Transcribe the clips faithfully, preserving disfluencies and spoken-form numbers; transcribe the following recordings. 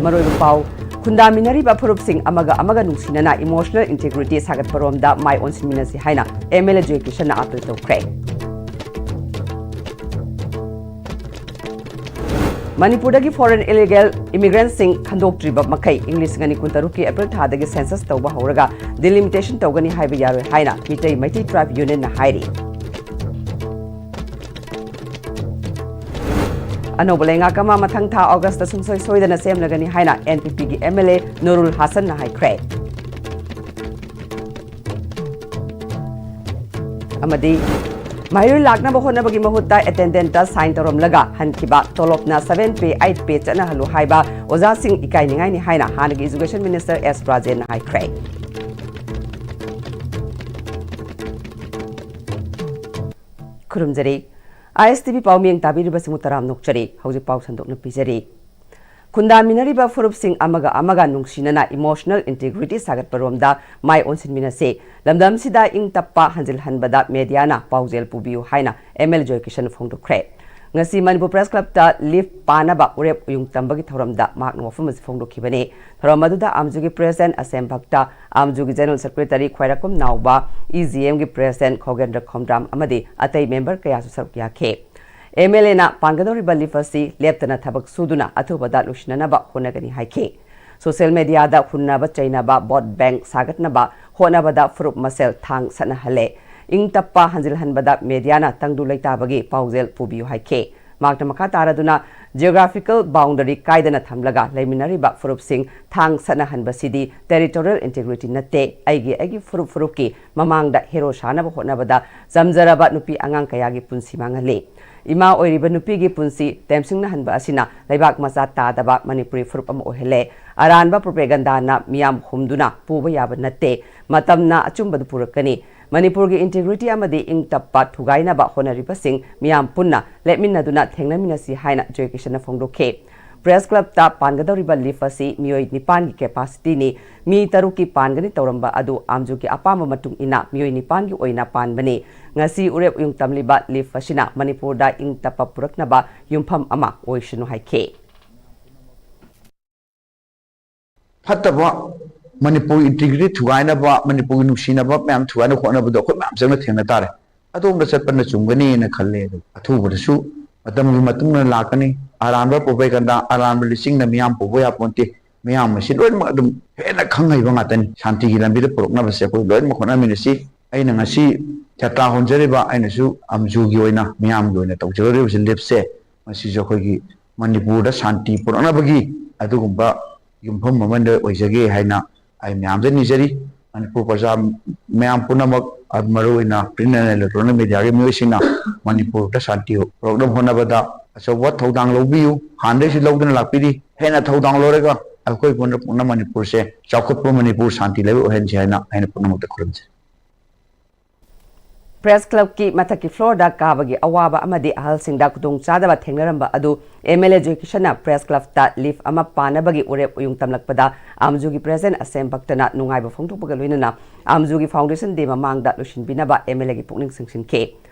ꯃꯔꯨꯑꯣꯏꯕ ꯄꯥꯎ, ꯈꯨꯟꯗꯥꯃꯤꯟꯅꯔꯤꯕ ꯐꯨꯔꯨꯞꯁꯤꯡ ꯑꯃꯒ ꯑꯃꯒ ꯅꯨꯡꯁꯤꯅꯅ emotional integrity ꯁꯥꯒꯠꯄꯔꯣꯝꯗ ꯃꯥꯏ ꯑꯣꯟꯁꯤꯟꯃꯤꯟꯅꯁꯤ ꯍꯥꯏꯅ MLA ꯖꯣꯏ ꯀꯤꯁꯟꯅ ꯑꯥꯄꯤꯜ ꯇꯧꯈ꯭ꯔꯦ꯫ ꯃꯅꯤꯄꯨꯔꯗꯒꯤ foreign illegal immigrantꯁꯤꯡ ꯈꯟꯗꯣꯛꯇ꯭ꯔꯤꯕ ꯃꯈꯩ ꯏꯪ ꯂꯤꯁꯤꯡ ꯑꯅꯤ ꯀꯨꯟꯇꯔꯨꯛꯀꯤ April ꯊꯥꯗꯒꯤ census ꯇꯧꯕ ꯍꯧꯔꯒ delimitation ꯇꯧꯒꯅꯤ ꯍꯥꯏꯕ ꯌꯥꯔꯣꯏ ꯍꯥꯏꯅ ꯃꯤꯇꯩ Meitei Tribe Unionꯅ ꯍꯥꯏꯔꯤ꯫ ꯑꯅꯧꯕ ꯂꯩꯉꯥꯛ ꯑꯃ ꯃꯊꯪ ꯊꯥ Augustꯇ ꯁꯨꯡꯁꯣꯏ ꯁꯣꯏꯗꯅ ꯁꯦꯝꯂꯒꯅꯤ ꯍꯥꯏꯅ NPPꯒꯤ MLA ꯅꯨꯔꯨꯜ ꯍꯥꯁꯟꯅ ꯍꯥꯏꯈ꯭ꯔꯦ꯫ ꯑꯃꯗꯤ ꯃꯍꯩꯔꯣꯏ ꯂꯥꯛꯅꯕ ꯍꯣꯠꯅꯕꯒꯤ ꯃꯍꯨꯠꯇ attendantꯇ sign ꯇꯧꯔꯝꯂꯒ ꯍꯟꯈꯤꯕ, ꯇꯣꯂꯣꯞꯅ seven pay, eight pay ꯆꯠꯅꯍꯜꯂꯨ ꯍꯥꯏꯕ ꯑꯣꯖꯥꯁꯤꯡ ꯏꯀꯥꯏꯅꯤꯡꯉꯥꯏꯅꯤ ꯍꯥꯏꯅ ꯍꯥꯟꯅꯒꯤ Education Minister S ꯔꯥꯖꯦꯟꯅ ꯍꯥꯏꯈ꯭ꯔꯦ꯫ ꯈꯨꯔꯨꯝꯖꯔꯤ꯫ ISTV ꯄꯥꯎꯃꯤꯌꯦꯡ ꯇꯥꯕꯤꯔꯤꯕꯁꯤꯡꯕꯨ ꯇꯔꯥꯝꯅ ꯑꯣꯛꯆꯔꯤ꯫ ꯍꯧꯖꯤꯛ ꯄꯥꯎ ꯁꯟꯗꯣꯛꯅ ꯄꯤꯖꯔꯤ꯫ ꯈꯨꯟꯗꯥꯃꯤꯟꯅꯔꯤꯕ ꯐꯨꯔꯨꯞꯁꯤꯡ ꯑꯃꯒ ꯑꯃꯒ ꯅꯨꯡꯁꯤꯅꯅ emotional integrity ꯁꯥꯒꯠꯄꯔꯣꯝꯗ ꯃꯥꯏ ꯑꯣꯟꯁꯤꯟꯃꯤꯟꯅꯁꯤ꯫ ꯂꯝꯗꯝꯁꯤꯗ ꯏꯪ ꯇꯞꯄ ꯍꯟꯖꯤꯜꯍꯟꯕꯗ mediaꯅ ꯄꯥꯎꯖꯦꯜ ꯄꯨꯕꯤꯌꯨ ꯍꯥꯏꯅ MLA ꯖꯣꯏ ꯀꯤꯁꯟꯅ ꯐꯣꯡꯗꯣꯛꯈ꯭ꯔꯦ꯫ ꯉꯁꯤ ꯃꯅꯤꯄꯨꯔ Press Clubꯇ leave ꯄꯥꯅꯕ ꯎꯔꯦꯞ ꯎꯌꯨꯡ ꯇꯝꯕꯒꯤ ꯊꯧꯔꯝꯗ ꯃꯍꯥꯛꯅ ꯋꯥꯐꯝ ꯑꯁꯤ ꯐꯣꯡꯗꯣꯛꯈꯤꯕꯅꯤ꯫ ꯊꯧꯔꯝ ꯑꯗꯨꯗ ꯑꯥꯝꯖꯨꯒꯤ President ꯑꯁꯦꯝ ꯚꯛꯇ, ꯑꯥꯝꯖꯨꯒꯤ General Secretary ꯈ꯭ꯋꯥꯏꯔꯥꯛꯄꯝ ꯅꯥꯎꯕ, EGMꯒꯤ President ꯈꯣꯒꯦꯟꯗ꯭ꯔ ꯈꯣꯝꯗ꯭ꯔꯥꯝ ꯑꯃꯗꯤ ꯑꯇꯩ member ꯀꯌꯥꯁꯨ ꯁꯔꯨꯛ ꯌꯥꯈꯤ꯫ MLAꯅ ꯄꯥꯟꯒꯗꯧꯔꯤꯕ leave ꯑꯁꯤ ꯂꯦꯞꯇꯅ ꯊꯕꯛ ꯁꯨꯗꯨꯅ ꯑꯊꯨꯕꯗ ꯂꯣꯏꯁꯤꯟꯅꯅꯕ ꯍꯣꯠꯅꯒꯅꯤ ꯍꯥꯏꯈꯤ꯫ Social mediaꯗ ꯍꯨꯟꯅꯕ ꯆꯩꯅꯕ, vote bank ꯁꯥꯒꯠꯅꯕ ꯍꯣꯠꯅꯕꯗ ꯐꯨꯔꯨꯞ ꯃꯁꯦꯜ ꯊꯥꯡ ꯁꯠꯅꯍꯜꯂꯦ꯫ ꯏꯪ ꯇꯞꯄ ꯍꯟꯖꯤꯜꯍꯟꯕꯗ mediaꯅ ꯇꯪꯗꯨ ꯂꯩꯇꯥꯕꯒꯤ ꯄꯥꯎꯖꯦꯜ ꯄꯨꯕꯤꯌꯨ ꯍꯥꯏꯈꯤ꯫ ꯃꯍꯥꯛꯅ ꯃꯈꯥ ꯇꯥꯔꯗꯨꯅ, geographical boundary ꯀꯥꯏꯗꯅ ꯊꯝꯂꯒ ꯂꯩꯃꯤꯟꯅꯔꯤꯕ ꯐꯨꯔꯨꯞꯁꯤꯡ ꯊꯥꯡ ꯁꯠꯅꯍꯟꯕꯁꯤꯗꯤ territorial integrity ꯅꯠꯇꯦ꯫ ꯑꯩꯒꯤ, ꯑꯩꯒꯤ ꯐꯨꯔꯨꯞ ꯐꯨꯔꯨꯞꯀꯤ ꯃꯃꯥꯡꯗ hero ꯁꯥꯅꯕ ꯍꯣꯠꯅꯕꯗ ꯆꯝꯖꯔꯕ ꯅꯨꯄꯤ ꯑꯉꯥꯡ ꯀꯌꯥꯒꯤ ꯄꯨꯟꯁꯤ ꯃꯥꯡꯍꯜꯂꯤ꯫ ꯏꯃꯥ ꯑꯣꯏꯔꯤꯕ ꯅꯨꯄꯤꯒꯤ ꯄꯨꯟꯁꯤ ꯇꯦꯝꯁꯤꯡꯅꯍꯟꯕ ꯑꯁꯤꯅ ꯂꯩꯕꯥꯛ ꯃꯆꯥ ꯇꯥꯗꯕ ꯃꯅꯤꯄꯨꯔꯤ ꯐꯨꯔꯨꯞ ꯑꯃ ꯑꯣꯏꯍꯜꯂꯦ꯫ ꯑꯔꯥꯟꯕ propagandaꯅ ꯃꯤꯌꯥꯝ ꯍꯨꯝꯗꯨꯅ ꯄꯨꯕ ꯌꯥꯕ ꯅꯠꯇꯦ꯫ ꯃꯇꯝꯅ ꯑꯆꯨꯝꯕꯗꯨ ꯄꯨꯔꯛꯀꯅꯤ꯫ ꯃꯅꯤꯄꯨꯔꯒꯤ integrity ꯑꯃꯗꯤ ꯏꯪ ꯇꯞꯄ ꯊꯨꯒꯥꯏꯅꯕ ꯍꯣꯠꯅꯔꯤꯕꯁꯤꯡ ꯃꯤꯌꯥꯝ ꯄꯨꯟꯅ ꯂꯦꯞꯃꯤꯟꯅꯗꯨꯅ ꯊꯦꯡꯅꯃꯤꯟꯅꯁꯤ ꯍꯥꯏꯅ ꯖꯣꯏ ꯀꯤꯁꯟꯅ ꯐꯣꯡꯗꯣꯛꯈꯤ꯫ Press Clubꯇ ꯄꯥꯟꯒꯗꯧꯔꯤꯕ leave ꯑꯁꯤ ꯃꯤꯑꯣꯏ ꯅꯤꯄꯥꯟꯒꯤ capacityꯅꯤ꯫ ꯃꯤ ꯇꯔꯨꯛꯀꯤ ꯄꯥꯟꯒꯅꯤ ꯇꯧꯔꯝꯕ ꯑꯗꯨ ꯑꯥꯝꯖꯨꯒꯤ ꯑꯄꯥꯝꯕ ꯃꯇꯨꯡ ꯏꯟꯅ ꯃꯤꯑꯣꯏ ꯅꯤꯄꯥꯟꯒꯤ ꯑꯣꯏꯅ ꯄꯥꯟꯕꯅꯤ꯫ ꯉꯁꯤ ꯎꯔꯦꯞ ꯎꯌꯨꯡ ꯇꯝꯂꯤꯕ leave ꯑꯁꯤꯅ ꯃꯅꯤꯄꯨꯔꯗ ꯏꯪ ꯇꯞꯄ ꯄꯨꯔꯛꯅꯕ ꯌꯨꯝꯐꯝ ꯑꯃ ꯑꯣꯏꯁꯅꯨ ꯍꯥꯏꯈꯤ꯫ ꯐꯠꯇꯕ, ꯃꯅꯤꯄꯨꯔꯒꯤ ꯏꯟꯇꯤꯒ꯭ꯔꯤꯇꯤ ꯊꯨꯒꯥꯏꯅꯕ, ꯃꯅꯤꯄꯨꯔꯒꯤ ꯅꯨꯡꯁꯤꯅꯕ ꯃꯌꯥꯝ ꯊꯨꯒꯥꯏꯅ ꯍꯣꯠꯅꯕꯗꯣ ꯑꯩꯈꯣꯏ ꯃꯌꯥꯝ ꯆꯪꯅ ꯊꯦꯡꯅ ꯇꯥꯔꯦ꯫ ꯑꯗꯣꯝꯗ ꯆꯠꯄꯅ ꯆꯨꯝꯒꯅꯤꯅ ꯈꯜꯂꯦ꯫ ꯑꯗꯨ ꯑꯊꯨꯕꯗꯁꯨ ꯃꯇꯝꯒꯤ ꯃꯇꯨꯡ ꯏꯟꯅ ꯂꯥꯛꯀꯅꯤ꯫ ꯑꯔꯥꯟꯕ ꯄꯨꯕꯩ ꯀꯟꯗ ꯑꯔꯥꯟꯕ ꯂꯤꯆꯤꯡꯅ ꯃꯤꯌꯥꯝ ꯄꯨꯕ ꯌꯥꯄꯣꯟꯇꯦ꯫ ꯃꯤꯌꯥꯝ ꯑꯁꯤ ꯂꯣꯏꯅꯃꯛ ꯑꯗꯨꯝ ꯍꯦꯟꯅ ꯈꯪ ꯍꯩꯕ ꯉꯥꯛꯇꯅꯤ꯫ ꯁꯥꯟꯇꯤꯒꯤ ꯂꯝꯕꯤꯗ ꯄꯨꯔꯛꯅꯕꯁꯦ ꯑꯩꯈꯣꯏ ꯂꯣꯏꯅꯃꯛ ꯍꯣꯠꯅꯃꯤꯟꯅꯁꯤ꯫ ꯑꯩꯅ ꯉꯁꯤ ꯖꯇ꯭ꯔꯥ ꯍꯣꯟꯖꯔꯤꯕ, ꯑꯩꯅꯁꯨ ꯑꯝꯖꯨꯒꯤ ꯑꯣꯏꯅ, ꯃꯤꯌꯥꯝꯒꯤ ꯑꯣꯏꯅ ꯇꯧꯖꯒꯗꯧꯔꯤꯕꯁꯤ ꯂꯤꯞꯁꯦ, ꯃꯁꯤꯁꯨ ꯑꯩꯈꯣꯏꯒꯤ ꯃꯅꯤꯄꯨꯔꯗ ꯁꯥꯟꯇꯤ ꯄꯨꯔꯛꯅꯕꯒꯤ ꯑꯗꯨꯒꯨꯝꯕ ꯌꯨꯝꯐꯝ ꯑꯃꯗ ꯑꯣꯏꯖꯒꯦ ꯍꯥꯏꯅ ꯑꯩ ꯃꯌꯥꯝꯗ ꯅꯤꯖꯔꯤ꯫ ꯃꯅꯤꯄꯨꯔ ꯄ꯭ꯔꯖꯥ ꯃꯌꯥꯝ ꯄꯨꯝꯅꯃꯛ, ꯃꯔꯨꯑꯣꯏꯅ print and electronic mediaꯒꯤ ꯃꯤꯑꯣꯏꯁꯤꯡꯅ ꯃꯅꯤꯄꯨꯔꯗ ꯁꯥꯟꯇꯤ ꯄꯨꯔꯛꯅꯕ ꯍꯣꯠꯅꯕꯗ ꯑꯆꯧꯕ ꯊꯧꯗꯥꯡ ꯂꯧꯕꯤꯌꯨ꯫ ꯍꯥꯟꯅꯗꯩꯁꯨ ꯂꯧꯗꯨꯅ ꯂꯥꯛꯄꯤꯔꯤ꯫ ꯍꯦꯟꯅ ꯊꯧꯗꯥꯡ ꯂꯧꯔꯒ ꯑꯩꯈꯣꯏ ꯄꯨꯝꯅ ꯃꯅꯤꯄꯨꯔꯁꯦ ꯆꯥꯎꯈꯠꯄ ꯃꯅꯤꯄꯨꯔ, ꯁꯥꯟꯇꯤ ꯂꯩꯕ ꯑꯣꯏꯍꯟꯁꯤ ꯍꯥꯏꯅ ꯑꯩꯅ ꯄꯨꯝꯅꯃꯛꯇ ꯈꯨꯔꯨꯝꯖꯔꯤ꯫ ꯄ꯭ꯔꯦꯁ ꯀ꯭ꯂꯕꯀꯤ ꯃꯊꯛꯀꯤ ꯐ꯭ꯂꯣꯔꯗ ꯀꯥꯕꯒꯤ ꯑꯋꯥꯕ ꯑꯃꯗꯤ ꯑꯍꯜꯁꯤꯡꯗ ꯈꯨꯗꯣꯡꯆꯥꯗꯕ ꯊꯦꯡꯅꯔꯝꯕ ꯑꯗꯨ ꯑꯦꯝ ꯑꯦꯜ ꯑꯦ ꯖꯣꯏꯀꯤꯁꯟꯅ ꯄ꯭ꯔꯦꯁ ꯀ꯭ꯂꯕꯇ ꯂꯤꯐ ꯑꯃ ꯄꯥꯅꯕꯒꯤ ꯎꯔꯦꯞ ꯎꯌꯨꯡ ꯇꯝꯂꯛꯄꯗ ꯑꯝꯖꯨꯒꯤ ꯄ꯭ꯔꯦꯁꯤꯗꯦꯟ ꯑꯁꯦꯝ ꯚꯛꯇꯅ ꯅꯨꯡꯉꯥꯏꯕ ꯐꯣꯡꯗꯣꯛꯄꯒ ꯂꯣꯏꯅꯅ ꯑꯝꯖꯨꯒꯤ ꯐꯥꯎꯟꯗꯦꯁꯟ ꯗꯦ ꯃꯃꯥꯡꯗ ꯂꯣꯏꯁꯤꯟꯕꯤꯅꯕ ꯑꯦꯝ ꯑꯦꯜ ꯑꯦꯒꯤ ꯄꯨꯛꯅꯤꯡ ꯆꯤꯡꯁꯤꯟꯈꯤ꯫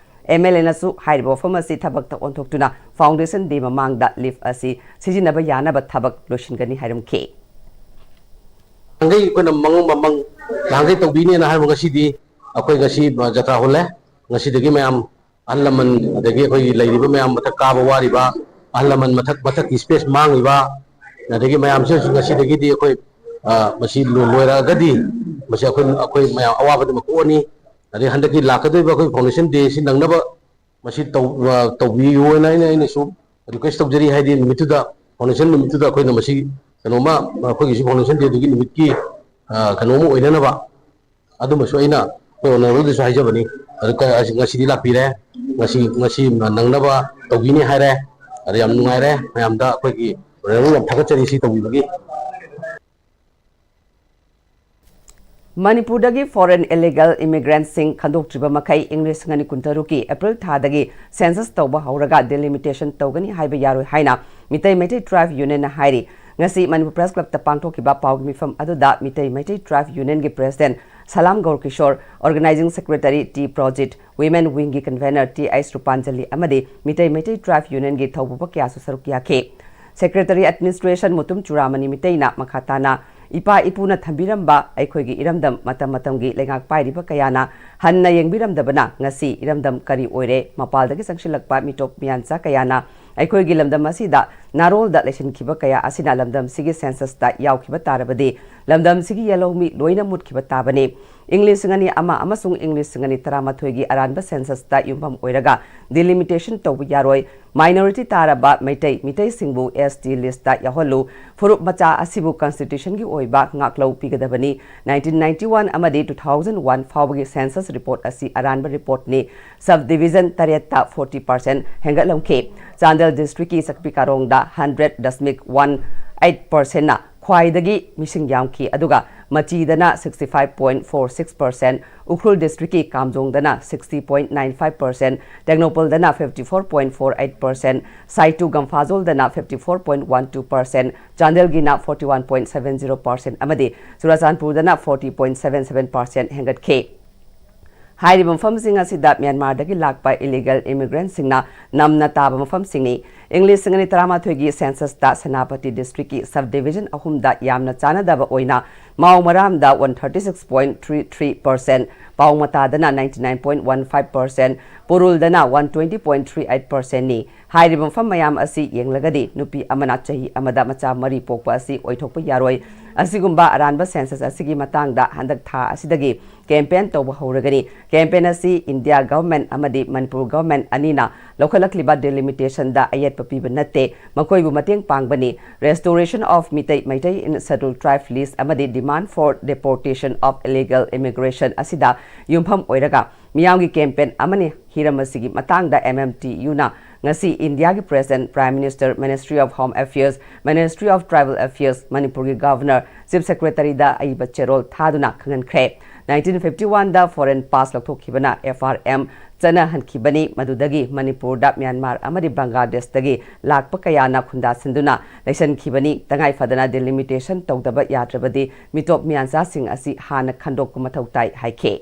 ꯑꯦꯝ ꯑꯦꯜ ꯑꯦꯅꯁꯨ ꯍꯥꯏꯔꯤꯕ ꯋꯥꯐꯝ ꯑꯁꯤ ꯊꯕꯛꯇ ꯑꯣꯟꯊꯣꯛꯇꯨꯅ ꯐꯥꯎꯟꯗꯦꯁꯟ ꯗꯦ ꯃꯃꯥꯡꯗ ꯂꯤꯐ ꯑꯁꯤ ꯁꯤꯖꯤꯟꯅꯕ ꯌꯥꯅꯕ ꯊꯕꯛ ꯂꯣꯏꯁꯤꯟꯒꯅꯤ ꯍꯥꯏꯔꯝꯈꯤ꯫ ꯅꯍꯥꯟꯈꯩ ꯑꯩꯈꯣꯏꯅ ꯃꯉꯣꯡ ꯃꯃꯪ ꯅꯍꯥꯟꯈꯩ ꯇꯧꯕꯤꯅꯦꯅ ꯍꯥꯏꯕ ꯉꯁꯤꯗꯤ ꯑꯩꯈꯣꯏ ꯉꯁꯤ ꯖꯇ꯭ꯔꯥ ꯍꯨꯜꯂꯦ꯫ ꯉꯁꯤꯗꯒꯤ ꯃꯌꯥꯝ ꯑꯍꯜ ꯂꯃꯟ, ꯑꯗꯒꯤ ꯑꯩꯈꯣꯏꯒꯤ ꯂꯩꯔꯤꯕ ꯃꯌꯥꯝ, ꯃꯊꯛ ꯀꯥꯕ ꯋꯥꯔꯤꯕ ꯑꯍꯜ ꯂꯃꯟ, ꯃꯊꯛ ꯃꯊꯛꯀꯤ space ꯃꯥꯡꯉꯤꯕ, ꯑꯗꯒꯤ ꯃꯌꯥꯝꯁꯤꯅꯁꯨ ꯉꯁꯤꯗꯒꯤꯗꯤ ꯑꯩꯈꯣꯏ ꯃꯁꯤ ꯂꯣꯏꯔꯛꯑꯒꯗꯤ ꯃꯁꯤ ꯑꯩꯈꯣꯏ ꯑꯩꯈꯣꯏ ꯃꯌꯥꯝ ꯑꯋꯥꯕꯗꯨꯃ ꯀꯣꯛꯑꯅꯤ꯫ ꯑꯗꯒꯤ ꯍꯟꯗꯛꯀꯤ ꯂꯥꯛꯀꯗꯧꯔꯤꯕ ꯑꯩꯈꯣꯏ foundation day ꯁꯤ ꯅꯪꯅꯕ ꯃꯁꯤ ꯇꯧꯕꯤꯌꯨ ꯍꯥꯏꯅ ꯑꯩꯅ ꯑꯩꯅꯁꯨ request ꯇꯧꯖꯔꯤ꯫ ꯍꯥꯏꯗꯤ ꯅꯨꯃꯤꯠꯇꯨꯗ, foundation ꯅꯨꯃꯤꯠꯇꯨꯗ ꯑꯩꯈꯣꯏꯅ ꯃꯁꯤ ꯀꯩꯅꯣꯝꯃ ꯑꯩꯈꯣꯏꯒꯤꯁꯨ foundation day ꯗꯨꯒꯤ ꯅꯨꯃꯤꯠꯀꯤ ꯀꯩꯅꯣꯝꯃ ꯑꯣꯏꯅꯅꯕ ꯑꯗꯨꯃꯁꯨ ꯑꯩꯅ ꯑꯩꯈꯣꯏ honourable ꯗꯁꯨ ꯍꯥꯏꯖꯕꯅꯤ꯫ ꯑꯗꯨ ꯉꯁꯤꯗꯤ ꯂꯥꯛꯄꯤꯔꯦ, ꯉꯁꯤ ꯉꯁꯤ ꯅꯪꯅꯕ ꯇꯧꯕꯤꯅꯤ ꯍꯥꯏꯔꯦ꯫ ꯑꯗ ꯌꯥꯝ ꯅꯨꯡꯉꯥꯏꯔꯦ꯫ ꯃꯌꯥꯝꯗ ꯑꯩꯈꯣꯏꯒꯤ honourable ꯌꯥꯝ ꯊꯥꯒꯠꯆꯔꯤ ꯁꯤ ꯇꯧꯕꯤꯕꯒꯤ꯫ ꯃꯅꯤꯄꯨꯔꯗꯒꯤ foreign illegal immigrant ꯁꯤꯡ ꯈꯟꯗꯣꯛꯇ꯭ꯔꯤꯕ ꯃꯈꯩ ꯏꯪ ꯂꯤꯁꯤꯡ ꯑꯅꯤ ꯀꯨꯟꯇꯔꯨꯛꯀꯤ ꯑꯦꯄ꯭ꯔꯤꯜ ꯊꯥꯗꯒꯤ census ꯇꯧꯕ ꯍꯧꯔꯒ delimitation ꯇꯧꯒꯅꯤ ꯍꯥꯏꯕ ꯌꯥꯔꯣꯏ ꯍꯥꯏꯅ ꯃꯤꯇꯩ ꯃꯩꯇꯩ Tribe Union ꯅ ꯍꯥꯏꯔꯤ꯫ ꯉꯁꯤ ꯃꯅꯤꯄꯨꯔ Press Club ꯇ ꯄꯥꯡꯊꯣꯛꯈꯤꯕ ꯄꯥꯎꯒꯤ ꯃꯤꯐꯝ ꯑꯗꯨꯗ ꯃꯤꯇꯩ ꯃꯩꯇꯩ Tribe Union ꯒꯤ President Salam Gourkishor, Organizing Secretary T Projit, Women Wing ꯒꯤ Convener ꯇꯤ ꯑꯩꯆ ꯔꯨꯄꯥꯟꯖꯂꯤ ꯑꯃꯗꯤ ꯃꯤꯇꯩ ꯃꯩꯇꯩ Tribe Union ꯒꯤ ꯊꯧꯄꯨꯕ ꯀꯌꯥꯁꯨ ꯁꯔꯨꯛ ꯌꯥꯈꯤ꯫ Secretary Administration ꯃꯨꯇꯨꯝ ꯆꯨꯔꯥꯃꯅꯤ ꯃꯤꯇꯩꯅ ꯃꯈꯥ ꯇꯥꯅ ꯏꯄꯥ ꯏꯄꯨꯅ ꯊꯝꯕꯤꯔꯝꯕ ꯑꯩꯈꯣꯏꯒꯤ ꯏꯔꯝꯗꯝ, ꯃꯇꯝ ꯃꯇꯝꯒꯤ ꯂꯩꯉꯥꯛ ꯄꯥꯏꯔꯤꯕ ꯀꯌꯥꯅ ꯍꯟꯅ ꯌꯦꯡꯕꯤꯔꯝꯗꯕꯅ ꯉꯁꯤ ꯏꯔꯝꯗꯝ ꯀꯔꯤ ꯑꯣꯏꯔꯦ? ꯃꯄꯥꯜꯗꯒꯤ ꯆꯪꯁꯤꯜꯂꯛꯄ ꯃꯤꯇꯣꯞ ꯃꯤꯌꯥꯟꯆꯥ ꯀꯌꯥꯅ ꯑꯩꯈꯣꯏꯒꯤ ꯂꯝꯗꯝ ꯑꯁꯤꯗ ꯅꯥꯔꯣꯜꯗ ꯂꯩꯁꯤꯟꯈꯤꯕ ꯀꯌꯥ ꯑꯁꯤꯅ ꯂꯝꯗꯝꯁꯤꯒꯤ census ꯇ ꯌꯥꯎꯈꯤꯕ ꯇꯥꯔꯕꯗꯤ ꯂꯝꯗꯝꯁꯤꯒꯤ ꯌꯦꯜꯍꯧꯃꯤ ꯂꯣꯏꯅ ꯃꯨꯠꯈꯤꯕ ꯇꯥꯕꯅꯤ꯫ ꯏꯪ ꯂꯤꯁꯤꯡ ꯑꯅꯤ ꯑꯃ ꯑꯃꯁꯨꯡ ꯏꯪ ꯂꯤꯁꯤꯡ ꯑꯅꯤ ꯇꯔꯥꯃꯥꯊꯣꯏꯒꯤ ꯑꯔꯥꯟꯕ census ꯇ ꯌꯨꯝꯐꯝ ꯑꯣꯏꯔꯒ delimitation ꯇꯧꯕ ꯌꯥꯔꯣꯏ꯫ Minority ꯇꯥꯔꯕ ꯃꯩꯇꯩ, ꯃꯤꯇꯩꯁꯤꯡꯕꯨ S T list ꯇ ꯌꯥꯎꯍꯜꯂꯨ꯫ ꯐꯨꯔꯨꯞ ꯃꯆꯥ ꯑꯁꯤꯕꯨ constitution ꯒꯤ ꯑꯣꯏꯕ ꯉꯥꯛꯂꯧ ꯄꯤꯒꯗꯕꯅꯤ꯫ Nineteen ninety one ꯑꯃꯗꯤ two thousand one ꯐꯥꯎꯕꯒꯤ census report ꯑꯁꯤ ꯑꯔꯥꯟꯕ report ꯅꯤ꯫ Subdivision ꯇꯔꯦꯠꯇ forty percent ꯍꯦꯟꯒꯠꯂꯝꯈꯤ꯫ ꯆꯥꯟꯗꯦꯜ district ꯀꯤ ꯆꯥꯛꯄꯤ ꯀꯥꯔꯣꯡꯗ hundred dashmik one eight percent ꯅ ꯈ꯭ꯋꯥꯏꯗꯒꯤ ꯃꯤꯁꯤꯡ ꯌꯥꯝꯈꯤ, ꯑꯗꯨꯒ ꯃꯆꯤꯗꯅ sixty five point four six percent, Ukhrul district ꯀꯤ ꯀꯥꯝꯖꯣꯡꯗꯅ sixty point nine five percent, ꯇꯦꯡꯅꯧꯄꯜꯗꯅ fifty four point four eight percent, ꯁꯥꯏꯇꯨ ꯒꯝꯐꯥꯖꯣꯜꯗꯅ fifty four point one two percent, ꯆꯥꯟꯗꯦꯜꯒꯤꯅ forty one point seven zero percent ꯑꯃꯗꯤ ꯆꯨꯔꯥꯆꯥꯟꯄꯨꯔꯗꯅ forty point seven seven percent ꯍꯦꯟꯒꯠꯈꯤ꯫ ꯍꯥꯏꯔꯤꯕ ꯃꯐꯝꯁꯤꯡ ꯑꯁꯤꯗ ꯃ꯭ꯌꯥꯟꯃꯥꯔꯗꯒꯤ ꯂꯥꯛꯄ illegal immigrant ꯁꯤꯡꯅ ꯅꯝꯅ ꯇꯥꯕ ꯃꯐꯝꯁꯤꯡꯅꯤ꯫ ꯏꯪ ꯂꯤꯁꯤꯡ ꯑꯅꯤ ꯇꯔꯥꯃꯥꯊꯣꯏꯒꯤ census ꯇ ꯁꯦꯅꯥꯄꯇꯤ district ꯀꯤ subdivision ꯑꯍꯨꯝꯗ ꯌꯥꯝꯅ ꯆꯥꯟꯅꯗꯕ ꯑꯣꯏꯅ ꯃꯥꯎ ꯃꯔꯥꯝꯗ one thirty six point three three percent, ꯄꯥꯎ ꯃꯇꯥꯗꯅ ninety nine point one five percent, ꯄꯨꯔꯨꯜꯗꯅ one twenty point three eight percent ꯅꯤ꯫ ꯍꯥꯏꯔꯤꯕ ꯃꯐꯝ ꯃꯌꯥꯝ ꯑꯁꯤ ꯌꯦꯡꯂꯒꯗꯤ ꯅꯨꯄꯤ ꯑꯃꯅ ꯆꯍꯤ ꯑꯃꯗ ꯃꯆꯥ ꯃꯔꯤ ꯄꯣꯛꯄ ꯑꯁꯤ ꯑꯣꯏꯊꯣꯛꯄ ꯌꯥꯔꯣꯏ꯫ ꯑꯁꯤꯒꯨꯝꯕ ꯑꯔꯥꯟꯕ census ꯑꯁꯤꯒꯤ ꯃꯇꯥꯡꯗ ꯍꯟꯗꯛ ꯊꯥ ꯑꯁꯤꯗꯒꯤ campaign ꯇꯧꯕ ꯍꯧꯔꯒꯅꯤ꯫ Campaign ꯑꯁꯤ India government ꯑꯃꯗꯤ ꯃꯅꯤꯄꯨꯔ government ꯑꯅꯤꯅ ꯂꯧꯈꯠꯂꯛꯂꯤꯕ delimitation ꯗ ꯑꯌꯦꯠꯄ ꯄꯤꯕ ꯅꯠꯇꯦ, ꯃꯈꯣꯏꯕꯨ ꯃꯇꯦꯡ ꯄꯥꯡꯕꯅꯤ꯫ Restoration of Meitei, Meitei in Scheduled Tribe list ꯑꯃꯗꯤ demand for deportation of illegal immigration ꯑꯁꯤꯗ ꯌꯨꯝꯐꯝ ꯑꯣꯏꯔꯒ ꯃꯤꯌꯥꯝꯒꯤ campaign ꯑꯃꯅꯤ꯫ ꯍꯤꯔꯝ ꯑꯁꯤꯒꯤ ꯃꯇꯥꯡꯗ M M T U ꯅ ꯉꯁꯤ ꯏꯟꯗꯤꯌꯥꯒꯤ President, Prime Minister, Ministry of Home Affairs, Ministry of Tribal Affairs, ꯃꯅꯤꯄꯨꯔꯒꯤ Governor, Chief Secretary ꯗ ꯑꯏꯕ ꯆꯦꯔꯣꯜ ꯊꯥꯗꯨꯅ ꯈꯪꯍꯟꯈ꯭ꯔꯦ꯫ Nineteen fifty one ꯗ foreign pass ꯂꯧꯊꯣꯛꯈꯤꯕꯅ F R M ꯆꯠꯅꯍꯟꯈꯤꯕꯅꯤ꯫ ꯃꯗꯨꯗꯒꯤ ꯃꯅꯤꯄꯨꯔꯗ ꯃ꯭ꯌꯥꯟꯃꯥꯔ ꯑꯃꯗꯤ ꯕꯪꯒ꯭ꯂꯥꯗꯦꯁꯇꯒꯤ ꯂꯥꯛꯄ ꯀꯌꯥꯅ ꯈꯨꯟꯗꯥꯁꯤꯟꯗꯨꯅ ꯂꯩꯁꯟꯈꯤꯕꯅꯤ꯫ ꯇꯉꯥꯏ ꯐꯗꯅ delimitation ꯇꯧꯗꯕ ꯌꯥꯗ꯭ꯔꯕꯗꯤ ꯃꯤꯇꯣꯞ ꯃꯤꯌꯥꯟꯆꯥꯁꯤꯡ ꯑꯁꯤ ꯍꯥꯟꯅ ꯈꯟꯗꯣꯛꯄ ꯃꯊꯧ ꯇꯥꯏ ꯍꯥꯏꯈꯤ꯫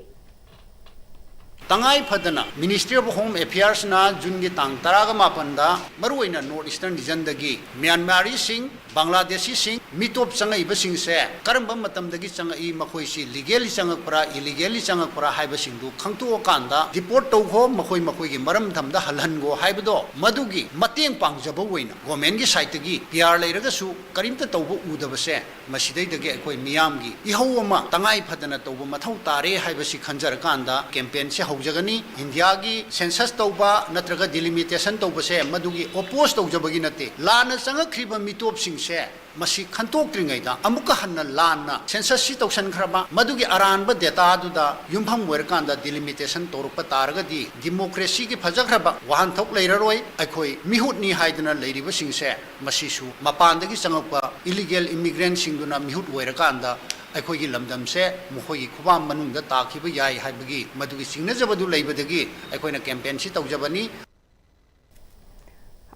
ꯇꯉꯥꯏ ꯐꯗꯅ Ministry of Home Affairs ꯅ ꯖꯨꯟꯒꯤ ꯇꯥꯡ ꯇꯔꯥꯒ ꯃꯥꯄꯟꯗ ꯃꯔꯨꯑꯣꯏꯅ North Eastern Region ꯗꯒꯤ ꯃ꯭ꯌꯥꯟꯃꯥꯔꯤꯁꯤꯡ ꯕꯪꯒ꯭ꯂꯥꯗꯦꯁꯤꯁꯤꯡ, ꯃꯤꯇꯣꯞ ꯆꯪꯉꯛꯏꯕꯁꯤꯡꯁꯦ ꯀꯔꯝꯕ ꯃꯇꯝꯗꯒꯤ ꯆꯪꯉꯛꯏ, ꯃꯈꯣꯏꯁꯤ legally ꯆꯪꯉꯛꯄ꯭ꯔꯥ, illegally ꯆꯪꯉꯛꯄ꯭ꯔꯥ ꯍꯥꯏꯕꯁꯤꯡꯗꯨ ꯈꯪꯇꯣꯛꯑꯀꯥꯟꯗ deport ꯇꯧꯈꯣ, ꯃꯈꯣꯏ ꯃꯈꯣꯏꯒꯤ ꯃꯔꯝꯗꯝꯗ ꯍꯜꯍꯟꯈꯣ ꯍꯥꯏꯕꯗꯣ, ꯃꯗꯨꯒꯤ ꯃꯇꯦꯡ ꯄꯥꯡꯖꯕ ꯑꯣꯏꯅ government ꯀꯤ side ꯇꯒꯤ P R ꯂꯩꯔꯒꯁꯨ ꯀꯔꯤꯝꯇ ꯇꯧꯕ ꯎꯗꯕꯁꯦ, ꯃꯁꯤꯗꯩꯗꯒꯤ ꯑꯩꯈꯣꯏ ꯃꯤꯌꯥꯝꯒꯤ ꯏꯍꯧ ꯑꯃ ꯇꯉꯥꯏ ꯐꯗꯅ ꯇꯧꯕ ꯃꯊꯧ ꯇꯥꯔꯦ ꯍꯥꯏꯕꯁꯤ ꯈꯟꯖꯔꯀꯥꯟꯗ campaign ꯁꯦ ꯍꯧꯖꯒꯅꯤ꯫ ꯏꯟꯗꯤꯌꯥꯒꯤ census ꯇꯧꯕ ꯅꯠꯇ꯭ꯔꯒ delimitation ꯇꯧꯕꯁꯦ ꯃꯗꯨꯒꯤ oppose ꯇꯧꯖꯕꯒꯤ ꯅꯠꯇꯦ꯫ ꯂꯥꯟꯅ ꯆꯪꯉꯛꯈ꯭ꯔꯤꯕ ꯃꯤꯇꯣꯞꯁꯤꯡꯁꯦ ꯃꯁꯤ ꯈꯟꯇꯣꯛꯇ꯭ꯔꯤꯉꯩꯗ ꯑꯃꯨꯛꯀ ꯍꯟꯅ ꯂꯥꯟꯅ census ꯁꯤ ꯇꯧꯁꯟꯈ꯭ꯔꯕ, ꯃꯗꯨꯒꯤ ꯑꯔꯥꯟꯕ data ꯗꯨꯗ ꯌꯨꯝꯐꯝ ꯑꯣꯏꯔꯀꯥꯟꯗ delimitation ꯇꯧꯔꯛꯄ ꯇꯥꯔꯒꯗꯤ democracy ꯒꯤ ꯐꯖꯈ꯭ꯔꯕ ꯋꯥꯍꯟꯊꯣꯛ ꯂꯩꯔꯔꯣꯏ꯫ ꯑꯩꯈꯣꯏ ꯃꯤꯍꯨꯠꯅꯤ ꯍꯥꯏꯗꯨꯅ ꯂꯩꯔꯤꯕꯁꯤꯡꯁꯦ ꯃꯁꯤꯁꯨ ꯃꯄꯥꯟꯗꯒꯤ ꯆꯪꯉꯛꯄ illegal immigrant ꯁꯤꯡꯗꯨꯅ ꯃꯤꯍꯨꯠ ꯑꯣꯏꯔꯀꯥꯟꯗ ꯑꯩꯈꯣꯏꯒꯤ ꯂꯝꯗꯝꯁꯦ ꯃꯈꯣꯏꯒꯤ ꯈꯨꯕꯥꯝ ꯃꯅꯨꯡꯗ ꯇꯥꯈꯤꯕ ꯌꯥꯏ ꯍꯥꯏꯕꯒꯤ ꯃꯗꯨꯒꯤ ꯆꯤꯡꯅꯖꯕꯗꯨ ꯂꯩꯕꯗꯒꯤ ꯑꯩꯈꯣꯏꯅ campaign ꯁꯤ ꯇꯧꯖꯕꯅꯤ꯫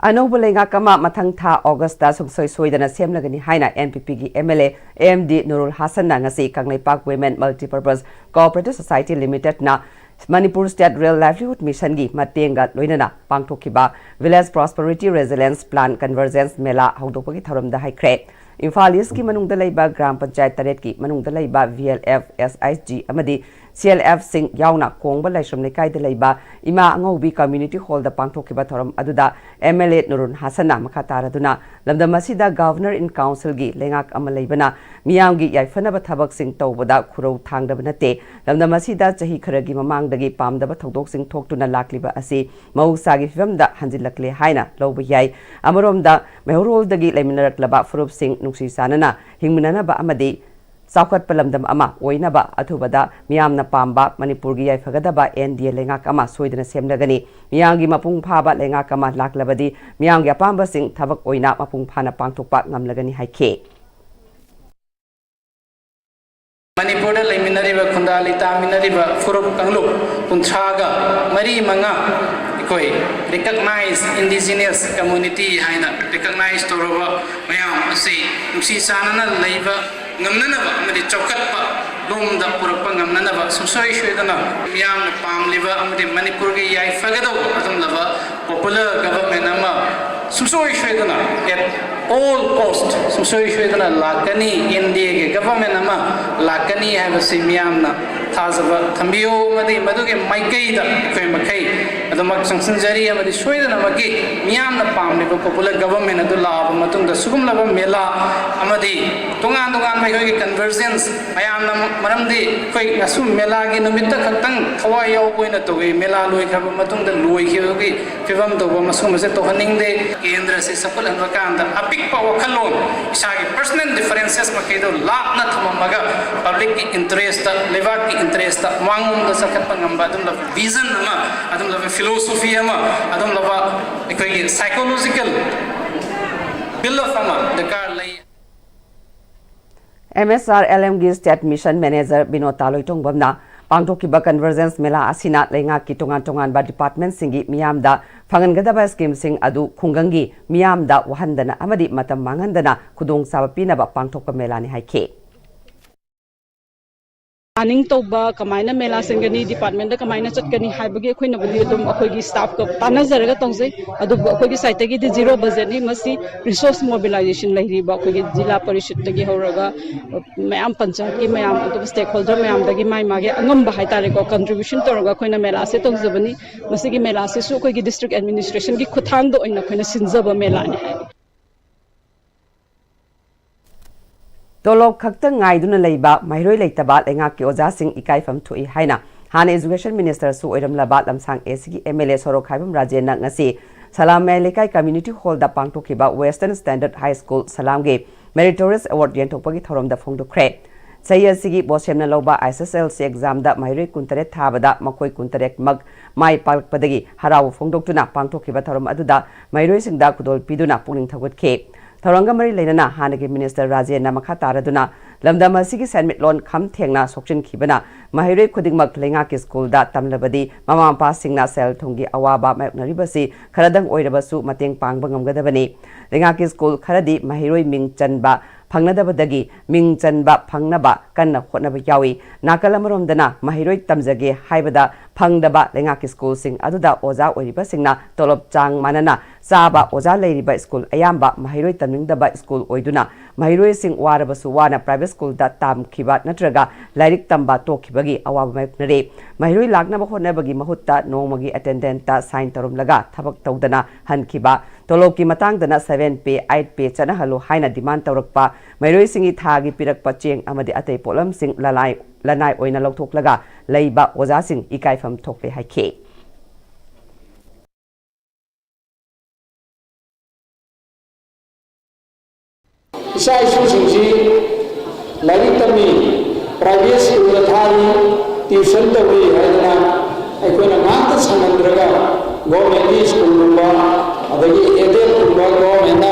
ꯑꯅꯧꯕ ꯂꯩꯉꯥꯛ ꯑꯃ ꯃꯊꯪ ꯊꯥ August ꯇ ꯁꯨꯡꯁꯣꯏ ꯁꯣꯏꯗꯅ ꯁꯦꯝꯂꯒꯅꯤ ꯍꯥꯏꯅ N P P ꯒꯤ M L A M D ꯅꯨꯔꯨꯜ ꯍꯥꯁꯟꯅ ꯉꯁꯤ Kangleipak Women Multipurpose Cooperative Society Limited ꯅ Manipur State Rural Livelihood Mission ꯒꯤ ꯃꯇꯦꯡꯒ ꯂꯣꯏꯅꯅ ꯄꯥꯡꯊꯣꯛꯈꯤꯕ Village Prosperity Resilience Plan Convergence ꯃꯦꯂꯥ ꯍꯧꯗꯣꯛꯄꯒꯤ ꯊꯧꯔꯝꯗ ꯍꯥꯏꯈ꯭ꯔꯦ꯫ ꯏꯝꯐꯥꯜ East ꯀꯤ ꯃꯅꯨꯡꯗ ꯂꯩꯕ ꯒ꯭ꯔꯥꯝ ꯄꯟꯆꯥꯌꯠ ꯇꯔꯦꯠꯀꯤ ꯃꯅꯨꯡꯗ ꯂꯩꯕ V L F S H G ꯑꯃꯗꯤ C L F ꯁꯤꯡ ꯌꯥꯎꯅ ꯀꯣꯡꯕ ꯂꯥꯏꯁ꯭ꯔꯝ ꯂꯩꯀꯥꯏꯗ ꯂꯩꯕ ꯏꯃꯥ ꯑꯉꯧꯕꯤ Community Hall ꯗ ꯄꯥꯡꯊꯣꯛꯈꯤꯕ ꯊꯧꯔꯝ ꯑꯗꯨꯗ M L A ꯅꯨꯔꯨꯜ ꯍꯥꯁꯟꯅ ꯃꯈꯥ ꯇꯥꯔꯗꯨꯅ ꯂꯝꯗꯝ ꯑꯁꯤꯗ Governor in Council ꯒꯤ ꯂꯩꯉꯥꯛ ꯑꯃ ꯂꯩꯕꯅ ꯃꯤꯌꯥꯝꯒꯤ ꯌꯥꯏꯐꯅꯕ ꯊꯕꯛꯁꯤꯡ ꯇꯧꯕꯗ ꯈꯨꯔꯧ ꯊꯥꯡꯗꯕ ꯅꯠꯇꯦ꯫ ꯂꯝꯗꯝ ꯑꯁꯤꯗ ꯆꯍꯤ ꯈꯔꯒꯤ ꯃꯃꯥꯡꯗꯒꯤ ꯄꯥꯝꯗꯕ ꯊꯧꯗꯣꯛꯁꯤꯡ ꯊꯣꯛꯇꯨꯅ ꯂꯥꯛꯂꯤꯕ ꯑꯁꯤ ꯃꯍꯧꯁꯥꯒꯤ ꯐꯤꯕꯝꯗ ꯍꯟꯖꯤꯜꯂꯛꯂꯦ ꯍꯥꯏꯅ ꯂꯧꯕ ꯌꯥꯏ꯫ ꯑꯃꯔꯣꯝꯗ ꯃꯩꯍꯧꯔꯣꯜꯗꯒꯤ ꯂꯩꯃꯤꯟꯅꯔꯛꯂꯕ ꯐꯨꯔꯨꯞꯁꯤꯡ ꯅꯨꯡꯁꯤ ꯆꯥꯟꯅꯅ ꯍꯤꯡꯃꯤꯟꯅꯅꯕ ꯑꯃꯗꯤ ꯆꯥꯎꯈꯠꯄ ꯂꯝꯗꯝ ꯑꯃ ꯑꯣꯏꯅꯕ ꯑꯊꯨꯕꯗ ꯃꯤꯌꯥꯝꯅ ꯄꯥꯝꯕ ꯃꯅꯤꯄꯨꯔꯒꯤ ꯌꯥꯏꯐꯒꯗꯕ N D A ꯂꯩꯉꯥꯛ ꯑꯃ ꯁꯣꯏꯗꯅ ꯁꯦꯝꯂꯒꯅꯤ꯫ ꯃꯤꯌꯥꯝꯒꯤ ꯃꯄꯨꯡ ꯐꯥꯕ ꯂꯩꯉꯥꯛ ꯑꯃ ꯂꯥꯛꯂꯕꯗꯤ ꯃꯤꯌꯥꯝꯒꯤ ꯑꯄꯥꯝꯕꯁꯤꯡ ꯊꯕꯛ ꯑꯣꯏꯅ ꯃꯄꯨꯡ ꯐꯥꯅ ꯄꯥꯡꯊꯣꯛꯄ ꯉꯝꯂꯒꯅꯤ ꯍꯥꯏꯈꯤ꯫ ꯃꯅꯤꯄꯨꯔꯗ ꯂꯩꯃꯤꯟꯅꯔꯤꯕ, ꯈꯨꯟꯗꯥ ꯂꯩꯇꯥꯃꯤꯟꯅꯔꯤꯕ ꯐꯨꯔꯨꯞ ꯀꯥꯡꯂꯨꯞ ꯀꯨꯟꯊ꯭ꯔꯥꯒ ꯃꯔꯤ ꯃꯉꯥ ꯑꯩꯈꯣꯏ recognized indigenous community ꯍꯥꯏꯅ recognize ꯇꯧꯔꯕ ꯃꯌꯥꯝ ꯑꯁꯤ ꯅꯨꯡꯁꯤ ꯆꯥꯟꯅꯅ ꯂꯩꯕ ꯉꯝꯅꯅꯕ ꯑꯃꯗꯤ ꯆꯥꯎꯈꯠꯄ ꯂꯣꯝꯗ ꯄꯨꯔꯛꯄ ꯉꯝꯅꯅꯕ ꯁꯨꯡꯁꯣꯏ ꯁꯣꯏꯗꯅ ꯃꯤꯌꯥꯝꯅ ꯄꯥꯝꯂꯤꯕ ꯑꯃꯗꯤ ꯃꯅꯤꯄꯨꯔꯒꯤ ꯌꯥꯏꯐꯒꯗꯧꯕ ꯑꯗꯨꯒꯨꯝꯂꯕ popular government ꯑꯃ ꯁꯨꯡꯁꯣꯏ ꯁꯣꯏꯗꯅ at All cost ꯁꯨꯡꯁꯣꯏ ꯁꯣꯏꯗꯅ ꯂꯥꯛꯀꯅꯤ, ꯑꯦꯟ ꯗꯤ ꯑꯦꯒꯤ ꯒꯚꯔꯟꯃꯦꯟ ꯑꯃ ꯂꯥꯛꯀꯅꯤ ꯍꯥꯏꯕꯁꯤ ꯃꯤꯌꯥꯝꯅ ꯊꯥꯖꯕ ꯊꯝꯕꯤꯌꯨ, ꯑꯃꯗꯤ ꯃꯗꯨꯒꯤ ꯃꯥꯏꯀꯩꯗ ꯑꯩꯈꯣꯏ ꯃꯈꯩ ꯑꯗꯨꯃꯛ ꯆꯪꯁꯤꯟꯖꯔꯤ꯫ ꯑꯃꯗꯤ ꯁꯣꯏꯗꯅꯃꯛꯀꯤ ꯃꯤꯌꯥꯝꯅ ꯄꯥꯝꯂꯤꯕ ꯄꯣꯄꯨꯂꯔ ꯒꯚꯔꯟꯃꯦꯟ ꯑꯗꯨ ꯂꯥꯛꯑꯕ ꯃꯇꯨꯡꯗ ꯁꯤꯒꯨꯝꯂꯕ ꯃꯦꯂꯥ ꯑꯃꯗꯤ ꯇꯣꯉꯥꯟ ꯇꯣꯉꯥꯟꯕ ꯑꯩꯈꯣꯏꯒꯤ ꯀꯟꯚꯔꯖꯦꯟꯁ ꯃꯌꯥꯝꯅ, ꯃꯔꯝꯗꯤ ꯑꯩꯈꯣꯏ ꯉꯁꯤ ꯃꯦꯂꯥꯒꯤ ꯅꯨꯃꯤꯠꯇ ꯈꯛꯇꯪ ꯊꯋꯥꯏ ꯌꯥꯎꯕ ꯑꯣꯏꯅ ꯇꯧꯏ, ꯃꯦꯂꯥ ꯂꯣꯏꯈ꯭ꯔꯕ ꯃꯇꯨꯡꯗ ꯂꯣꯏꯈꯤꯕꯒꯤ ꯐꯤꯕꯝ ꯇꯧꯕ ꯃꯁꯤꯒꯨꯝꯕꯁꯦ ꯇꯧꯍꯟꯅꯤꯡꯗꯦ꯫ ꯀꯦꯟꯗ꯭ꯔꯁꯤ ꯆꯥꯎꯈꯠꯍꯟꯕ ꯀꯥꯟꯗ ꯑꯄꯤꯛꯄ ꯋꯥꯈꯜꯂꯣꯟ, ꯏꯁꯥꯒꯤ ꯄꯔꯁꯅꯦꯜ ꯗꯤꯐꯔꯦꯟꯁꯦꯁ ꯃꯈꯩꯗꯣ ꯂꯥꯞꯅ ꯊꯝꯃꯝꯃꯒ ꯄꯕ꯭ꯂꯤꯛꯀꯤ ꯏꯟꯇꯔꯦꯁꯇ, ꯂꯩꯕꯥꯛꯀꯤ ꯏꯟꯇꯔꯦꯁꯇ ꯃꯥꯡꯂꯣꯝꯗ ꯆꯈꯠꯄ ꯉꯝꯕ ꯑꯗꯨꯝꯂꯕ ꯚꯤꯖꯟ ꯑꯃ, ꯑꯗꯨꯝꯂꯕ ꯐꯤꯂꯣꯁꯣꯐꯤ ꯑꯃ, ꯑꯗꯨꯝꯂꯕ ꯑꯩꯈꯣꯏꯒꯤ ꯁꯥꯏꯀꯣꯂꯣꯖꯤꯀꯦꯜ ꯕꯤꯜ ꯑꯞ ꯑꯃ ꯗꯔꯀꯥꯔ ꯂꯩ꯫ ꯑꯦꯝ ꯑꯦꯁ ꯑꯥꯔ ꯑꯦꯜ ꯑꯦꯝꯒꯤ ꯁ꯭ꯇꯦꯠ ꯃꯤꯁꯟ ꯃꯦꯅꯦꯖꯔ ꯕꯤꯅꯣꯇꯥ ꯂꯣꯏꯇꯣꯡꯕꯝꯅ ꯄꯥꯡꯊꯣꯛꯈꯤꯕ ꯀꯟꯚꯔꯖꯦꯟꯁ ꯃꯦꯂꯥ ꯑꯁꯤꯅ ꯂꯩꯉꯥꯛꯀꯤ ꯇꯣꯉꯥꯟ ꯇꯣꯉꯥꯟꯕ ꯗꯤꯄꯥꯔꯠꯃꯦꯟꯠꯁꯤꯡꯒꯤ ꯃꯤꯌꯥꯝꯗ ꯐꯪꯍꯟꯒꯗꯕ ꯁ꯭ꯀꯤꯝꯁꯤꯡ ꯑꯗꯨ ꯈꯨꯡꯒꯪꯒꯤ ꯃꯤꯌꯥꯝꯗ ꯋꯥꯍꯟꯗꯅ ꯑꯃꯗꯤ ꯃꯇꯝ ꯃꯥꯡꯍꯟꯗꯅ ꯈꯨꯗꯣꯡꯆꯥꯕ ꯄꯤꯅꯕ ꯄꯥꯡꯊꯣꯛꯄ ꯃꯦꯂꯥꯅꯤ ꯍꯥꯏꯈꯤ꯫ ꯄ꯭ꯂꯥꯅꯤꯡ ꯇꯧꯕ, ꯀꯃꯥꯏꯅ ꯃꯦꯂꯥ ꯁꯤꯟꯒꯅꯤ, ꯗꯤꯄꯥꯔꯠꯃꯦꯟꯗ ꯀꯃꯥꯏꯅ ꯆꯠꯀꯅꯤ ꯍꯥꯏꯕꯒꯤ ꯑꯗꯨꯝ ꯑꯩꯈꯣꯏꯒꯤ ꯁ꯭ꯇꯥꯐꯀ ꯇꯥꯟꯅꯖꯔꯒ ꯇꯧꯖꯩ꯫ ꯑꯗꯨꯕꯨ ꯑꯩꯈꯣꯏꯒꯤ ꯁꯥꯏꯠꯇꯒꯤꯗꯤ ꯖꯤꯔꯣ ꯕꯖꯦꯠꯅꯤ꯫ ꯃꯁꯤ ꯔꯤꯁꯣꯔꯁ ꯃꯣꯕꯤꯂꯥꯏꯖꯦꯁꯟ ꯂꯩꯔꯤꯕ ꯑꯩꯈꯣꯏꯒꯤ ꯖꯤꯂꯥ ꯄꯔꯤꯁꯠꯇꯒꯤ ꯍꯧꯔꯒ ꯃꯌꯥꯝ, ꯄꯟꯆꯥꯌꯠꯀꯤ ꯃꯌꯥꯝ, ꯑꯗꯨꯒ ꯁ꯭ꯇꯦꯛ ꯍꯣꯜꯗꯔ ꯃꯌꯥꯝꯗꯒꯤ ꯃꯥꯒꯤ ꯃꯥꯒꯤ ꯑꯉꯝꯕ ꯍꯥꯏꯇꯥꯔꯦꯀꯣ, ꯀꯟꯇ꯭ꯔꯤꯕ꯭ꯌꯨꯁꯟ ꯇꯧꯔꯒ ꯑꯩꯈꯣꯏꯅ ꯃꯦꯂꯥꯁꯦ ꯇꯧꯖꯕꯅꯤ꯫ ꯃꯁꯤꯒꯤ ꯃꯦꯂꯥꯁꯤꯁꯨ ꯑꯩꯈꯣꯏꯒꯤ ꯗꯤꯁꯇ꯭ꯔꯤꯛ ꯑꯦꯗꯃꯤꯅꯤꯁꯇ꯭ꯔꯦꯁꯟꯒꯤ ꯈꯨꯠꯊꯥꯡꯗ ꯑꯣꯏꯅ ꯑꯩꯈꯣꯏꯅ ꯁꯤꯟꯖꯕ ꯃꯦꯂꯥꯅꯤ ꯍꯥꯏ꯫ ꯇꯣꯂꯣꯞ ꯈꯛꯇ ꯉꯥꯏꯗꯨꯅ ꯂꯩꯕ, ꯃꯍꯩꯔꯣꯏ ꯂꯩꯇꯕ ꯂꯩꯉꯥꯛꯀꯤ ꯑꯣꯖꯥꯁꯤꯡ ꯏꯀꯥꯏꯐꯝ ꯊꯣꯛꯏ ꯍꯥꯏꯅ ꯍꯥꯟꯅ ꯏꯖꯨꯀꯦꯁꯟ ꯃꯤꯅꯤꯁꯇꯔꯁꯨ ꯑꯣꯏꯔꯝꯂꯕ ꯂꯝꯁꯥꯡ ꯑꯦ ꯁꯤꯒꯤ ꯑꯦꯝ ꯑꯦꯜ ꯑꯦ ꯁꯣꯔꯣꯛꯈꯥꯏꯕꯝ ꯔꯥꯖꯦꯟꯅ ꯉꯁꯤ ꯁꯂꯥꯝ ꯃꯌꯥꯏ ꯂꯩꯀꯥꯏ ꯀꯝꯃ꯭ꯌꯨꯅꯤꯇꯤ ꯍꯣꯜꯗ ꯄꯥꯡꯊꯣꯛꯈꯤꯕ ꯋꯦꯁꯇꯔꯟ ꯁ꯭ꯇꯦꯟꯗꯔꯗ ꯍꯥꯏ ꯁ꯭ꯀꯨꯜ ꯁꯂꯥꯝꯒꯤ ꯃꯦꯔꯤꯇꯣꯔꯤꯌꯁ ꯑꯦꯋꯥꯔꯗ ꯌꯦꯟꯊꯣꯛꯄꯒꯤ ꯊꯧꯔꯝꯗ ꯐꯣꯡꯗꯣꯛꯈ꯭ꯔꯦ꯫ ꯆꯍꯤ ꯑꯁꯤꯒꯤ ꯕꯣꯁꯦꯝꯅ ꯂꯧꯕ ꯑꯥꯏ ꯑꯦꯁ ꯑꯦꯁ ꯑꯦꯜ ꯁꯤ ꯑꯦꯛꯖꯥꯝꯗ ꯃꯍꯩꯔꯣꯏ ꯀꯨꯟꯇꯔꯦꯠ ꯊꯥꯕꯗ ꯃꯈꯣꯏ ꯀꯨꯟꯇꯔꯦꯠꯃꯛ ꯃꯥꯏ ꯄꯥꯛꯂꯛꯄꯗꯒꯤ ꯍꯔꯥꯎꯕ ꯐꯣꯡꯗꯣꯛꯇꯨꯅ ꯄꯥꯡꯊꯣꯛꯈꯤꯕ ꯊꯧꯔꯝ ꯑꯗꯨꯗ ꯃꯍꯩꯔꯣꯏꯁꯤꯡꯗ ꯈꯨꯗꯣꯜ ꯄꯤꯗꯨꯅ ꯄꯨꯛꯅꯤꯡ ꯊꯧꯒꯠꯈꯤ꯫ ꯊꯧꯔꯝꯒ ꯃꯔꯤ ꯂꯩꯅꯅ ꯍꯥꯟꯅꯒꯤ ꯃꯤꯅꯤꯁꯇꯔ ꯔꯥꯖꯦꯟꯅ ꯃꯈꯥ ꯇꯥꯔꯗꯨꯅ ꯂꯝꯗꯝ ꯑꯁꯤꯒꯤ ꯁꯦꯟꯃꯤꯠꯂꯣꯟ ꯈꯝ ꯊꯦꯡꯅ ꯁꯣꯛꯆꯤꯟꯈꯤꯕꯅ ꯃꯍꯩꯔꯣꯏ ꯈꯨꯗꯤꯡꯃꯛ ꯂꯩꯉꯥꯛꯀꯤ ꯁ꯭ꯀꯨꯜꯗ ꯇꯝꯂꯕꯗꯤ ꯃꯃꯥ ꯃꯄꯥꯁꯤꯡꯅ ꯁꯦꯜ ꯊꯨꯝꯒꯤ ꯑꯋꯥꯕ ꯃꯥꯌꯣꯛꯅꯔꯤꯕꯁꯤ ꯈꯔꯗꯪ ꯑꯣꯏꯔꯕꯁꯨ ꯃꯇꯦꯡ ꯄꯥꯡꯕ ꯉꯝꯒꯗꯕꯅꯤ꯫ ꯂꯩꯉꯥꯛꯀꯤ ꯁ꯭ꯀꯨꯜ ꯈꯔꯗꯤ ꯃꯍꯩꯔꯣꯏ ꯃꯤꯡ ꯆꯟꯕ ꯐꯪꯅꯗꯕꯗꯒꯤ ꯃꯤꯡ ꯆꯟꯕ ꯐꯪꯅꯕ ꯀꯟꯅ ꯍꯣꯠꯅꯕ ꯌꯥꯎꯏ꯫ ꯅꯥꯀꯜ ꯑꯃꯔꯣꯝꯗꯅ ꯃꯍꯩꯔꯣꯏ ꯇꯝꯖꯒꯦ ꯍꯥꯏꯕꯗ ꯐꯪꯗꯕ ꯂꯩꯉꯥꯛꯀꯤ ꯁ꯭ꯀꯨꯜꯁꯤꯡ ꯑꯗꯨꯗ ꯑꯣꯖꯥ ꯑꯣꯏꯔꯤꯕꯁꯤꯡꯅ ꯇꯣꯂꯣꯞ ꯆꯥꯡ ꯃꯥꯟꯅꯅ ꯆꯥꯕ ꯑꯣꯖꯥ ꯂꯩꯔꯤꯕ ꯁ꯭ꯀꯨꯜ ꯑꯌꯥꯝꯕ ꯃꯍꯩꯔꯣꯏ ꯇꯝꯅꯤꯡꯗꯕ ꯁ꯭ꯀꯨꯜ ꯑꯣꯏꯗꯨꯅ ꯃꯍꯩꯔꯣꯏꯁꯤꯡ ꯋꯥꯔꯕꯁꯨ ꯋꯥꯅ ꯄ꯭ꯔꯥꯏꯚꯦꯠ ꯁ꯭ꯀꯨꯜꯗ ꯇꯝꯈꯤꯕ ꯅꯠꯇ꯭ꯔꯒ ꯂꯥꯏꯔꯤꯛ ꯇꯝꯕ ꯇꯣꯛꯈꯤꯕꯒꯤ ꯑꯋꯥꯕ ꯃꯥꯌꯣꯛꯅꯔꯦ꯫ ꯃꯍꯩꯔꯣꯏ ꯂꯥꯛꯅꯕ ꯍꯣꯠꯅꯕꯒꯤ ꯃꯍꯨꯠꯇ ꯅꯣꯡꯃꯒꯤ ꯑꯦꯇꯦꯟꯗꯦꯟꯠꯇ ꯁꯥꯏꯟ ꯇꯧꯔꯝꯂꯒ ꯊꯕꯛ ꯇꯧꯗꯅ ꯍꯟꯈꯤꯕ, ꯇꯣꯂꯣꯞꯀꯤ ꯃꯇꯥꯡꯗꯅ ꯁꯚꯦꯟ ꯄꯦ, ꯑꯩꯠ ꯄꯦ ꯆꯠꯅꯍꯜꯂꯨ ꯍꯥꯏꯅ ꯗꯤꯃꯥꯟ ꯇꯧꯔꯛꯄ, ꯃꯍꯩꯔꯣꯏꯁꯤꯡꯒꯤ ꯊꯥꯒꯤ ꯄꯤꯔꯛꯄ ꯆꯦꯡ ꯑꯃꯗꯤ ꯑꯇꯩ ꯄꯣꯠꯂꯝꯁꯤꯡ ꯂꯅꯥꯏ, ꯂꯅꯥꯏ ꯑꯣꯏꯅ ꯂꯧꯊꯣꯛꯂꯒ ꯂꯩꯕ ꯑꯣꯖꯥꯁꯤꯡ ꯏꯀꯥꯏꯐꯝ ꯊꯣꯛꯂꯦ ꯍꯥꯏꯈꯤ꯫ ꯏꯆꯥ ꯏꯁꯨꯁꯤꯡꯁꯤ ꯂꯥꯏꯔꯤꯛ ꯇꯝꯃꯤ, ꯄ꯭ꯔꯥꯏꯚꯦꯠ ꯁ꯭ꯀꯨꯜꯗ ꯊꯥꯔꯤ, ꯇ꯭ꯌꯨꯁꯟ ꯇꯧꯔꯤ ꯍꯥꯏꯗꯅ ꯑꯩꯈꯣꯏꯅ ꯉꯥꯛꯇ ꯁꯪꯍꯟꯗ꯭ꯔꯒ ꯒꯣꯔꯃꯦꯟꯒꯤ ꯁ꯭ꯀꯨꯜꯒꯨꯝꯕ, ꯑꯗꯒꯤ ꯑꯦꯗꯦꯠꯀꯨꯝꯕ ꯒꯣꯔꯃꯦꯟꯅ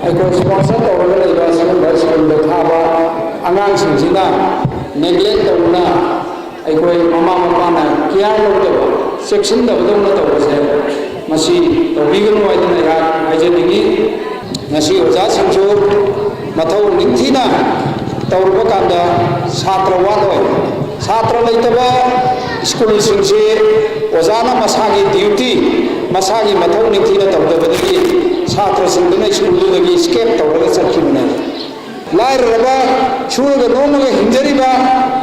ꯑꯩꯈꯣꯏ ꯁ꯭ꯄꯣꯟꯁꯔ ꯇꯧꯔꯒ ꯂꯩꯕ ꯁꯤꯒꯨꯝꯕ ꯁ꯭ꯀꯨꯜꯗ ꯊꯥꯕ ꯑꯉꯥꯡꯁꯤꯡꯁꯤꯅ ꯅꯦꯒ꯭ꯂꯦꯛ ꯇꯧꯗꯨꯅ ꯑꯩꯈꯣꯏ ꯃꯃꯥ ꯃꯄꯥꯅ ꯀꯤꯌꯥꯔ ꯂꯧꯗꯕ, ꯆꯦꯛꯁꯤꯟꯗꯕꯗꯧꯅ ꯇꯧꯕꯁꯦ ꯃꯁꯤ ꯇꯧꯕꯤꯒꯅꯨ ꯍꯥꯏꯗꯅ ꯑꯩꯍꯥꯛ ꯍꯥꯏꯖꯅꯤꯡꯉꯤ꯫ ꯉꯁꯤ ꯑꯣꯖꯥꯁꯤꯡꯁꯨ ꯃꯊꯧ ꯅꯤꯡꯊꯤꯅ ꯇꯧꯔꯨꯕ ꯀꯥꯟꯗ ꯁꯥꯇ꯭ꯔ ꯋꯥꯠꯂꯣꯏ꯫ ꯁꯥꯇ꯭ꯔ ꯂꯩꯇꯕ ꯁ꯭ꯀꯨꯜꯁꯤꯡꯁꯤ ꯑꯣꯖꯥꯅ ꯃꯁꯥꯒꯤ ꯗ꯭ꯌꯨꯇꯤ, ꯃꯁꯥꯒꯤ ꯃꯊꯧ ꯅꯤꯡꯊꯤꯅ ꯇꯧꯗꯕꯗꯒꯤ ꯁꯥꯇ꯭ꯔꯁꯤꯡꯗꯨꯅ ꯁ꯭ꯀꯨꯜꯗꯨꯗꯒꯤ ꯏꯁꯀꯦꯞ ꯇꯧꯔꯒ ꯆꯠꯈꯤꯕꯅꯦ꯫ ꯂꯥꯏꯔꯔꯕ, ꯁꯨꯔꯒ ꯅꯣꯝꯃꯒ ꯍꯤꯡꯖꯔꯤꯕ,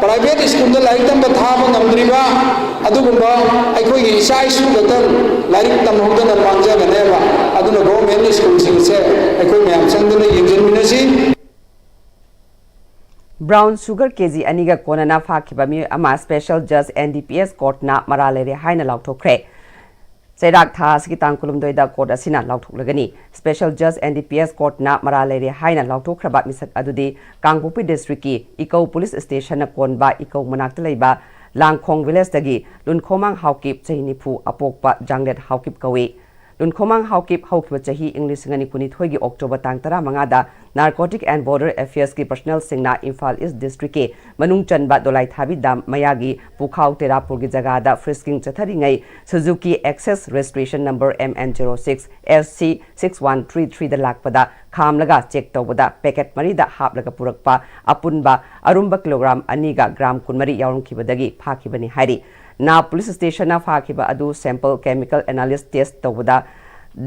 ꯄ꯭ꯔꯥꯏꯚꯦꯠ ꯁ꯭ꯀꯨꯜꯗ ꯂꯥꯏꯔꯤꯛ ꯇꯝꯕ ꯊꯥꯕ ꯉꯝꯗ꯭ꯔꯤꯕ ꯑꯗꯨꯒꯨꯝꯕ ꯑꯩꯈꯣꯏꯒꯤ ꯏꯆꯥ ꯏꯁꯨ ꯈꯛꯇꯪ ꯂꯥꯏꯔꯤꯛ ꯇꯝꯍꯧꯗꯅ ꯃꯥꯡꯖꯒꯅꯦꯕ꯫ ꯑꯗꯨꯅ ꯒꯣꯔꯃꯦꯟ ꯁ꯭ꯀꯨꯜꯁꯤꯡꯁꯦ ꯑꯩꯈꯣꯏ ꯃꯌꯥꯝ ꯆꯪꯗꯅ ꯌꯦꯡꯁꯤꯟꯃꯤꯟꯅꯁꯤ꯫ ꯕ꯭ꯔꯥꯎꯟ ꯁꯨꯒꯔ ꯀꯦꯖꯤ ꯑꯅꯤꯒ ꯀꯣꯟꯅꯅ ꯐꯥꯈꯤꯕ ꯃꯤꯑꯣꯏ ꯑꯃ special ꯖꯖ N D P S ꯀꯣꯔꯠꯅ ꯃꯔꯥꯜ ꯂꯩꯔꯦ ꯍꯥꯏꯅ ꯂꯥꯎꯊꯣꯛꯈ꯭ꯔꯦ꯫ ꯆꯩꯔꯥꯛ ꯊꯥ ꯑꯁꯤꯒꯤ ꯇꯥꯡ ꯀꯨꯟꯍꯨꯝꯗꯣꯏꯗ ꯀꯣꯔꯠ ꯑꯁꯤꯅ ꯂꯥꯎꯊꯣꯛꯂꯒꯅꯤ꯫ Special ꯖꯖ N D P S ꯀꯣꯔꯠꯅ ꯃꯔꯥꯜ ꯂꯩꯔꯦ ꯍꯥꯏꯅ ꯂꯥꯎꯊꯣꯛꯈ꯭ꯔꯕ ꯃꯤꯁꯛ ꯑꯗꯨꯗꯤ ꯀꯥꯡꯄꯣꯛꯄꯤ ꯗꯤꯁꯇ꯭ꯔꯤꯛꯀꯤ ꯏꯀꯧ ꯄꯨꯂꯤꯁ ꯁ꯭ꯇꯦꯁꯟꯅ ꯀꯣꯟꯕ ꯏꯀꯧ ꯃꯅꯥꯛꯇ ꯂꯩꯕ ꯂꯥꯡꯈꯣꯡ ꯚꯤꯂꯦꯖꯇꯒꯤ ꯂꯨꯟꯈꯣꯃꯥꯡ ꯍꯥꯎꯀꯤꯞ, ꯆꯍꯤ ꯅꯤꯐꯨ, ꯑꯄꯣꯛꯄ ꯖꯥꯡꯂꯦꯠ ꯍꯥꯎꯀꯤꯞ ꯀꯧꯏ꯫ ꯂꯨꯟꯈꯣꯃꯥꯡ ꯍꯥꯎꯀꯤꯞ ꯍꯧꯈꯤꯕ ꯆꯍꯤ ꯏꯪ ꯂꯤꯁꯤꯡ ꯑꯅꯤ ꯀꯨꯟꯅꯤꯊꯣꯏꯒꯤ ꯑꯣꯛꯇꯣꯕꯔ ꯇꯥꯡ ꯇꯔꯥꯃꯉꯥꯗ ꯅꯥꯔꯀꯣꯇꯤꯛ ꯑꯦꯟ ꯕꯣꯔꯗꯔ ꯑꯦꯐꯤꯌꯔꯁꯀꯤ ꯄꯔꯁꯅꯦꯜꯁꯤꯡꯅ ꯏꯝꯐꯥꯜ ꯏꯁ ꯗꯤꯁꯇ꯭ꯔꯤꯛꯀꯤ ꯃꯅꯨꯡ ꯆꯟꯕ ꯗꯣꯂꯥꯏꯊꯥꯕꯤ ꯗꯥꯝ ꯃꯌꯥꯒꯤ ꯄꯨꯈꯥꯎ ꯇꯦꯔꯥꯄꯨꯔꯒꯤ ꯖꯒꯥꯗ ꯐ꯭ꯔꯤꯁꯀꯤꯡ ꯆꯠꯊꯔꯤꯉꯩ ꯁꯨꯖꯨꯀꯤ access registration number M N zero six S C six one three ꯊ꯭ꯔꯤꯗ ꯂꯥꯛꯄꯗ ꯈꯥꯝꯂꯒ ꯆꯦꯛ ꯇꯧꯕꯗ ꯄꯦꯀꯦꯠ ꯃꯔꯤꯗ ꯍꯥꯞꯂꯒ ꯄꯨꯔꯛꯄ ꯑꯄꯨꯟꯕ ꯑꯔꯨꯝꯕ ꯀꯤꯂꯣꯒ꯭ꯔꯥꯝ ꯑꯅꯤꯒ ꯒ꯭ꯔꯥꯝ ꯀꯨꯟꯃꯔꯤ ꯌꯥꯎꯔꯝꯈꯤꯕꯗꯒꯤ ꯐꯥꯈꯤꯕꯅꯤ ꯍꯥꯏꯔꯤ꯫ ꯅꯥ ꯄꯨꯂꯤꯁ ꯁ꯭ꯇꯦꯁꯟꯅ ꯐꯥꯈꯤꯕ ꯑꯗꯨ sample chemical analysis test ꯇꯧꯕꯗ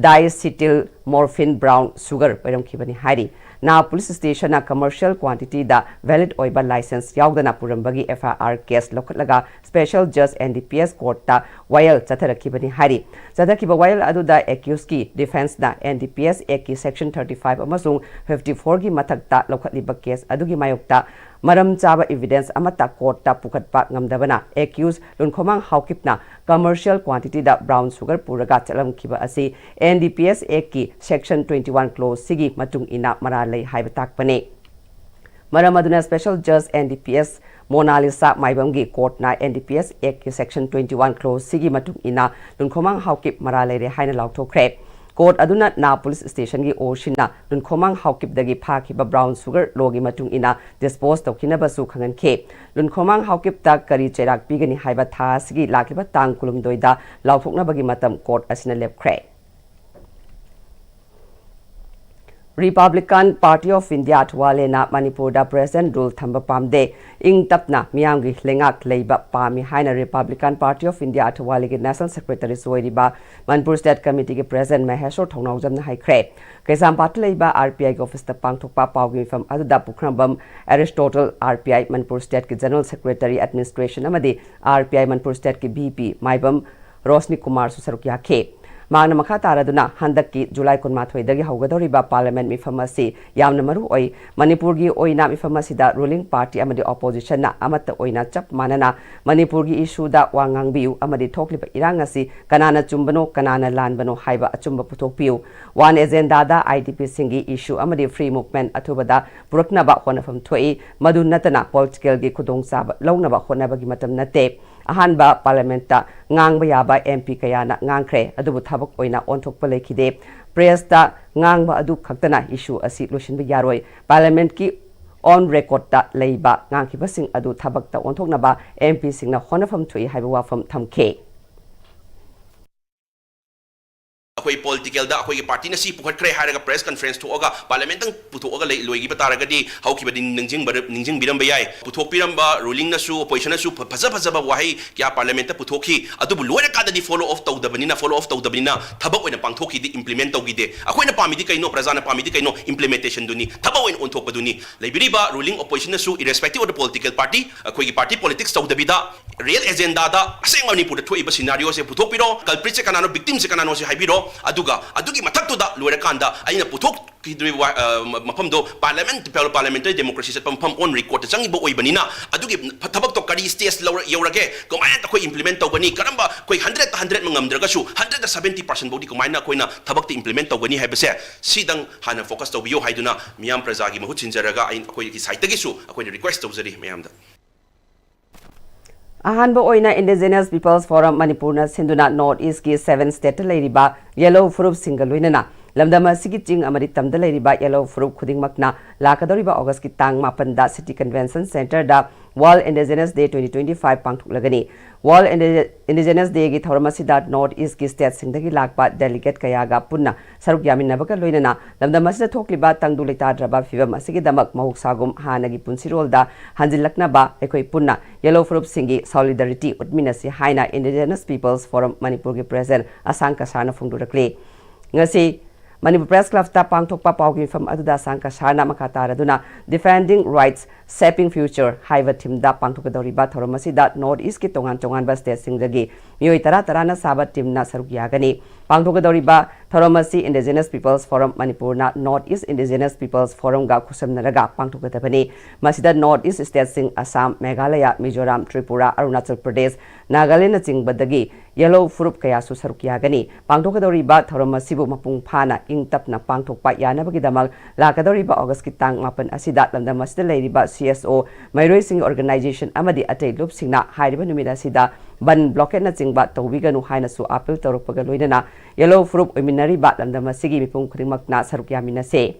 diacetyl morphine brown sugar ꯑꯣꯏꯔꯝꯈꯤꯕꯅꯤ ꯍꯥꯏꯔꯤ꯫ ꯅꯥ ꯄꯨꯂꯤꯁ ꯁ꯭ꯇꯦꯁꯟꯅ commercial quantityꯗ valid ꯑꯣꯏꯕ license ꯌꯥꯎꯗꯅ ꯄꯨꯔꯝꯕꯒꯤ F I R case ꯂꯧꯈꯠꯂꯒ special judge N D P S courtꯇ ꯋꯥꯌꯦꯜ ꯆꯠꯊꯔꯛꯈꯤꯕꯅꯤ ꯍꯥꯏꯔꯤ꯫ ꯆꯠꯊꯈꯤꯕ ꯋꯥꯌꯦꯜ ꯑꯗꯨꯗ accusedꯀꯤ defenceꯅ N D P S Actꯀꯤ section thirty five ꯑꯃꯁꯨꯡ fifty fourꯒꯤ ꯃꯊꯛꯇ ꯂꯧꯈꯠꯂꯤꯕ case ꯑꯗꯨꯒꯤ ꯃꯥꯌꯣꯛꯇ ꯃꯔꯝ ꯆꯥꯕ evidence ꯑꯃꯠꯇ courtꯇ ꯄꯨꯈꯠꯄ ꯉꯝꯗꯕꯅ accused ꯂꯨꯟꯈꯣꯃꯥꯡ ꯍꯥꯎꯀꯤꯞꯅ commercial quantityꯗ brown sugar ꯄꯨꯔꯒ ꯆꯠꯂꯝꯈꯤꯕ ꯑꯁꯤ N D P S Actꯀꯤ section twenty one clauseꯁꯤꯒꯤ ꯃꯇꯨꯡ ꯏꯟꯅ ꯃꯔꯥꯜ ꯂꯩ ꯍꯥꯏꯕ ꯇꯥꯛꯄꯅꯤ꯫ ꯃꯔꯝ ꯑꯗꯨꯅ special judge N D P S Monalisa ꯃꯥꯏꯕꯝꯒꯤ courtꯅ N D P S Actꯀꯤ section twenty one clauseꯁꯤꯒꯤ ꯃꯇꯨꯡ ꯏꯟꯅ ꯂꯨꯟꯈꯣꯃꯥꯡ ꯍꯥꯎꯀꯤꯞ ꯃꯔꯥꯜ ꯂꯩꯔꯦ ꯍꯥꯏꯅ ꯂꯥꯎꯊꯣꯛꯈ꯭ꯔꯦ꯫ Court ꯑꯗꯨꯅ ꯅꯥ ꯄꯨꯂꯤꯁ ꯁ꯭ꯇꯦꯁꯟꯒꯤ OCꯅ ꯂꯨꯟꯈꯣꯃꯥꯡ ꯍꯥꯎꯀꯤꯞꯇꯒꯤ ꯐꯥꯈꯤꯕ brown sugar lawꯒꯤ ꯃꯇꯨꯡ ꯏꯟꯅ dispose ꯇꯧꯈꯤꯅꯕꯁꯨ ꯈꯪꯍꯟꯈꯤ꯫ ꯂꯨꯟꯈꯣꯃꯥꯡ ꯍꯥꯎꯀꯤꯞꯇ ꯀꯔꯤ ꯆꯩꯔꯥꯛ ꯄꯤꯒꯅꯤ ꯍꯥꯏꯕ ꯊꯥ ꯑꯁꯤꯒꯤ ꯂꯥꯛꯂꯤꯕ ꯇꯥꯡ ꯀꯨꯟꯍꯨꯝꯗꯣꯏꯗ ꯂꯥꯎꯊꯣꯛꯅꯕꯒꯤ ꯃꯇꯝ court ꯑꯁꯤꯅ ꯂꯦꯞꯈ꯭ꯔꯦ꯫ Republican Party of India ꯑꯊꯋꯥꯂꯦꯅ ꯃꯅꯤꯄꯨꯔꯗ President rule ꯊꯝꯕ ꯄꯥꯝꯗꯦ, ꯏꯪ ꯇꯞꯅ ꯃꯤꯌꯥꯝꯒꯤ ꯂꯩꯉꯥꯛ ꯂꯩꯕ ꯄꯥꯝꯃꯤ ꯍꯥꯏꯅ Republican Party of India ꯑꯊꯋꯥꯂꯦꯒꯤ National Secretaryꯁꯨ ꯑꯣꯏꯔꯤꯕ ꯃꯅꯤꯄꯨꯔ State Committeeꯒꯤ President ꯃꯍꯦꯁꯣꯔ ꯊꯧꯅꯥꯎꯖꯝꯅ ꯍꯥꯏꯈ꯭ꯔꯦ꯫ ꯀꯩꯁꯥꯝꯄꯥꯠꯇ ꯂꯩꯕ RPIꯒꯤ officeꯇ ꯄꯥꯡꯊꯣꯛꯄ ꯄꯥꯎꯒꯤ ꯃꯤꯐꯝ ꯑꯗꯨꯗ ꯄꯨꯈ꯭ꯔꯝꯕꯝ Aristotle, RPI Manipur Stateꯀꯤ General Secretary Administration ꯑꯃꯗꯤ RPI ꯃꯅꯤꯄꯨꯔ Stateꯀꯤ VP ꯃꯥꯏꯕꯝ ꯔꯣꯁꯅꯤ ꯀꯨꯃꯥꯔꯁꯨ ꯁꯔꯨꯛ ꯌꯥꯈꯤ꯫ ꯃꯍꯥꯛꯅ ꯃꯈꯥ ꯇꯥꯔꯗꯨꯅ ꯍꯟꯗꯛꯀꯤ July ꯀꯨꯟꯃꯥꯊꯣꯏꯗꯒꯤ ꯍꯧꯒꯗꯧꯔꯤꯕ Parliament ꯃꯤꯐꯝ ꯑꯁꯤ ꯌꯥꯝꯅ ꯃꯔꯨ ꯑꯣꯏ꯫ ꯃꯅꯤꯄꯨꯔꯒꯤ ꯑꯣꯏꯅ ꯃꯤꯐꯝ ꯑꯁꯤꯗ ruling party ꯑꯃꯗꯤ oppositionꯅ ꯑꯃꯠꯇ ꯑꯣꯏꯅ ꯆꯞ ꯃꯥꯟꯅꯅ ꯃꯅꯤꯄꯨꯔꯒꯤ issueꯗ ꯋꯥ ꯉꯥꯡꯕꯤꯌꯨ ꯑꯃꯗꯤ ꯊꯣꯛꯂꯤꯕ ꯏꯔꯥꯡ ꯑꯁꯤ ꯀꯅꯥꯅ ꯆꯨꯝꯕꯅꯣ, ꯀꯅꯥꯅ ꯂꯥꯟꯕꯅꯣ ꯍꯥꯏꯕ ꯑꯆꯨꯝꯕ ꯄꯨꯊꯣꯛꯄꯤꯌꯨ꯫ One agendaꯗ IDPꯁꯤꯡꯒꯤ issue ꯑꯃꯗꯤ free movement ꯑꯊꯨꯕꯗ ꯄꯨꯔꯛꯅꯕ ꯍꯣꯠꯅꯐꯝ ꯊꯣꯛꯏ꯫ ꯃꯗꯨ ꯅꯠꯇꯅ politicalꯒꯤ ꯈꯨꯗꯣꯡꯆꯥꯕ ꯂꯧꯅꯕ ꯍꯣꯠꯅꯕꯒꯤ ꯃꯇꯝ ꯅꯠꯇꯦ꯫ ꯑꯍꯥꯟꯕ Parliamentꯇ ꯉꯥꯡꯕ ꯌꯥꯕ MP ꯀꯌꯥꯅ ꯉꯥꯡꯈ꯭ꯔꯦ, ꯑꯗꯨꯕꯨ ꯊꯕꯛ ꯑꯣꯏꯅ ꯑꯣꯟꯊꯣꯛꯄ ꯂꯩꯈꯤꯗꯦ꯫ Pressꯇ ꯉꯥꯡꯕ ꯑꯗꯨ ꯈꯛꯇꯅ issue ꯑꯁꯤ ꯂꯣꯏꯁꯤꯟꯕ ꯌꯥꯔꯣꯏ꯫ Parliamentꯀꯤ on recordꯇ ꯂꯩꯕ ꯉꯥꯡꯈꯤꯕꯁꯤꯡ ꯑꯗꯨ ꯊꯕꯛꯇ ꯑꯣꯟꯊꯣꯛꯅꯕ MPꯁꯤꯡꯅ ꯍꯣꯠꯅꯐꯝ ꯊꯣꯛꯏ ꯍꯥꯏꯕ ꯋꯥꯐꯝ ꯊꯝꯈꯤ꯫ ꯑꯩꯈꯣꯏ ꯄꯣꯂꯤꯇꯤꯀꯦꯜꯗ ꯑꯩꯈꯣꯏꯒꯤ ꯄꯥꯔꯇꯤꯅ ꯁꯤ ꯄꯨꯈꯠꯈ꯭ꯔꯦ ꯍꯥꯏꯔꯒ ꯄ꯭ꯔꯦꯁ ꯀꯟꯐꯔꯦꯟꯁ ꯊꯣꯛꯑꯒ ꯄꯥꯔꯂꯤꯌꯥꯃꯦꯟꯇꯪ ꯄꯨꯊꯣꯛꯑꯒ ꯂꯩ-, ꯂꯣꯏꯈꯤꯕ ꯇꯥꯔꯒꯗꯤ ꯍꯧꯈꯤꯕꯗꯤ ꯅꯤꯡꯁꯤꯡꯕ-, ꯅꯤꯡꯁꯤꯡꯕꯤꯔꯝꯕ ꯌꯥꯏ꯫ ꯄꯨꯊꯣꯛꯄꯤꯔꯝꯕ ꯔꯨꯂꯤꯡꯅꯁꯨ, ꯑꯣꯄꯣꯖꯤꯁꯟꯅꯁꯨ ꯐ-, ꯐꯖ ꯐꯖꯕ ꯋꯥꯍꯩ ꯀꯌꯥ ꯄꯥꯔꯂꯤꯌꯥꯃꯦꯟꯇ ꯄꯨꯊꯣꯛꯈꯤ꯫ ꯑꯗꯨꯕꯨ ꯂꯣꯏꯔꯀꯥꯟꯗꯗꯤ ꯐꯣꯂꯣ ꯑꯞ ꯇꯧꯗꯕꯅꯤꯅ, ꯐꯣꯂꯣ ꯑꯞ ꯇꯧꯗꯕꯅꯤꯅ ꯊꯕꯛ ꯑꯣꯏꯅ ꯄꯥꯡꯊꯣꯛꯈꯤꯗꯦ, ꯏꯝꯄ꯭ꯂꯤꯃꯦꯟ ꯇꯧꯈꯤꯗꯦ꯫ ꯑꯩꯈꯣꯏꯅ ꯄꯥꯝꯃꯤꯗꯤ ꯀꯩꯅꯣ, ꯄ꯭ꯔꯖꯥꯅ ꯄꯥꯝꯃꯤꯗꯤ ꯀꯩꯅꯣ? ꯏꯝꯄ꯭ꯂꯤꯃꯦꯟꯇꯦꯁꯟꯗꯨꯅꯤ, ꯊꯕꯛ ꯑꯣꯏꯅ ꯑꯣꯟꯊꯣꯛꯄꯗꯨꯅꯤ꯫ ꯂꯩꯕꯤꯔꯤꯕ ꯔꯨꯂꯤꯡ ꯑꯣꯄꯣꯖꯤꯁꯟꯅꯁꯨ, irrespective of the political party, ꯑꯩꯈꯣꯏꯒꯤ ꯄꯥꯔꯇꯤ ꯄꯣꯂꯤꯇꯤꯛꯁ ꯇꯧꯗꯕꯤꯗ, ꯔꯤꯌꯦꯜ ꯑꯦꯖꯦꯟꯗꯥꯗ ꯑꯁꯦꯡꯕ ꯃꯅꯤꯄꯨꯔꯗ ꯊꯣꯛꯏꯕ ꯁꯤꯅꯥꯔꯤꯑꯣꯁꯦ ꯄꯨꯊꯣꯛꯄꯤꯔꯣ, ꯀꯜꯄ꯭ꯔꯤꯠꯁꯦ ꯀꯅꯥꯅꯣ, ꯚꯤꯛꯇꯤꯝꯁꯦ ꯀꯅꯥꯅꯣꯁꯦ ꯍꯥꯏꯕꯤꯔꯣ꯫ ꯑꯗꯨꯒ ꯑꯗꯨꯒꯤ ꯃꯊꯛꯇꯨꯗ ꯂꯣꯏꯔꯀꯥꯟꯗ ꯑꯩꯅ ꯄꯨꯊꯣꯛꯈꯤꯗꯣꯔꯤꯕ ꯋꯥ-, ꯑ, ꯃ-, ꯃꯐꯝꯗꯣ ꯄꯥꯔꯂꯤꯌꯥꯃꯦꯟ, ꯄꯥꯔꯂꯤꯌꯥꯃꯦꯟꯇꯔꯤ ꯗꯦꯃꯣꯀ꯭ꯔꯦꯁꯤ ꯆꯠꯄ ꯃꯐꯝ ꯑꯣꯟ ꯔꯦꯀꯣꯔꯗꯇ ꯆꯪꯉꯤꯕ ꯑꯣꯏꯕꯅꯤꯅ, ꯑꯗꯨꯒꯤ ꯊ-, ꯊꯕꯛꯇꯣ ꯀꯔꯤ ꯁ꯭ꯇꯦꯖ ꯂꯧꯔ-, ꯌꯧꯔꯒꯦ, ꯀꯃꯥꯏꯅ ꯑꯩꯈꯣꯏ ꯏꯝꯄ꯭ꯂꯤꯃꯦꯟ ꯇꯧꯒꯅꯤ, ꯀꯔꯝꯕ, ꯑꯩꯈꯣꯏ ꯍꯟꯗ꯭ꯔꯦꯠꯇ ꯍꯟꯗ꯭ꯔꯦꯠꯃꯛ ꯉꯝꯗ꯭ꯔꯒꯁꯨ ꯍꯟꯗ꯭ꯔꯦꯠꯇ ꯁꯕꯦꯟꯇꯤ ꯄꯥꯔꯁꯦꯟ ꯐꯥꯎꯗꯤ ꯀꯃꯥꯏꯅ ꯑꯩꯈꯣꯏꯅ ꯊꯕꯛꯇ ꯏꯝꯄ꯭ꯂꯤꯃꯦꯟ ꯇꯧꯒꯅꯤ ꯍꯥꯏꯕꯁꯦ, ꯁꯤꯗꯪ ꯍꯥꯟꯅ ꯐꯣꯀꯁ ꯇꯧꯕꯤꯌꯨ ꯍꯥꯏꯗꯨꯅ ꯃꯤꯌꯥꯝ ꯄ꯭ꯔꯖꯥꯒꯤ ꯃꯍꯨꯠ ꯁꯤꯟꯖꯔꯒ ꯑꯩ, ꯑꯩꯈꯣꯏꯒꯤ ꯁꯥꯏꯠꯇꯒꯤꯁꯨ ꯑꯩꯈꯣꯏꯅ ꯔꯤꯀ꯭ꯋꯦꯁ ꯇꯧꯖꯔꯤ ꯃꯌꯥꯝꯗ꯫ ꯑꯍꯥꯟꯕ ꯑꯣꯏꯅ Indigenous Peoples Forum ꯃꯅꯤꯄꯨꯔꯅ ꯁꯤꯟꯗꯨꯅ ꯅꯣꯔꯠ ꯏꯁꯀꯤ ꯁꯚꯦꯟ ꯁ꯭ꯇꯦꯠꯇ ꯂꯩꯔꯤꯕ ꯌꯦꯂꯧ ꯐꯨꯔꯨꯞꯁꯤꯡꯒ ꯂꯣꯏꯅꯅ ꯂꯝꯗꯝ ꯑꯁꯤꯒꯤ ꯆꯤꯡ ꯑꯃꯗꯤ ꯇꯝꯗ ꯂꯩꯔꯤꯕ ꯌꯦꯂꯧ ꯐꯨꯔꯨꯞ ꯈꯨꯗꯤꯡꯃꯛꯅ ꯂꯥꯛꯀꯗꯧꯔꯤꯕ ꯑꯣꯒꯁꯀꯤ ꯇꯥꯡ ꯃꯥꯄꯟꯗ City Convention Centreꯗ World Indigenous Day twenty twenty-five ꯄꯥꯡꯊꯣꯛꯂꯒꯅꯤ꯫ World Indi-, Indigenous Dayꯒꯤ ꯊꯧꯔꯝ ꯑꯁꯤꯗ ꯅꯣꯔꯠ ꯏꯁꯀꯤ ꯁ꯭ꯇꯦꯠꯁꯤꯡꯗꯒꯤ ꯂꯥꯛꯄ ꯗꯦꯂꯤꯒꯦꯠ ꯀꯌꯥꯒ ꯄꯨꯟꯅ ꯁꯔꯨꯛ ꯌꯥꯃꯤꯟꯅꯕꯒ ꯂꯣꯏꯅꯅ ꯂꯝꯗꯝ ꯑꯁꯤꯗ ꯊꯣꯛꯂꯤꯕ ꯇꯪꯗꯨ ꯂꯩꯇꯥꯗ꯭ꯔꯕ ꯐꯤꯕꯝ ꯑꯁꯤꯒꯤꯗꯃꯛ ꯃꯍꯧꯁꯥꯒꯨꯝ ꯍꯥꯟꯅꯒꯤ ꯄꯨꯟꯁꯤꯔꯣꯜꯗ ꯍꯟꯖꯤꯜꯂꯛꯅꯕ ꯑꯩꯈꯣꯏ ꯄꯨꯟꯅ ꯌꯦꯂꯧ ꯐꯨꯔꯨꯞꯁꯤꯡꯒꯤ solidarity ꯎꯠꯃꯤꯟꯅꯁꯤ ꯍꯥꯏꯅ Indigenous Peoples Forum ꯃꯅꯤꯄꯨꯔꯒꯤ ꯄ꯭ꯔꯦꯁꯤꯗꯦꯟꯠ ꯑꯁꯥꯡ ꯀꯁꯥꯔꯅ ꯐꯣꯡꯗꯣꯔꯛꯂꯤ꯫ ꯉꯁꯤ ꯃꯅꯤꯄꯨꯔ ꯄ꯭ꯔꯦꯁ ꯀ꯭ꯂꯕꯇ ꯄꯥꯡꯊꯣꯛꯄ ꯄꯥꯎꯒꯤ ꯃꯤꯐꯝ ꯑꯗꯨꯗ ꯑꯁꯥꯡ ꯀꯁꯥꯔꯅ ꯃꯈꯥ ꯇꯥꯔꯗꯨꯅ Defending Rights, Shaping Future ꯍꯥꯏꯕ ꯊꯤꯝꯗ ꯄꯥꯡꯊꯣꯛꯀꯗꯧꯔꯤꯕ ꯊꯧꯔꯝ ꯑꯁꯤꯗ ꯅꯣꯔꯠ ꯏꯁꯀꯤ ꯇꯣꯉꯥꯟ ꯇꯣꯉꯥꯟꯕ ꯁ꯭ꯇꯦꯠꯁꯤꯡꯗꯒꯤ ꯃꯤꯑꯣꯏ ꯇꯔꯥ ꯇꯔꯥꯅ ꯁꯥꯕ ꯇꯤꯝꯅ ꯁꯔꯨꯛ ꯌꯥꯒꯅꯤ꯫ ꯄꯥꯡꯊꯣꯛꯀꯗꯧꯔꯤꯕ ꯊꯧꯔꯝ ꯑꯁꯤ Indigenous Peoples Forum ꯃꯅꯤꯄꯨꯔꯅ ꯅꯣꯔꯠ ꯏꯁ Indigenous Peoples Forumꯒ ꯈꯨꯠꯁꯝꯅꯔꯒ ꯄꯥꯡꯊꯣꯛꯀꯗꯕꯅꯤ꯫ ꯃꯁꯤꯗ ꯅꯣꯔꯠ ꯏꯁ ꯁ꯭ꯇꯦꯠꯁꯤꯡ ꯑꯁꯥꯝ, ꯃꯦꯘꯥꯂꯌ, ꯃꯤꯖꯣꯔꯥꯝ, ꯇ꯭ꯔꯤꯄꯨꯔꯥ, ꯑꯔꯨꯅꯥꯆꯜ ꯄ꯭ꯔꯗꯦꯁ, ꯅꯥꯒꯥꯂꯦꯟꯗꯅꯆꯤꯡꯕꯗꯒꯤ ꯌꯦꯂꯧ ꯐꯨꯔꯨꯞ ꯀꯌꯥꯁꯨ ꯁꯔꯨꯛ ꯌꯥꯒꯅꯤ꯫ ꯄꯥꯡꯊꯣꯛꯀꯗꯧꯔꯤꯕ ꯊꯧꯔꯝ ꯑꯁꯤꯕꯨ ꯃꯄꯨꯡ ꯐꯥꯅ ꯏꯪ ꯇꯞꯅ ꯄꯥꯡꯊꯣꯛꯄ ꯌꯥꯅꯕꯒꯤꯗꯃꯛ ꯂꯥꯛꯀꯗꯧꯔꯤꯕ ꯑꯣꯒꯁꯀꯤ ꯇꯥꯡ ꯃꯥꯄꯟ ꯑꯁꯤꯗ ꯂꯝꯗꯝ ꯑꯁꯤꯗ ꯂꯩꯔꯤꯕ ꯁꯤ ꯑꯦꯁ ꯑꯣ, ꯃꯍꯩꯔꯣꯏꯁꯤꯡꯒꯤ ꯑꯣꯔꯒꯅꯥꯏꯖꯦꯁꯟ ꯑꯃꯗꯤ ꯑꯇꯩ ꯂꯨꯞꯁꯤꯡꯅ ꯍꯥꯏꯔꯤꯕ ꯅꯨꯃꯤꯠ ꯑꯁꯤꯗ ꯕꯟ, ꯕ꯭ꯂꯣꯀꯦꯠꯅꯆꯤꯡꯕ ꯇꯧꯕꯤꯒꯅꯨ ꯍꯥꯏꯅꯁꯨ ꯑꯥꯄꯤꯜ ꯇꯧꯔꯛꯄꯒ ꯂꯣꯏꯅꯅ ꯌꯦꯂꯧ ꯐꯨꯔꯨꯞ ꯑꯣꯏꯃꯤꯟꯅꯔꯤꯕ ꯂꯝꯗꯝ ꯑꯁꯤꯒꯤ ꯃꯤꯄꯨꯝ ꯈꯨꯗꯤꯡꯃꯛꯅ ꯁꯔꯨꯛ ꯌꯥꯃꯤꯟꯅꯁꯦ꯫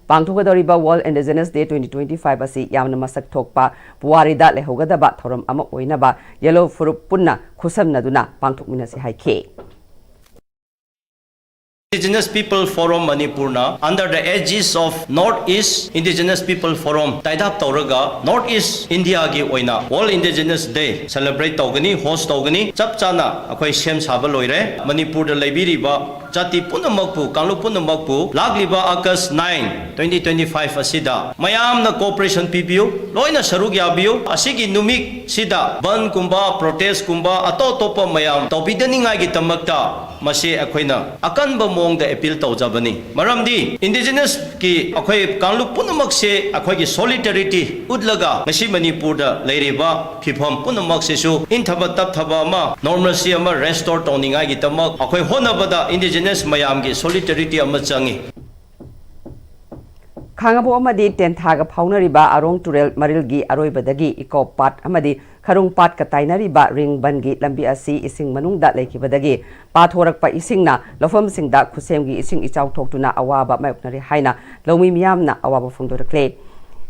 ꯄꯥꯡꯊꯣꯛꯀꯗꯧꯔꯤꯕ World Indigenous Day twenty twenty-five ꯑꯁꯤ ꯌꯥꯝꯅ ꯃꯁꯛ ꯊꯣꯛꯄ, ꯄꯨꯋꯥꯔꯤꯗ ꯂꯩꯍꯧꯒꯗꯕ ꯊꯧꯔꯝ ꯑꯃ ꯑꯣꯏꯅꯕ ꯌꯦꯂꯧ ꯐꯨꯔꯨꯞ ꯄꯨꯟꯅ ꯈꯨꯠꯁꯝꯅꯗꯨꯅ ꯄꯥꯡꯊꯣꯛꯃꯤꯟꯅꯁꯤ ꯍꯥꯏꯈꯤ꯫ Indigenous People Forum ꯃꯅꯤꯄꯨꯔꯅ under the aegis of North East Indigenous People Forum tie up ꯇꯧꯔꯒ North East Indiaꯒꯤ ꯑꯣꯏꯅ World Indigenous Day celebrate ꯇꯧꯒꯅꯤ, host ꯇꯧꯒꯅꯤ꯫ ꯆꯞ ꯆꯥꯅ ꯑꯩꯈꯣꯏ ꯁꯦꯝ ꯁꯥꯕ ꯂꯣꯏꯔꯦ꯫ ꯃꯅꯤꯄꯨꯔꯗ ꯂꯩꯕꯤꯔꯤꯕ ꯖꯥꯇꯤ ꯄꯨꯝꯅꯃꯛꯄꯨ, ꯀꯥꯡꯂꯨꯞ ꯄꯨꯝꯅꯃꯛꯄꯨ ꯂꯥꯛꯂꯤꯕ August nine, twenty twenty-five ꯑꯁꯤꯗ ꯃꯌꯥꯝꯅ cooperation ꯄꯤꯕꯤꯌꯨ, ꯂꯣꯏꯅ ꯁꯔꯨꯛ ꯌꯥꯕꯤꯌꯨ꯫ ꯑꯁꯤꯒꯤ ꯅꯨꯃꯤꯠꯁꯤꯗ ꯕꯟꯒꯨꯝꯕ, protestꯀꯨꯝꯕ, ꯑꯇꯣꯞ ꯑꯇꯣꯞꯄ ꯃꯌꯥꯝ ꯇꯧꯕꯤꯗꯅꯤꯡꯉꯥꯏꯒꯤ ꯗꯃꯛꯇ ꯃꯁꯤ ꯑꯩꯈꯣꯏꯅ ꯑꯀꯟꯕ ꯃꯑꯣꯡꯗ appeal ꯇꯧꯖꯕꯅꯤ꯫ ꯃꯔꯝꯗꯤ Indigenousꯀꯤ ꯑꯩꯈꯣꯏ ꯀꯥꯡꯂꯨꯞ ꯄꯨꯝꯅꯃꯛꯁꯦ ꯑꯩꯈꯣꯏꯒꯤ solidarity ꯎꯠꯂꯒ ꯉꯁꯤ ꯃꯅꯤꯄꯨꯔꯗ ꯂꯩꯔꯤꯕ ꯐꯤꯕꯝ ꯄꯨꯝꯅꯃꯛꯁꯤꯁꯨ ꯏꯪꯊꯕ ꯇꯞꯊꯕ ꯑꯃ, normalcy ꯑꯃ restore ꯇꯧꯅꯤꯡꯉꯥꯏꯒꯤꯗꯃꯛ ꯑꯩꯈꯣꯏ ꯍꯣꯠꯅꯕꯗ indigenous ꯃꯌꯥꯝꯒꯤ solidarity ꯑꯃ ꯆꯪꯏ꯫ ꯈꯥꯉꯕꯣꯛ ꯑꯃꯗꯤ ꯇꯦꯟꯊꯥꯒ ꯐꯥꯎꯅꯔꯤꯕ ꯑꯔꯣꯡ ꯇꯨꯔꯦꯜ ꯃꯔꯤꯜꯒꯤ ꯑꯔꯣꯏꯕꯗꯒꯤ ꯏꯀꯣꯞ ꯄꯥꯠ ꯑꯃꯗꯤ ꯈꯔꯨꯡ ꯄꯥꯠꯀ ꯇꯥꯏꯅꯔꯤꯕ ꯔꯤꯡ ꯕꯟꯒꯤ ꯂꯝꯕꯤ ꯑꯁꯤ ꯏꯁꯤꯡ ꯃꯅꯨꯡꯗ ꯂꯩꯈꯤꯕꯗꯒꯤ ꯄꯥꯊꯣꯔꯛꯄ ꯏꯁꯤꯡꯅ ꯂꯧꯐꯝꯁꯤꯡꯗ ꯈꯨꯠꯁꯦꯝꯒꯤ ꯏꯁꯤꯡ ꯏꯆꯥꯎ ꯊꯣꯛꯇꯨꯅ ꯑꯋꯥꯕ ꯃꯥꯌꯣꯛꯅꯔꯤ ꯍꯥꯏꯅ ꯂꯧꯃꯤ ꯃꯤꯌꯥꯝꯅ ꯑꯋꯥꯕ ꯐꯣꯡꯗꯣꯔꯛꯂꯦ꯫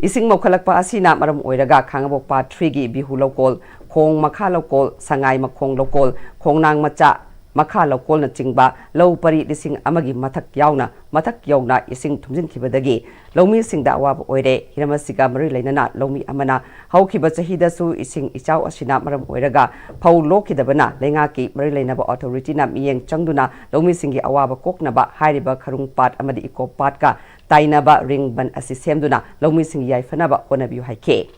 ꯏꯁꯤꯡ ꯃꯧꯈꯠꯂꯛꯄ ꯑꯁꯤꯅ ꯃꯔꯝ ꯑꯣꯏꯔꯒ ꯈꯥꯉꯕꯣꯛ ꯄꯥꯠ ꯊ꯭ꯔꯤꯒꯤ ꯕꯤꯍꯨ ꯂꯧꯀꯣꯜ, ꯈꯣꯡ ꯃꯈꯥ ꯂꯧꯀꯣꯜ, ꯁꯉꯥꯏ ꯃꯈꯣꯡ ꯂꯧꯀꯣꯜ, ꯈꯣꯡꯅꯥꯡ ꯃꯆꯥ, ꯃꯈꯥ ꯂꯧꯀꯣꯜꯅꯆꯤꯡꯕ ꯂꯧ ꯄꯔꯤ ꯂꯤꯁꯤꯡ ꯑꯃꯒꯤ ꯃꯊꯛ ꯌꯥꯎꯅ ꯃꯊꯛ ꯌꯧꯅ ꯏꯁꯤꯡ ꯊꯨꯝꯖꯤꯟꯈꯤꯕꯗꯒꯤ ꯂꯧꯃꯤꯁꯤꯡꯗ ꯑꯋꯥꯕ ꯑꯣꯏꯔꯦ꯫ ꯍꯤꯔꯝ ꯑꯁꯤꯒ ꯃꯔꯤ ꯂꯩꯅꯅ ꯂꯧꯃꯤ ꯑꯃꯅ ꯍꯧꯈꯤꯕ ꯆꯍꯤꯗꯁꯨ ꯏꯁꯤꯡ ꯏꯆꯥꯎ ꯑꯁꯤꯅ ꯃꯔꯝ ꯑꯣꯏꯔꯒ ꯐꯧ ꯂꯣꯛꯈꯤꯗꯕꯅ ꯂꯩꯉꯥꯛꯀꯤ ꯃꯔꯤ ꯂꯩꯅꯕ authorityꯅ ꯃꯤꯠꯌꯦꯡ ꯆꯪꯗꯨꯅ ꯂꯧꯃꯤꯁꯤꯡꯒꯤ ꯑꯋꯥꯕ ꯀꯣꯛꯅꯕ ꯍꯥꯏꯔꯤꯕ ꯈꯔꯨꯡ ꯄꯥꯠ ꯑꯃꯗꯤ ꯏꯀꯣ ꯄꯥꯠꯀ ꯇꯥꯏꯅꯕ ꯔꯤꯡ ꯕꯟ ꯑꯁꯤ ꯁꯦꯝꯗꯨꯅ ꯂꯧꯃꯤꯁꯤꯡꯒꯤ ꯌꯥꯏꯐꯅꯕ ꯍꯣꯠꯅꯕꯤꯌꯨ ꯍꯥꯏꯈꯤ꯫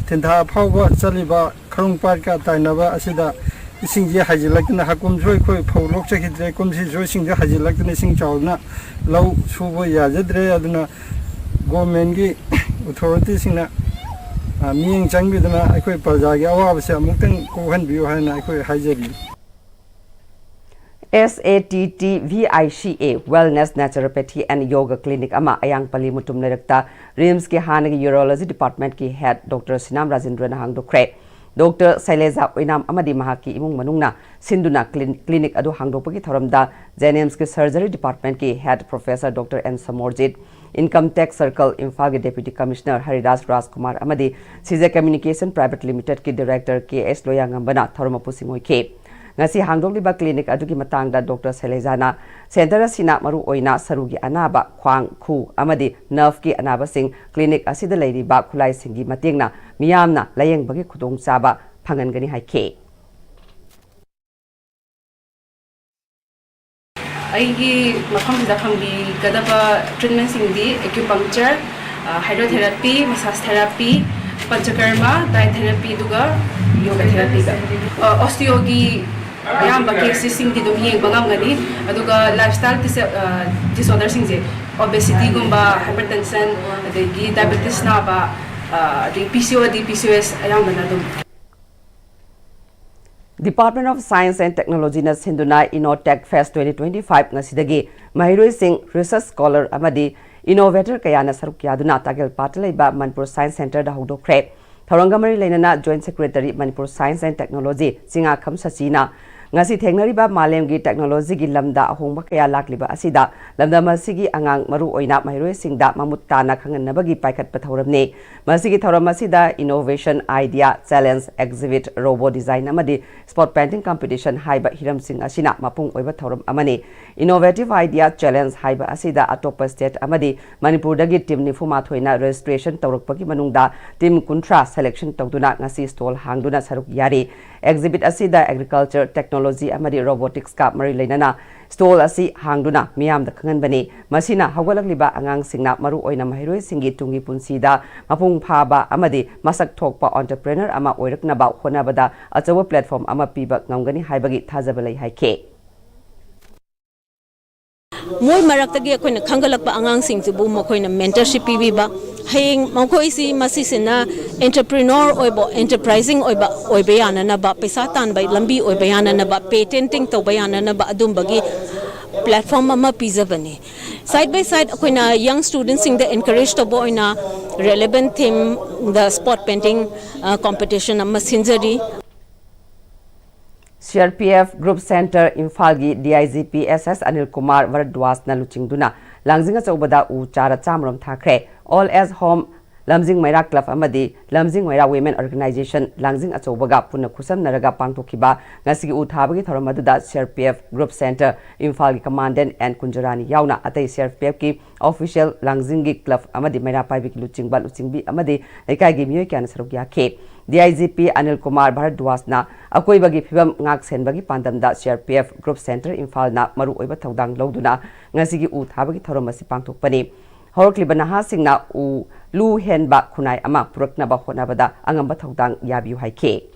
ꯇꯦꯟꯊꯥ ꯐꯥꯎꯕ ꯆꯠꯂꯤꯕ ꯈꯔꯨꯡ ꯄꯥꯠꯀ ꯇꯥꯏꯅꯕ ꯑꯁꯤꯗ ꯏꯁꯤꯡꯁꯤ ꯍꯥꯏꯖꯤꯜꯂꯛꯇꯅ, ꯍꯥꯀꯨꯝꯁꯨ ꯑꯩꯈꯣꯏ ꯐꯧ ꯂꯣꯛꯆꯈꯤꯗ꯭ꯔꯦ, ꯀꯨꯝꯁꯤꯁꯨ ꯏꯁꯤꯡꯁꯤ ꯍꯥꯏꯖꯤꯜꯂꯛꯇꯅ ꯏꯁꯤꯡ ꯆꯥꯎꯗꯅ ꯂꯧ ꯁꯨꯕ ꯌꯥꯖꯗ꯭ꯔꯦ꯫ ꯑꯗꯨꯅ governmentꯀꯤ authorityꯁꯤꯡꯅ, ꯑ, ꯃꯤꯠꯌꯦꯡ ꯆꯪꯕꯤꯗꯨꯅ ꯑꯩꯈꯣꯏ ꯄ꯭ꯔꯖꯥꯒꯤ ꯑꯋꯥꯕꯁꯦ ꯑꯃꯨꯛꯇꯪ ꯀꯣꯛꯍꯟꯕꯤꯌꯨ ꯍꯥꯏꯅ ꯑꯩꯈꯣꯏ ꯍꯥꯏꯖꯔꯤ꯫ SATTVICA Wellness Naturopathy and Yoga Clinic ꯑꯃ ꯑꯌꯥꯡꯄꯜꯂꯤ ꯃꯨꯇꯨꯝ ꯂꯩꯔꯛꯇ RIMSꯀꯤ ꯍꯥꯟꯅꯒꯤ Urology Departmentꯀꯤ Head Doctor ꯁꯤꯅꯥꯝ ꯔꯥꯖꯦꯟꯗ꯭ꯔꯅ ꯍꯥꯡꯗꯣꯛꯈ꯭ꯔꯦ꯫ Doctor ꯁꯩꯂꯦꯖꯥ ꯑꯣꯏꯅꯥꯝ ꯑꯃꯗꯤ ꯃꯍꯥꯛꯀꯤ ꯏꯃꯨꯡ ꯃꯅꯨꯡꯅ ꯁꯤꯟꯗꯨꯅ clin-, clinic ꯑꯗꯨ ꯍꯥꯡꯗꯣꯛꯄꯒꯤ ꯊꯧꯔꯝꯗ JNIMSꯀꯤ Surgery Departmentꯀꯤ Head Professor Doctor N ꯁꯃꯣꯔꯖꯤꯠ, Income Tax Circle ꯏꯝꯐꯥꯜꯒꯤ Deputy Commissioner ꯍꯔꯤꯗꯥꯁ ꯔꯥꯖꯀꯨꯃꯥꯔ ꯑꯃꯗꯤ CJ Communication Private Limitedꯀꯤ Director ꯀꯦ ꯑꯦꯁ ꯂꯣꯌꯥꯉꯝꯕꯅ ꯊꯧꯔꯝ ꯃꯄꯨꯁꯤꯡ ꯑꯣꯏꯈꯤ꯫ ꯉꯁꯤ ꯍꯥꯡꯗꯣꯛꯂꯤꯕ clinic ꯑꯗꯨꯒꯤ ꯃꯇꯥꯡꯗ ꯗꯣꯛꯇꯔ ꯁꯩꯂꯩꯖꯥꯅ, centre ꯑꯁꯤꯅ ꯃꯔꯨꯑꯣꯏꯅ ꯁꯔꯨꯒꯤ ꯑꯅꯥꯕ, ꯈ꯭ꯋꯥꯡ, ꯈꯨ ꯑꯃꯗꯤ nerve ꯀꯤ ꯑꯅꯥꯕꯁꯤꯡ clinic ꯑꯁꯤꯗ ꯂꯩꯔꯤꯕ ꯈꯨꯠꯂꯥꯏꯁꯤꯡꯒꯤ ꯃꯇꯦꯡꯅ ꯃꯤꯌꯥꯝꯅ ꯂꯥꯌꯦꯡꯕꯒꯤ ꯈꯨꯗꯣꯡꯆꯥꯕ ꯐꯪꯍꯟꯒꯅꯤ ꯍꯥꯏꯈꯤ꯫ ꯑꯩꯒꯤ ꯃꯐꯝꯁꯤꯗ ꯐꯪꯕꯤꯒꯗꯕ treatment ꯁꯤꯡꯗꯤ acupuncture, hydrotherapy, massage therapy, ꯄꯟꯆꯀꯔꯃ, diet therapy, ꯑꯗꯨꯒ yoga therapy ꯒ꯫ Osteo ꯒꯤ ꯑꯌꯥꯝꯕ cases ꯁꯤꯡꯗꯤ ꯑꯗꯨꯝ ꯌꯦꯡꯕ ꯉꯝꯒꯅꯤ꯫ ꯑꯗꯨꯒ lifestyle disorder ꯁꯤꯡꯁꯦ, obesity ꯒꯨꯝꯕ, hypertension, ꯑꯗꯒꯤ diabetes ꯅꯥꯕ, ꯑꯗꯒꯤ P C O D, P C O S ꯑꯌꯥꯝꯕꯅ ꯑꯗꯨꯝ꯫ Department of Science and Technology ꯅ ꯁꯤꯟꯗꯨꯅ InnoTech Fest twenty twenty five ꯉꯁꯤꯗꯒꯤ ꯃꯍꯩꯔꯣꯏꯁꯤꯡ, research scholar ꯑꯃꯗꯤ innovator ꯀꯌꯥꯅ ꯁꯔꯨꯛ ꯌꯥꯗꯨꯅ ꯇꯥꯒꯦꯜꯄꯥꯠꯇ ꯂꯩꯕ Manipur Science Centre ꯗ ꯍꯧꯗꯣꯛꯈ꯭ꯔꯦ꯫ ꯊꯧꯔꯝꯒ ꯃꯔꯤ ꯂꯩꯅꯅ Joint Secretary Manipur Science and Technology Chingakham ꯁꯆꯤꯅ ꯉꯁꯤ ꯊꯦꯡꯅꯔꯤꯕ ꯃꯥꯂꯦꯝꯒꯤ technology ꯒꯤ ꯂꯝꯗ ꯑꯍꯣꯡꯕ ꯀꯌꯥ ꯂꯥꯛꯂꯤꯕ ꯑꯁꯤꯗ ꯂꯝꯗꯝ ꯑꯁꯤꯒꯤ ꯑꯉꯥꯡ, ꯃꯔꯨꯑꯣꯏꯅ ꯃꯍꯩꯔꯣꯏꯁꯤꯡꯗ ꯃꯃꯨꯠ ꯇꯥꯅ ꯈꯪꯍꯟꯅꯕꯒꯤ ꯄꯥꯏꯈꯠꯄ ꯊꯧꯔꯝꯅꯤ꯫ ꯃꯁꯤꯒꯤ ꯊꯧꯔꯝ ꯑꯁꯤꯗ innovation, idea, challenge, exhibit, robot design ꯑꯃꯗꯤ spot painting competition ꯍꯥꯏꯕ ꯍꯤꯔꯝꯁꯤꯡ ꯑꯁꯤꯅ ꯃꯄꯨꯡ ꯑꯣꯏꯕ ꯊꯧꯔꯝ ꯑꯃꯅꯤ꯫ Innovative Idea Challenge ꯍꯥꯏꯕ ꯑꯁꯤꯗ ꯑꯇꯣꯞꯄ state ꯑꯃꯗꯤ ꯃꯅꯤꯄꯨꯔꯗꯒꯤ team ꯅꯤꯐꯨ ꯃꯥꯊꯣꯏꯅ registration ꯇꯧꯔꯛꯄꯒꯤ ꯃꯅꯨꯡꯗ team ꯀꯨꯟꯊ꯭ꯔꯥ selection ꯇꯧꯗꯨꯅ ꯉꯁꯤ stall ꯍꯥꯡꯗꯨꯅ ꯁꯔꯨꯛ ꯌꯥꯔꯤ꯫ Exhibit ꯑꯁꯤꯗ agriculture, technology ꯑꯃꯗꯤ robotics ꯀ ꯃꯔꯤ ꯂꯩꯅꯅ stall ꯑꯁꯤ ꯍꯥꯡꯗꯨꯅ ꯃꯤꯌꯥꯝꯗ ꯈꯪꯍꯟꯕꯅꯤ꯫ ꯃꯁꯤꯅ ꯍꯧꯒꯠꯂꯛꯂꯤꯕ ꯑꯉꯥꯡꯁꯤꯡꯅ ꯃꯔꯨꯑꯣꯏꯅ ꯃꯍꯩꯔꯣꯏꯁꯤꯡꯒꯤ ꯇꯨꯡꯒꯤ ꯄꯨꯟꯁꯤꯗ ꯃꯄꯨꯡ ꯐꯥꯕ ꯑꯃꯗꯤ ꯃꯁꯛ ꯊꯣꯛꯄ entrepreneur ꯑꯃ ꯑꯣꯏꯔꯛꯅꯕ ꯍꯣꯠꯅꯕꯗ ꯑꯆꯧꯕ platform ꯑꯃ ꯄꯤꯕ ꯉꯝꯒꯅꯤ ꯍꯥꯏꯕꯒꯤ ꯊꯥꯖꯕ ꯂꯩ ꯍꯥꯏꯈꯤ꯫ ꯃꯣꯏ ꯃꯔꯛꯇꯒꯤ ꯑꯩꯈꯣꯏꯅ ꯈꯪꯒꯠꯂꯛꯄ ꯑꯉꯥꯡꯁꯤꯡꯁꯤꯕꯨ ꯃꯈꯣꯏꯅ mentorship ꯄꯤꯕꯤꯕ, ꯍꯌꯦꯡ ꯃꯈꯣꯏꯁꯤ ꯃꯁꯤꯁꯤꯅ entrepreneur ꯑꯣꯏꯕ, enterprising ꯑꯣꯏꯕ ꯑꯣꯏꯕ ꯌꯥꯅꯅꯕ, ꯄꯩꯁꯥ ꯇꯥꯟꯕ ꯂꯝꯕꯤ ꯑꯣꯏꯕ ꯌꯥꯅꯅꯕ, patenting ꯇꯧꯕ ꯌꯥꯅꯅꯕ ꯑꯗꯨꯝꯕꯒꯤ platform ꯑꯃ ꯄꯤꯖꯕꯅꯤ꯫ Side by side ꯑꯩꯈꯣꯏꯅ young studentꯁꯤꯡꯗ encourage ꯇꯧꯕ ꯑꯣꯏꯅ relevant themeꯗ spot painting competition ꯑꯃ ꯁꯤꯟꯖꯔꯤ꯫ CRPF Group Centre ꯏꯝꯐꯥꯜꯒꯤ DIG PSS ꯑꯅꯤꯜ ꯀꯨꯃꯥꯔ ꯚꯔꯗ꯭ꯋꯥꯖꯅ ꯂꯨꯆꯤꯡꯗꯨꯅ ꯂꯥꯡꯖꯤꯡ ꯑꯆꯧꯕꯗ ꯎ ꯆꯥꯔ ꯆꯥꯝꯃꯔꯣꯝ ꯊꯥꯈ꯭ꯔꯦ꯫ Old Age Home ꯂꯝꯖꯤꯡ ꯃꯩꯔꯥ ꯀ꯭ꯂꯕ ꯑꯃꯗꯤ ꯂꯝꯖꯤꯡ ꯃꯩꯔꯥ Women Organization ꯂꯥꯡꯖꯤꯡ ꯑꯆꯧꯕꯒ ꯄꯨꯟꯅ ꯈꯨꯠꯁꯝꯅꯔꯒ ꯄꯥꯡꯊꯣꯛꯈꯤꯕ ꯉꯁꯤꯒꯤ ꯎ ꯊꯥꯕꯒꯤ ꯊꯧꯔꯝ ꯑꯗꯨꯗ C R P F Group Center ꯏꯝꯐꯥꯜꯒꯤ Commandant N ꯀꯨꯟꯖꯔꯥꯅꯤ ꯌꯥꯎꯅ ꯑꯇꯩ C R P F ꯀꯤ official, ꯂꯥꯡꯖꯤꯡꯒꯤ ꯀ꯭ꯂꯕ ꯑꯃꯗꯤ ꯃꯩꯔꯥ ꯄꯥꯏꯕꯤꯒꯤ ꯂꯨꯆꯤꯡꯕ, ꯂꯨꯆꯤꯡꯕꯤ ꯑꯃꯗꯤ ꯂꯩꯀꯥꯏꯒꯤ ꯃꯤꯑꯣꯏ ꯀꯌꯥꯅ ꯁꯔꯨꯛ ꯌꯥꯈꯤ꯫ D I G P Anil Kumar ꯚꯥꯔꯗ꯭ꯋꯥꯖꯅ ꯑꯀꯣꯏꯕꯒꯤ ꯐꯤꯕꯝ ꯉꯥꯛ ꯁꯦꯟꯕꯒꯤ ꯄꯥꯟꯗꯝꯗ C R P F Group Center ꯏꯝꯐꯥꯜꯅ ꯃꯔꯨꯑꯣꯏꯕ ꯊꯧꯗꯥꯡ ꯂꯧꯗꯨꯅ ꯉꯁꯤꯒꯤ ꯎ ꯊꯥꯕꯒꯤ ꯊꯧꯔꯝ ꯑꯁꯤ ꯄꯥꯡꯊꯣꯛꯄꯅꯤ꯫ ꯍꯧꯔꯛꯂꯤꯕ ꯅꯍꯥꯁꯤꯡꯅ ꯎ ꯂꯨ ꯍꯦꯟꯕ ꯈꯨꯟꯅꯥꯏ ꯑꯃ ꯄꯨꯔꯛꯅꯕ ꯍꯣꯠꯅꯕꯗ ꯑꯉꯝꯕ ꯊꯧꯗꯥꯡ ꯌꯥꯕꯤꯌꯨ ꯍꯥꯏꯈꯤ꯫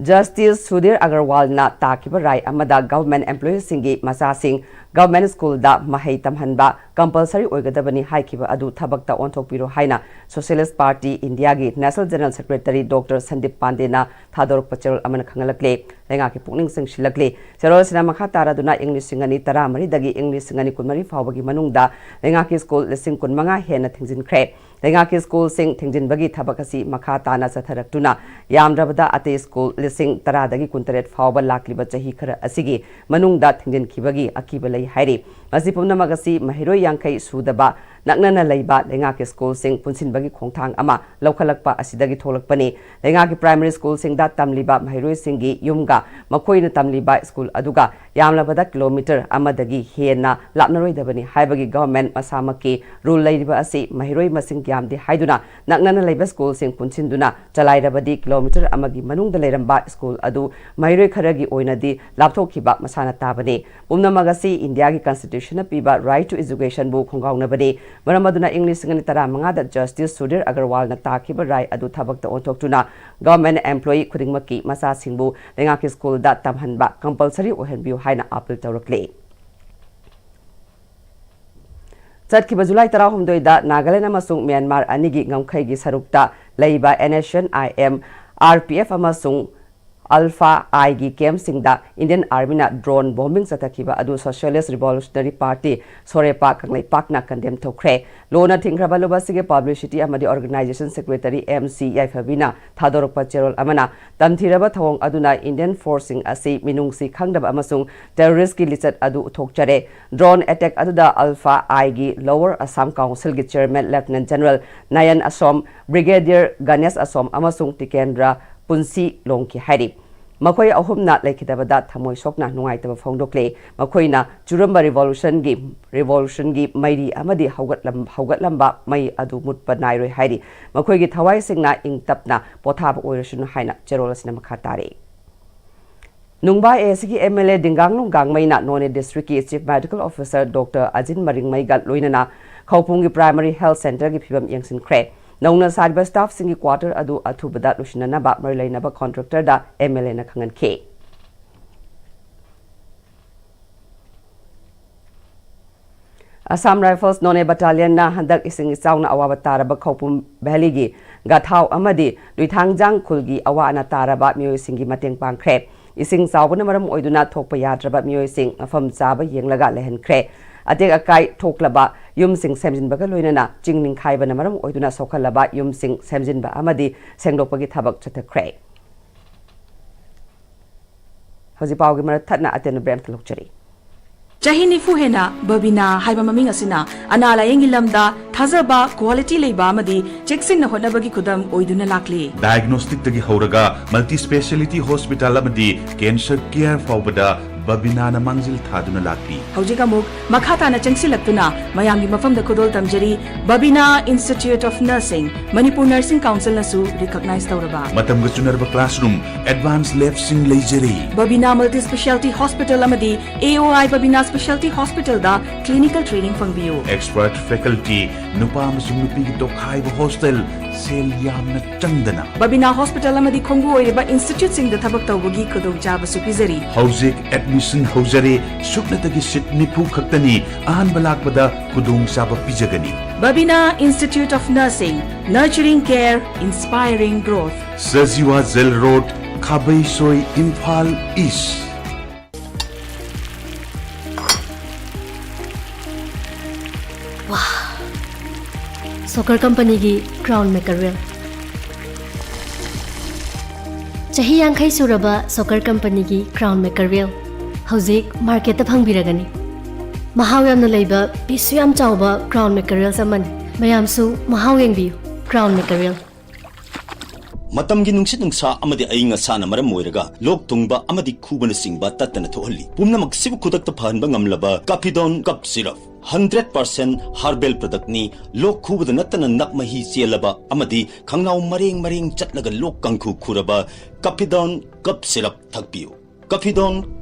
Justice ꯁꯨꯙꯤꯔ ꯑꯒꯔꯋꯥꯜꯅ ꯇꯥꯈꯤꯕ ꯔꯥꯏ ꯑꯃꯗ government employeeꯁꯤꯡꯒꯤ ꯃꯆꯥꯁꯤꯡ government schoolꯗ ꯃꯍꯩ ꯇꯝꯍꯟꯕ compulsory ꯑꯣꯏꯒꯗꯕꯅꯤ ꯍꯥꯏꯈꯤꯕ ꯑꯗꯨ ꯊꯕꯛꯇ ꯑꯣꯟꯊꯣꯛꯄꯤꯔꯣ ꯍꯥꯏꯅ Socialist Party Indiaꯒꯤ National General Secretary Doctor Sandeep ꯄꯥꯟꯗꯦꯅ ꯊꯥꯗꯣꯔꯛꯄ ꯆꯦꯔꯣꯜ ꯑꯃꯅ ꯈꯪꯍꯜꯂꯛꯂꯦ꯫ ꯂꯩꯉꯥꯛꯀꯤ ꯄꯨꯛꯅꯤꯡ ꯆꯤꯡꯁꯤꯜꯂꯛꯂꯤ꯫ ꯆꯦꯔꯣꯜ ꯑꯁꯤꯅ ꯃꯈꯥ ꯇꯥꯔꯗꯨꯅ ꯏꯪ ꯂꯤꯁꯤꯡ ꯑꯅꯤ ꯇꯔꯥꯃꯔꯤꯗꯒꯤ ꯏꯪ ꯂꯤꯁꯤꯡ ꯑꯅꯤ ꯀꯨꯟꯃꯔꯤ ꯐꯥꯎꯕꯒꯤ ꯃꯅꯨꯡꯗ ꯂꯩꯉꯥꯛꯀꯤ school ꯂꯤꯁꯤꯡ ꯀꯨꯟꯃꯉꯥ ꯍꯦꯟꯅ ꯊꯤꯡꯖꯤꯟꯈ꯭ꯔꯦ꯫ ꯂꯩꯉꯥꯛꯀꯤ schoolꯁꯤꯡ ꯊꯤꯡꯖꯤꯟꯕꯒꯤ ꯊꯕꯛ ꯑꯁꯤ ꯃꯈꯥ ꯇꯥꯅ ꯆꯠꯊꯔꯛꯇꯨꯅ ꯌꯥꯝꯗ꯭ꯔꯕꯗ ꯑꯇꯩ school ꯂꯤꯁꯤꯡ ꯇꯔꯥꯗꯒꯤ ꯀꯨꯟꯇꯔꯦꯠ ꯐꯥꯎꯕ ꯂꯥꯛꯂꯤꯕ ꯆꯍꯤ ꯈꯔ ꯑꯁꯤꯒꯤ ꯃꯅꯨꯡꯗ ꯊꯤꯡꯖꯤꯟꯈꯤꯕꯒꯤ ꯑꯀꯤꯕ ꯂꯩ ꯍꯥꯏꯔꯤ꯫ ꯃꯁꯤ ꯄꯨꯝꯅꯃꯛ ꯑꯁꯤ ꯃꯍꯩꯔꯣꯏ ꯌꯥꯡꯈꯩ ꯁꯨꯗꯕ ꯅꯛꯅꯅ ꯂꯩꯕ ꯂꯩꯉꯥꯛꯀꯤ schoolꯁꯤꯡ ꯄꯨꯟꯁꯤꯟꯕꯒꯤ ꯈꯣꯡꯊꯥꯡ ꯑꯃ ꯂꯧꯈꯠꯂꯛꯄ ꯑꯁꯤꯗꯒꯤ ꯊꯣꯛꯂꯛꯄꯅꯤ꯫ ꯂꯩꯉꯥꯛꯀꯤ primary schoolꯁꯤꯡꯗ ꯇꯝꯂꯤꯕ ꯃꯍꯩꯔꯣꯏꯁꯤꯡꯒꯤ ꯌꯨꯝꯒ ꯃꯈꯣꯏꯅ ꯇꯝꯂꯤꯕ school ꯑꯗꯨꯒ ꯌꯥꯝꯂꯕꯗ kilometre ꯑꯃꯗꯒꯤ ꯍꯦꯟꯅ ꯂꯥꯞꯅꯔꯣꯏꯗꯕꯅꯤ ꯍꯥꯏꯕꯒꯤ government ꯃꯁꯥꯃꯛꯀꯤ rule ꯂꯩꯔꯤꯕ ꯑꯁꯤ ꯃꯍꯩꯔꯣꯏ ꯃꯁꯤꯡ ꯌꯥꯝꯗꯦ ꯍꯥꯏꯗꯨꯅ ꯅꯛꯅꯅ ꯂꯩꯕ schoolꯁꯤꯡ ꯄꯨꯟꯁꯤꯟꯗꯨꯅ ꯆꯂꯥꯏꯔꯕꯗꯤ kilometre ꯑꯃꯒꯤ ꯃꯅꯨꯡꯗ ꯂꯩꯔꯝꯕ school ꯑꯗꯨ ꯃꯍꯩꯔꯣꯏ ꯈꯔꯒꯤ ꯑꯣꯏꯅꯗꯤ ꯂꯥꯞꯊꯣꯛꯈꯤꯕ ꯃꯁꯥꯅ ꯇꯥꯕꯅꯤ꯫ ꯄꯨꯝꯅꯃꯛ ꯑꯁꯤ Indiaꯒꯤ constitutionꯅ ꯄꯤꯕ right to educationꯕꯨ ꯈꯣꯡꯒꯥꯎꯅꯕꯅꯤ꯫ ꯃꯔꯝ ꯑꯗꯨꯅ ꯏꯪ ꯂꯤꯁꯤꯡ ꯑꯅꯤ ꯇꯔꯥꯃꯉꯥꯗ Justice ꯁꯨꯙꯤꯔ ꯑꯒꯔꯋꯥꯜꯅ ꯇꯥꯈꯤꯕ ꯔꯥꯏ ꯑꯗꯨ ꯊꯕꯛꯇ ꯑꯣꯟꯊꯣꯛꯇꯨꯅ government employee ꯈꯨꯗꯤꯡꯃꯛꯀꯤ ꯃꯆꯥꯁꯤꯡꯕꯨ ꯂꯩꯉꯥꯛꯀꯤ schoolꯗ ꯇꯝꯍꯟꯕ compulsory ꯑꯣꯏꯍꯟꯕꯤꯌꯨ ꯍꯥꯏꯅ appeal ꯇꯧꯔꯛꯂꯤ꯫ ꯆꯠꯈꯤꯕ July ꯇꯔꯥꯍꯨꯝꯗꯣꯏꯗ ꯅꯥꯒꯥꯂꯦꯟ ꯑꯃꯁꯨꯡ ꯃ꯭ꯌꯥꯟꯃꯥꯔ ꯑꯅꯤꯒꯤ ꯉꯝꯈꯩꯒꯤ ꯁꯔꯨꯛꯇ ꯂꯩꯕ N S C N I M R P F ꯑꯃꯁꯨꯡ ꯑꯜꯐꯥ ꯑꯥꯏꯒꯤ ꯀꯦꯝꯞꯁꯤꯡꯗ ꯏꯟꯗꯤꯌꯟ ꯑꯥꯔꯃꯤꯅ ꯗ꯭ꯔꯣꯟ ꯕꯣꯝꯕꯤꯡ ꯆꯠꯊꯈꯤꯕ ꯑꯗꯨ ꯁꯣꯁꯤꯌꯦꯂꯤꯁ꯭ꯠ ꯔꯤꯚꯣꯂꯨꯁꯅꯔꯤ ꯄꯥꯔꯇꯤ, ꯁꯣꯔꯦꯄꯥ, ꯀꯪꯂꯩꯄꯥꯛꯅ ꯀꯟꯗꯦꯝ ꯇꯧꯈ꯭ꯔꯦ꯫ ꯂꯣꯅ ꯊꯤꯡꯈ꯭ꯔꯕ ꯂꯨꯞ ꯑꯁꯤꯒꯤ ꯄꯕ꯭ꯂꯤꯁꯤꯇꯤ ꯑꯃꯗꯤ ꯑꯣꯔꯒꯅꯥꯏꯖꯦꯁꯟ ꯁꯦꯀ꯭ꯔꯦꯇꯔꯤ ꯑꯦꯝ ꯁꯤ ꯌꯥꯏꯐꯕꯤꯅ ꯊꯥꯗꯣꯔꯛꯄ ꯆꯦꯔꯣꯜ ꯑꯃꯅ, ꯇꯝꯊꯤꯔꯕ ꯊꯧꯑꯣꯡ ꯑꯗꯨꯅ ꯏꯟꯗꯤꯌꯟ ꯐꯣꯔꯁꯁꯤꯡ ꯑꯁꯤ ꯃꯤꯅꯨꯡꯁꯤ ꯈꯪꯗꯕ ꯑꯃꯁꯨꯡ ꯇꯦꯔꯣꯔꯤꯁ꯭ꯠꯀꯤ ꯂꯤꯆꯠ ꯑꯗꯨ ꯎꯠꯊꯣꯛꯆꯔꯦ꯫ ꯗ꯭ꯔꯣꯟ ꯑꯦꯇꯦꯛ ꯑꯗꯨꯗ ꯑꯜꯐꯥ ꯑꯥꯏꯒꯤ ꯂꯣꯋꯔ ꯑꯁꯥꯝ ꯀꯥꯎꯟꯁꯤꯜꯒꯤ ꯆꯤꯌꯔꯃꯦꯟ ꯂꯦꯐꯇꯤꯅꯦꯟꯠ ꯖꯦꯅꯔꯦꯜ ꯅꯌꯟ ꯑꯁꯣꯝ, ꯕ꯭ꯔꯤꯒꯦꯗꯤꯌꯔ ꯒꯅꯦꯁ ꯑꯁꯣꯝ ꯑꯃꯁꯨꯡ ꯇꯤꯀꯦꯟꯗ꯭ꯔ ꯄꯨꯟꯁꯤ ꯂꯣꯡꯈꯤ ꯍꯥꯏꯔꯤ꯫ ꯃꯈꯣꯏ ꯑꯍꯨꯝꯅ ꯂꯩꯈꯤꯗꯕꯗ ꯊꯃꯣꯏ ꯁꯣꯛꯅ ꯅꯨꯡꯉꯥꯏꯇꯕ ꯐꯣꯡꯗꯣꯛꯂꯦ꯫ ꯃꯈꯣꯏꯅ ꯆꯨꯔꯝꯕ ꯔꯤꯚꯣꯂꯨꯁꯟꯒꯤ, ꯔꯤꯚꯣꯂꯨꯁꯟꯒꯤ ꯃꯩꯔꯤ ꯑꯃꯗꯤ ꯍꯧꯒꯠꯂꯝ-, ꯍꯧꯒꯠꯂꯝꯕ ꯃꯩ ꯑꯗꯨ ꯃꯨꯠꯄ ꯅꯥꯏꯔꯣꯏ ꯍꯥꯏꯔꯤ꯫ ꯃꯈꯣꯏꯒꯤ ꯊꯋꯥꯏꯁꯤꯡꯅ ꯏꯪ ꯇꯞꯅ ꯄꯣꯊꯥꯕ ꯑꯣꯏꯔꯁꯅꯨ ꯍꯥꯏꯅ ꯆꯦꯔꯣꯜ ꯑꯁꯤꯅ ꯃꯈꯥ ꯇꯥꯔꯤ꯫ ꯅꯨꯡꯕꯥ ꯑꯦ ꯁꯤꯒꯤ ꯑꯦꯝ ꯑꯦꯜ ꯑꯦ ꯗꯤꯡꯒꯥꯡꯂꯨꯡ ꯒꯥꯡꯃꯩꯅ ꯅꯣꯅꯦ ꯗꯤꯁꯇ꯭ꯔꯤꯛꯀꯤ ꯆꯤꯐ ꯃꯦꯗꯤꯀꯦꯜ ꯑꯣꯐꯤꯁꯔ ꯗꯣꯛꯇꯔ ꯑꯖꯤꯟ ꯃꯔꯤꯡꯃꯩꯒ ꯂꯣꯏꯅꯅ ꯈꯧꯄꯨꯝꯒꯤ ꯄ꯭ꯔꯥꯏꯃꯔꯤ ꯍꯦꯜꯊ ꯁꯦꯟꯇꯔꯒꯤ ꯐꯤꯕꯝ ꯌꯦꯡꯁꯤꯟꯈ꯭ꯔꯦ꯫ ꯅꯧꯅ ꯁꯥꯔꯤꯕ ꯁ꯭ꯇꯥꯐꯁꯤꯡꯒꯤ ꯀ꯭ꯋꯥꯇꯔ ꯑꯗꯨ ꯑꯊꯨꯕꯗ ꯂꯣꯏꯁꯤꯟꯅꯅꯕ ꯃꯔꯤ ꯂꯩꯅꯕ ꯀꯣꯟꯇ꯭ꯔꯦꯛꯇꯔꯗ ꯑꯦꯝ ꯑꯦꯜ ꯑꯦꯅ ꯈꯪꯍꯟꯈꯤ꯫ ꯑꯁꯥꯝ ꯔꯥꯏꯐꯜꯁ ꯅꯣꯅꯦ ꯕꯠꯇꯥꯂꯤꯌꯟꯅ ꯍꯟꯗꯛ ꯏꯁꯤꯡ ꯏꯆꯥꯎꯅ ꯑꯋꯥꯕ ꯇꯥꯔꯕ ꯈꯧꯄꯨꯝ ꯚꯦꯂꯤꯒꯤ ꯒꯊꯥꯎ ꯑꯃꯗꯤ ꯂꯨꯏꯊꯥꯡꯖꯥꯡ ꯈꯨꯜꯒꯤ ꯑꯋꯥ ꯑꯅꯥ ꯇꯥꯔꯕ ꯃꯤꯑꯣꯏꯁꯤꯡꯒꯤ ꯃꯇꯦꯡ ꯄꯥꯡꯈ꯭ꯔꯦ꯫ ꯏꯁꯤꯡ ꯆꯥꯎꯕꯅ ꯃꯔꯝ ꯑꯣꯏꯗꯨꯅ ꯊꯣꯛꯄ ꯌꯥꯗ꯭ꯔꯕ ꯃꯤꯑꯣꯏꯁꯤꯡ ꯃꯐꯝ ꯆꯥꯕ ꯌꯦꯡꯂꯒ ꯂꯩꯍꯟꯈ꯭ꯔꯦ꯫ ꯑꯇꯦꯛ ꯑꯀꯥꯏ ꯊꯣꯛꯂꯕ ꯌꯨꯝꯁꯤꯡ ꯁꯦꯝꯖꯤꯟꯕꯒ ꯂꯣꯏꯅꯅ ꯆꯤꯡ ꯅꯤꯡꯈꯥꯏꯕꯅ ꯃꯔꯝ ꯑꯣꯏꯗꯨꯅ ꯁꯣꯛꯍꯜꯂꯕ ꯌꯨꯝꯁꯤꯡ ꯁꯦꯝꯖꯤꯟꯕ ꯑꯃꯗꯤ ꯁꯦꯡꯗꯣꯛꯄꯒꯤ ꯊꯕꯛ ꯆꯠꯊꯈ꯭ꯔꯦ꯫ ꯍꯧꯖꯤꯛ ꯄꯥꯎꯒꯤ ꯃꯔꯛ ꯊꯠꯅ ꯑꯇꯦꯟꯕ ꯕ꯭ꯔꯦꯛ ꯑꯃꯇ ꯂꯧꯖꯔꯤ꯫ ꯆꯍꯤ ꯅꯤꯐꯨ ꯍꯦꯟꯅ ꯕꯕꯤꯅꯥ ꯍꯥꯏꯕ ꯃꯃꯤꯡ ꯑꯁꯤꯅ ꯑꯅꯥ ꯂꯥꯌꯦꯡꯒꯤ ꯂꯝꯗ ꯊꯥꯖꯕ, ꯀ꯭ꯋꯥꯂꯤꯇꯤ ꯂꯩꯕ ꯑꯃꯗꯤ ꯆꯦꯛꯁꯤꯟꯅ ꯍꯣꯠꯅꯕꯒꯤ ꯈꯨꯗꯝ ꯑꯣꯏꯗꯨꯅ ꯂꯥꯛꯂꯤ꯫ ꯗꯥꯏꯒꯅꯣꯁꯇꯤꯛꯇꯒꯤ ꯍꯧꯔꯒ ꯃꯜꯇꯤ ꯁ꯭ꯄꯦꯁꯤꯌꯦꯂꯤꯇꯤ ꯍꯣꯁꯄꯤꯇꯥꯜ ꯑꯃꯗꯤ ꯀꯦꯟꯁꯔ ꯀꯦꯌꯔ ꯐꯥꯎꯕꯗ ꯕꯕꯤꯅꯥꯅ ꯃꯥꯡꯖꯤꯜ ꯊꯥꯗꯨꯅ ꯂꯥꯛꯂꯤ꯫ ꯍꯧꯖꯤꯛ ꯑꯃꯨꯛ ꯃꯈꯥ ꯇꯥꯅ ꯆꯪꯁꯤꯜꯂꯛꯇꯨꯅ ꯃꯌꯥꯝꯒꯤ ꯃꯐꯝꯗ ꯈꯨꯗꯣꯜ ꯇꯝꯖꯔꯤ꯫ ꯕꯕꯤꯅꯥ ꯏꯟꯁꯇꯤꯇ꯭ꯌꯨꯠ ꯑꯣꯐ ꯅꯔꯁꯤꯡ, ꯃꯅꯤꯄꯨꯔ ꯅꯔꯁꯤꯡ ꯀꯥꯎꯟꯁꯤꯜꯅꯁꯨ ꯔꯤꯀꯣꯒꯅꯥꯏꯖ ꯇꯧꯔꯕ꯫ ꯃꯇꯝꯒ ꯆꯨꯅꯔꯕ ꯀ꯭ꯂꯥꯁꯔꯨꯝ, ꯑꯦꯗꯚꯥꯟꯁ ꯂꯦꯕꯁꯤꯡ ꯂꯩꯖꯔꯤ꯫ ꯕꯕꯤꯅꯥ ꯃꯜꯇꯤ ꯁ꯭ꯄꯦꯁꯤꯌꯦꯂꯤꯇꯤ ꯍꯣꯁꯄꯤꯇꯥꯜ ꯑꯃꯗꯤ ꯑꯦ ꯑꯣ ꯑꯥꯏ ꯕꯕꯤꯅꯥ ꯁ꯭ꯄꯦꯁꯤꯌꯦꯂꯤꯇꯤ ꯍꯣꯁꯄꯤꯇꯥꯜꯗ ꯀ꯭ꯂꯤꯅꯤꯀꯦꯜ ꯇ꯭ꯔꯦꯅꯤꯡ ꯐꯪꯕꯤꯌꯨ꯫ ꯑꯦꯛꯁꯄꯔꯠ ꯐꯦꯀꯜꯇꯤ, ꯅꯨꯄꯥ ꯑꯃꯁꯨꯡ ꯅꯨꯄꯤꯒꯤ ꯇꯣꯈꯥꯏꯕ ꯍꯣꯁꯇꯦꯜ, ꯁꯦꯜ ꯌꯥꯝꯅ ꯆꯪꯗꯅ꯫ ꯕꯕꯤꯅꯥ ꯍꯣꯁꯄꯤꯇꯥꯜ ꯑꯃꯗꯤ ꯈꯣꯡꯕꯨ ꯑꯣꯏꯔꯤꯕ ꯏꯟꯁꯇꯤꯇ꯭ꯌꯨꯠꯁꯤꯡꯗ ꯊꯕꯛ ꯇꯧꯕꯒꯤ ꯈꯨꯗꯣꯡꯆꯥꯕꯁꯨ ꯄꯤꯖꯔꯤ꯫ ꯍꯧꯖꯤꯛ ꯑꯦꯗꯃꯤꯁꯟ ꯍꯧꯖꯔꯦ꯫ ꯁꯨꯞꯅꯇꯒꯤ ꯁꯤꯠ ꯅꯤꯐꯨ ꯈꯛꯇꯅꯤ꯫ ꯑꯍꯥꯟꯕ ꯂꯥꯛꯄꯗ ꯈꯨꯗꯣꯡꯆꯥꯕ ꯄꯤꯖꯒꯅꯤ꯫ Babina Institute of Nursing, nurturing care, inspiring growth. Sajiwa jail road, Khabeisoi, Imphal east. Soccer ꯀꯝꯄꯅꯤꯒꯤ ꯀ꯭ꯔꯥꯎꯟ ꯃꯦꯀꯔꯦꯜ꯫ ꯆꯍꯤ ꯌꯥꯡꯈꯩ ꯁꯨꯔꯕ ꯁꯣꯀꯔ ꯀꯝꯄꯅꯤꯒꯤ ꯀ꯭ꯔꯥꯎꯟ ꯃꯦꯀꯔꯦꯜ ꯍꯧꯖꯤꯛ ꯃꯥꯔꯀꯦꯠꯇ ꯐꯪꯕꯤꯔꯒꯅꯤ꯫ ꯃꯍꯥꯎ ꯌꯥꯝꯅ ꯂꯩꯕ, ꯄꯤꯁꯁꯨ ꯌꯥꯝ ꯆꯥꯎꯕ ꯀ꯭ꯔꯥꯎꯟ ꯃꯦꯀꯔꯦꯜꯁ ꯑꯃꯅꯤ꯫ ꯃꯌꯥꯝꯁꯨ ꯃꯍꯥꯎ ꯌꯦꯡꯕꯤꯌꯨ꯫ ꯀ꯭ꯔꯥꯎꯟ ꯃꯦꯀꯔꯦꯜ꯫ ꯃꯇꯝꯒꯤ ꯅꯨꯡꯁꯤꯠ ꯅꯨꯡꯁꯥ ꯑꯃꯗꯤ ꯑꯏꯪ ꯑꯁꯥꯅ ꯃꯔꯝ ꯑꯣꯏꯔꯒ ꯂꯣꯛ ꯊꯨꯡꯕ ꯑꯃꯗꯤ ꯈꯨꯕꯅꯆꯤꯡꯕ ꯇꯠꯇꯅ ꯊꯣꯛꯍꯜꯂꯤ꯫ ꯄꯨꯝꯅꯃꯛꯁꯤꯕꯨ ꯈꯨꯗꯛꯇ ꯐꯍꯟꯕ ꯉꯝꯂꯕ ꯀꯥꯐꯤꯗꯣꯟ cough syrup. Hundred percent herbal product ꯅꯤ꯫ ꯂꯣꯛ ꯈꯨꯕꯗ ꯅꯠꯇꯅ ꯅꯞ ꯃꯍꯤ ꯆꯦꯜꯂꯕ ꯑꯃꯗꯤ ꯈꯪꯅꯥꯎ ꯃꯔꯦꯡ ꯃꯔꯦꯡ ꯆꯠꯂꯒ ꯂꯣꯛ ꯀꯥꯡꯈꯨ ꯈꯨꯔꯕ ꯀꯥꯐꯤꯗꯣꯟ ꯀꯞ ꯁꯤꯔꯞ ꯊꯛꯄꯤꯌꯨ꯫ ꯀꯥꯐꯤꯗꯣꯟ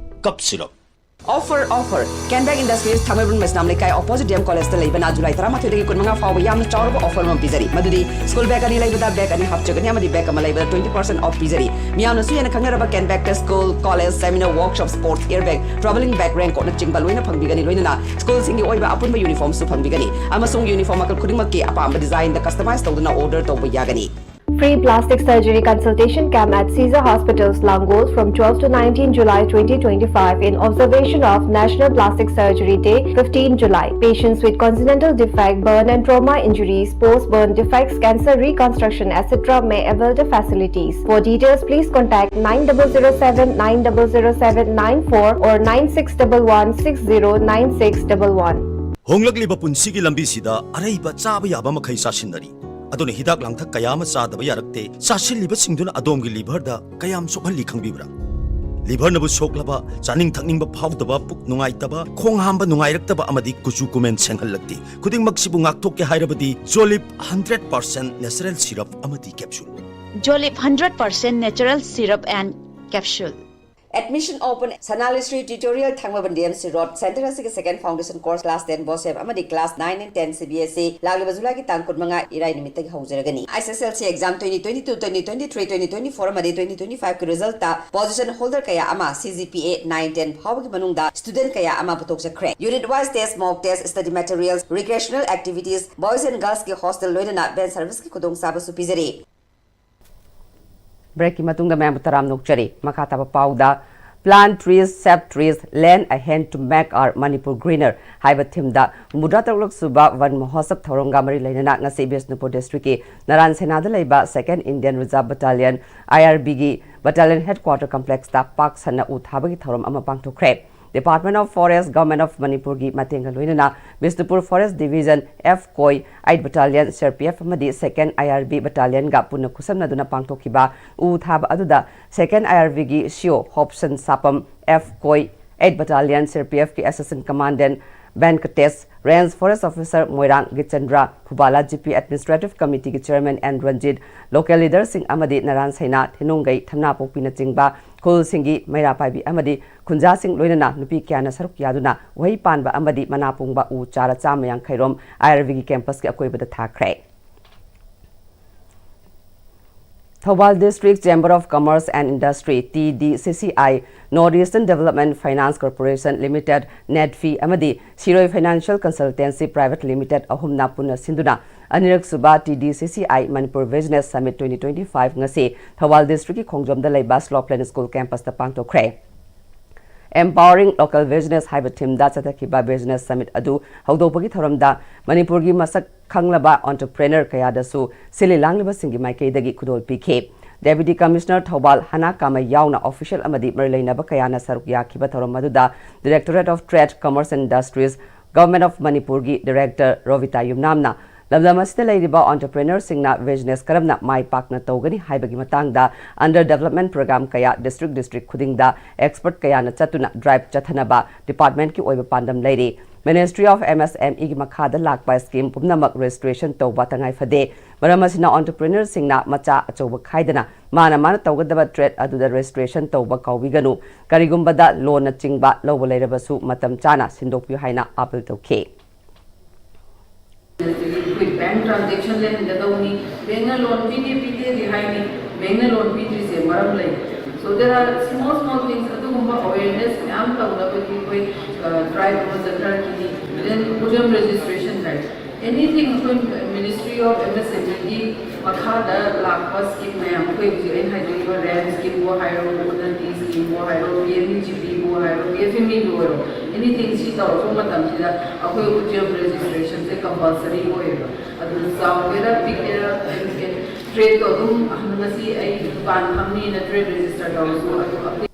cough syrup. Offer, offer! Canback Industries, Thangmeiband Meisnam ꯂꯩꯀꯥꯏ, opposite D M College ꯇ ꯂꯩꯕꯅ July ꯇꯔꯥꯃꯥꯊꯣꯏꯗꯒꯤ ꯀꯨꯟꯃꯉꯥ ꯐꯥꯎꯕ ꯌꯥꯝꯅ ꯆꯥꯎꯔꯕ offer ꯑꯃ ꯄꯤꯖꯔꯤ꯫ ꯃꯗꯨꯗꯤ school bag ꯑꯅꯤ ꯂꯩꯕꯗ bag ꯑꯅꯤ ꯍꯥꯞꯆꯒꯅꯤ ꯑꯃꯗꯤ bag ꯑꯃ ꯂꯩꯕꯗ twenty percent off ꯄꯤꯖꯔꯤ꯫ ꯃꯤꯌꯥꯝꯅꯁꯨ ꯍꯦꯟꯅ ꯈꯪꯅꯔꯕ Canback ꯇ school, college, seminar, workshop, sports, air bag, travelling bag, raincoat ꯅꯆꯤꯡꯕ ꯂꯣꯏꯅ ꯐꯪꯕꯤꯒꯅꯤ꯫ ꯂꯣꯏꯅꯅ school ꯁꯤꯡꯒꯤ ꯑꯣꯏꯕ ꯑꯄꯨꯟꯕ uniform ꯁꯨ ꯐꯪꯕꯤꯒꯅꯤ꯫ ꯑꯃꯁꯨꯡ uniform ꯃꯈꯜ ꯈꯨꯗꯤꯡꯃꯛꯀꯤ ꯑꯄꯥꯝꯕ design ꯗ customize ꯇꯧꯗꯨꯅ order ꯇꯧꯕ ꯌꯥꯒꯅꯤ꯫ Free plastic surgery consultation camp at Caesar Hospitals, Langol, from twelve to nineteen July twenty twenty-five, in observation of National Plastic Surgery Day, fifteen July. Patients with congenital defect, burn and trauma injuries, post-burn defects, cancer reconstruction, et cetera may avail the facilities. For details, please contact nine double zero seven nine double zero seven nine four or nine six double one six zero nine six double one. ꯍꯣꯡꯂꯛꯂꯤꯕ ꯄꯨꯟꯁꯤꯒꯤ ꯂꯝꯕꯤꯁꯤꯗ ꯑꯔꯩꯕ ꯆꯥꯕ ꯌꯥꯕ ꯃꯈꯩ ꯆꯥꯁꯤꯟꯅꯔꯤ꯫ ꯑꯗꯨꯅ ꯍꯤꯗꯥꯛ ꯂꯥꯡꯊꯛ ꯀꯌꯥ ꯑꯃ ꯆꯥꯗꯕ ꯌꯥꯔꯛꯇꯦ꯫ ꯆꯥꯁꯤꯜꯂꯤꯕꯁꯤꯡꯗꯨꯅ ꯑꯗꯣꯝꯒꯤ liver ꯗ ꯀꯌꯥꯝ ꯁꯣꯛꯍꯜꯂꯤ ꯈꯪꯕꯤꯕ꯭ꯔꯥ? Liver ꯅꯕꯨ ꯁꯣꯛꯂꯕ, ꯆꯥꯅꯤꯡ ꯊꯛꯅꯤꯡꯕ ꯐꯥꯎꯗꯕ, ꯄꯨꯛ ꯅꯨꯡꯉꯥꯏꯇꯕ, ꯈꯣꯡ ꯍꯥꯝꯕ ꯅꯨꯡꯉꯥꯏꯔꯛꯇꯕ ꯑꯃꯗꯤ ꯀꯨꯆꯨ ꯀꯨꯃꯦꯟ ꯁꯦꯡꯍꯜꯂꯛꯇꯦ꯫ ꯈꯨꯗꯤꯡꯃꯛꯁꯤꯕꯨ ꯉꯥꯛꯊꯣꯛꯀꯦ ꯍꯥꯏꯔꯕꯗꯤ Jolib hundred percent natural syrup ꯑꯃꯗꯤ capsule꯫ Jolib hundred percent natural syrup and capsule. Admission open, Sanalishri Tutorial, Thangmeiband D M C Road, center ꯑꯁꯤꯒꯤ second foundation course, class ten BOSEM ꯑꯃꯗꯤ class nine and ten C B S E ꯂꯥꯛꯂꯤꯕ July ꯒꯤ ꯇꯥꯡ ꯀꯨꯟꯃꯉꯥ ꯏꯔꯥꯏ ꯅꯨꯃꯤꯠꯇꯒꯤ ꯍꯧꯖꯔꯒꯅꯤ꯫ S S L C exam twenty twenty-two, twenty twenty-three, twenty twenty-four ꯑꯃꯗꯤ twenty twenty-five ꯀꯤ result ꯇ position holder ꯀꯌꯥ ꯑꯃ C G P A nine ten ꯐꯥꯎꯕꯒꯤ ꯃꯅꯨꯡꯗ student ꯀꯌꯥ ꯑꯃ ꯄꯨꯊꯣꯛꯆꯈ꯭ꯔꯦ꯫ Unit wise test, mock test, study materials, recreational activities, boys and girls ꯀꯤ hostel ꯂꯣꯏꯅꯅ van service ꯀꯤ ꯈꯨꯗꯣꯡꯆꯥꯕꯁꯨ ꯄꯤꯖꯔꯤ꯫ Breakꯀꯤ ꯃꯇꯨꯡꯗ ꯃꯌꯥꯝꯕꯨ ꯇꯔꯥꯝꯅ ꯑꯣꯛꯆꯔꯤ꯫ ꯃꯈꯥ ꯇꯥꯕ ꯄꯥꯎꯗ, Plant trees, save trees, lend a hand to make our Manipur greener ꯍꯥꯏꯕ themeꯗ ꯍꯨꯝꯐꯨꯇꯔꯥ ꯇꯔꯨꯛꯂꯛ ꯁꯨꯕ Van Mahotsav ꯊꯧꯔꯝꯒ ꯃꯔꯤ ꯂꯩꯅꯅ ꯉꯁꯤ ꯕꯤꯁꯅꯨꯄꯨꯔ districtꯀꯤ ꯅꯔꯥꯟ ꯁꯦꯅꯥꯗ ꯂꯩꯕ Second Indian Reserve Battalion, IRBꯒꯤ Battalion Headquarter Complexꯇ ꯄꯥꯛ ꯁꯟꯅ ꯎ ꯊꯥꯕꯒꯤ ꯊꯧꯔꯝ ꯑꯃ ꯄꯥꯡꯊꯣꯛꯈ꯭ꯔꯦ꯫ Department of Forest, Government of Manipurꯒꯤ ꯃꯇꯦꯡꯒ ꯂꯣꯏꯅꯅ ꯕꯤꯁꯅꯨꯄꯨꯔ Forest Division, F ꯀꯣꯏ, eight Battalion, CRPF ꯑꯃꯗꯤ Second IRB Battalionꯒ ꯄꯨꯟꯅ ꯈꯨꯠꯁꯝꯅꯗꯨꯅ ꯄꯥꯡꯊꯣꯛꯈꯤꯕ ꯎ ꯊꯥꯕ ꯑꯗꯨꯗ Second IRBꯒꯤ CO Hobson Sapam, F ꯀꯣꯏ, eight Battalion, CRPFꯀꯤ Assistant Commandant Venkatesh, Range Forest Officer ꯃꯣꯏꯔꯥꯡ ꯒꯤꯆꯟꯗ꯭ꯔ, ꯐꯨꯕꯥꯂꯥ GP Administrative Committeeꯒꯤ Chairman N Ranjit, local leaderꯁꯤꯡ ꯑꯃꯗꯤ ꯅꯔꯥꯟ ꯁꯩꯅꯥ, ꯊꯦꯅꯨꯡꯒꯩ, ꯊꯝꯅꯥꯄꯣꯛꯄꯤꯅꯆꯤꯡꯕ ꯈꯨꯜꯁꯤꯡꯒꯤ ꯃꯩꯔꯥ ꯄꯥꯏꯕꯤ ꯑꯃꯗꯤ ꯈꯨꯟꯖꯥꯁꯤꯡ ꯂꯣꯏꯅꯅ ꯅꯨꯄꯤ ꯀꯌꯥꯅ ꯁꯔꯨꯛ ꯌꯥꯗꯨꯅ ꯎꯍꯩ ꯄꯥꯟꯕ ꯑꯃꯗꯤ ꯃꯅꯥ ꯄꯨꯡꯕ ꯎ ꯆꯥꯔ ꯆꯥꯝꯃ ꯌꯥꯡꯈꯩ ꯔꯣꯝ IRBꯒꯤ campusꯀꯤ ꯑꯀꯣꯏꯕꯗ ꯊꯥꯈ꯭ꯔꯦ꯫ Thoubal District Chamber of Commerce and Industry, TDCCI, North Eastern Development Finance Corporation Limited, NEDFI, ꯑꯃꯗꯤ ꯁꯤꯔꯣꯏ Financial Consultancy Private Limited ꯑꯍꯨꯝꯅ ꯄꯨꯟꯅ ꯁꯤꯟꯗꯨꯅ ꯑꯅꯤꯔꯛ ꯁꯨꯕ TDCCI Manipur Business Summit twenty twenty-five ꯉꯁꯤ ꯊꯧꯕꯥꯜ districtꯀꯤ ꯈꯣꯡꯖꯣꯝꯗ ꯂꯩꯕ Slopeland School campusꯇ ꯄꯥꯡꯊꯣꯛꯈ꯭ꯔꯦ꯫ Empowering Local Business ꯍꯥꯏꯕ themeꯗ ꯆꯠꯊꯈꯤꯕ Business Summit ꯑꯗꯨ ꯍꯧꯗꯣꯛꯄꯒꯤ ꯊꯧꯔꯝꯗ ꯃꯅꯤꯄꯨꯔꯒꯤ ꯃꯁꯛ ꯈꯪꯂꯕ entrepreneur ꯀꯌꯥꯗꯁꯨ ꯁꯤꯜꯂꯤ ꯂꯥꯡꯂꯤꯕꯁꯤꯡꯒꯤ ꯃꯥꯏꯀꯩꯗꯒꯤ ꯈꯨꯗꯣꯜ ꯄꯤꯈꯤ꯫ Deputy Commissioner ꯊꯧꯕꯥꯜ ꯍꯅꯥ ꯀꯥꯃꯩ ꯌꯥꯎꯅ official ꯑꯃꯗꯤ ꯃꯔꯤ ꯂꯩꯅꯕ ꯀꯌꯥꯅ ꯁꯔꯨꯛ ꯌꯥꯈꯤꯕ ꯊꯧꯔꯝ ꯑꯗꯨꯗ Directorate of Trade, Commerce and Industries, Government of ꯃꯅꯤꯄꯨꯔꯒꯤ Director ꯔꯣꯕꯤꯇꯥ ꯌꯨꯝꯅꯥꯝꯅ ꯂꯝꯗꯝ ꯑꯁꯤꯗ ꯂꯩꯔꯤꯕ entrepreneurꯁꯤꯡꯅ business ꯀꯔꯝꯅ ꯃꯥꯏ ꯄꯥꯛꯅ ꯇꯧꯒꯅꯤ ꯍꯥꯏꯕꯒꯤ ꯃꯇꯥꯡꯗ under development program ꯀꯌꯥ district district ꯈꯨꯗꯤꯡꯗ expert ꯀꯌꯥꯅ ꯆꯠꯇꯨꯅ drive ꯆꯠꯊꯅꯕ departmentꯀꯤ ꯑꯣꯏꯕ ꯄꯥꯟꯗꯝ ꯂꯩꯔꯤ꯫ Ministry of MSMEꯒꯤ ꯃꯈꯥꯗ ꯂꯥꯛꯄ scheme ꯄꯨꯝꯅꯃꯛ registration ꯇꯧꯕ ꯇꯉꯥꯏ ꯐꯗꯦ꯫ ꯃꯔꯝ ꯑꯁꯤꯅ entrepreneurꯁꯤꯡꯅ ꯃꯆꯥ ꯑꯆꯧꯕ ꯈꯥꯏꯗꯅ ꯃꯥꯅ ꯃꯥꯅ ꯇꯧꯒꯗꯕ trade ꯑꯗꯨꯗ registration ꯇꯧꯕ ꯀꯥꯎꯕꯤꯒꯅꯨ꯫ ꯀꯔꯤꯒꯨꯝꯕꯗ loanꯅꯆꯤꯡꯕ ꯂꯧꯕ ꯂꯩꯔꯕꯁꯨ ꯃꯇꯝ ꯆꯥꯅ ꯁꯤꯟꯗꯣꯛꯄꯤꯌꯨ ꯍꯥꯏꯅ appeal ꯇꯧꯈꯤ꯫ ꯑꯩꯈꯣꯏ bank transaction ꯂꯩꯍꯟꯒꯗꯧꯅꯤ, bankꯅ loan ꯄꯤꯒꯦ ꯄꯤꯗꯦꯗꯤ ꯍꯥꯏꯅꯤ, bankꯅ loan ꯄꯤꯗ꯭ꯔꯤꯁꯦ ꯃꯔꯝ ꯂꯩ꯫ So there are small small things, ꯑꯗꯨꯒꯨꯝꯕ awareness ꯃꯌꯥꯝ ꯇꯧꯅꯕꯒꯤ ꯑꯩꯈꯣꯏ drive ꯑꯃ ꯆꯠꯊꯔꯛꯈꯤꯅꯤ꯫ Then ꯎꯗ꯭ꯌꯝ registration drive, Anything ꯑꯩꯈꯣꯏ Ministry of MSMEꯒꯤ ꯃꯈꯥꯗ ꯂꯥꯛꯄ scheme ꯃꯌꯥꯝ, ꯑꯩꯈꯣꯏ ꯍꯧꯖꯤꯛ ꯑꯩꯅ ꯍꯥꯏꯖꯈꯤꯕ ꯔꯦꯝ schemeꯕꯨ ꯍꯥꯏꯔꯣ, ꯎꯗꯟꯇꯤ schemeꯕꯨ ꯍꯥꯏꯔꯣ, PMGPꯕꯨ ꯍꯥꯏꯔꯣ, PFMEꯕꯨ ꯑꯣꯏꯔꯣ, anything ꯁꯤ ꯇꯧꯔꯛꯄ ꯃꯇꯝꯁꯤꯗ ꯑꯩꯈꯣꯏ ꯎꯗ꯭ꯌꯝ registrationꯁꯦ compulsory ꯑꯣꯏꯌꯦꯕ꯫ ꯑꯗꯨꯅ ꯆꯥꯎꯒꯦꯔꯥ ꯄꯤꯛꯀꯦꯔꯥ, tradeꯇꯣ ꯑꯗꯨꯝ ꯉꯁꯤ ꯑꯩ ꯗꯨꯀꯥꯟ ꯐꯝꯃꯤꯅ trade register ꯇꯧꯔꯁꯨ ꯑꯗꯨ update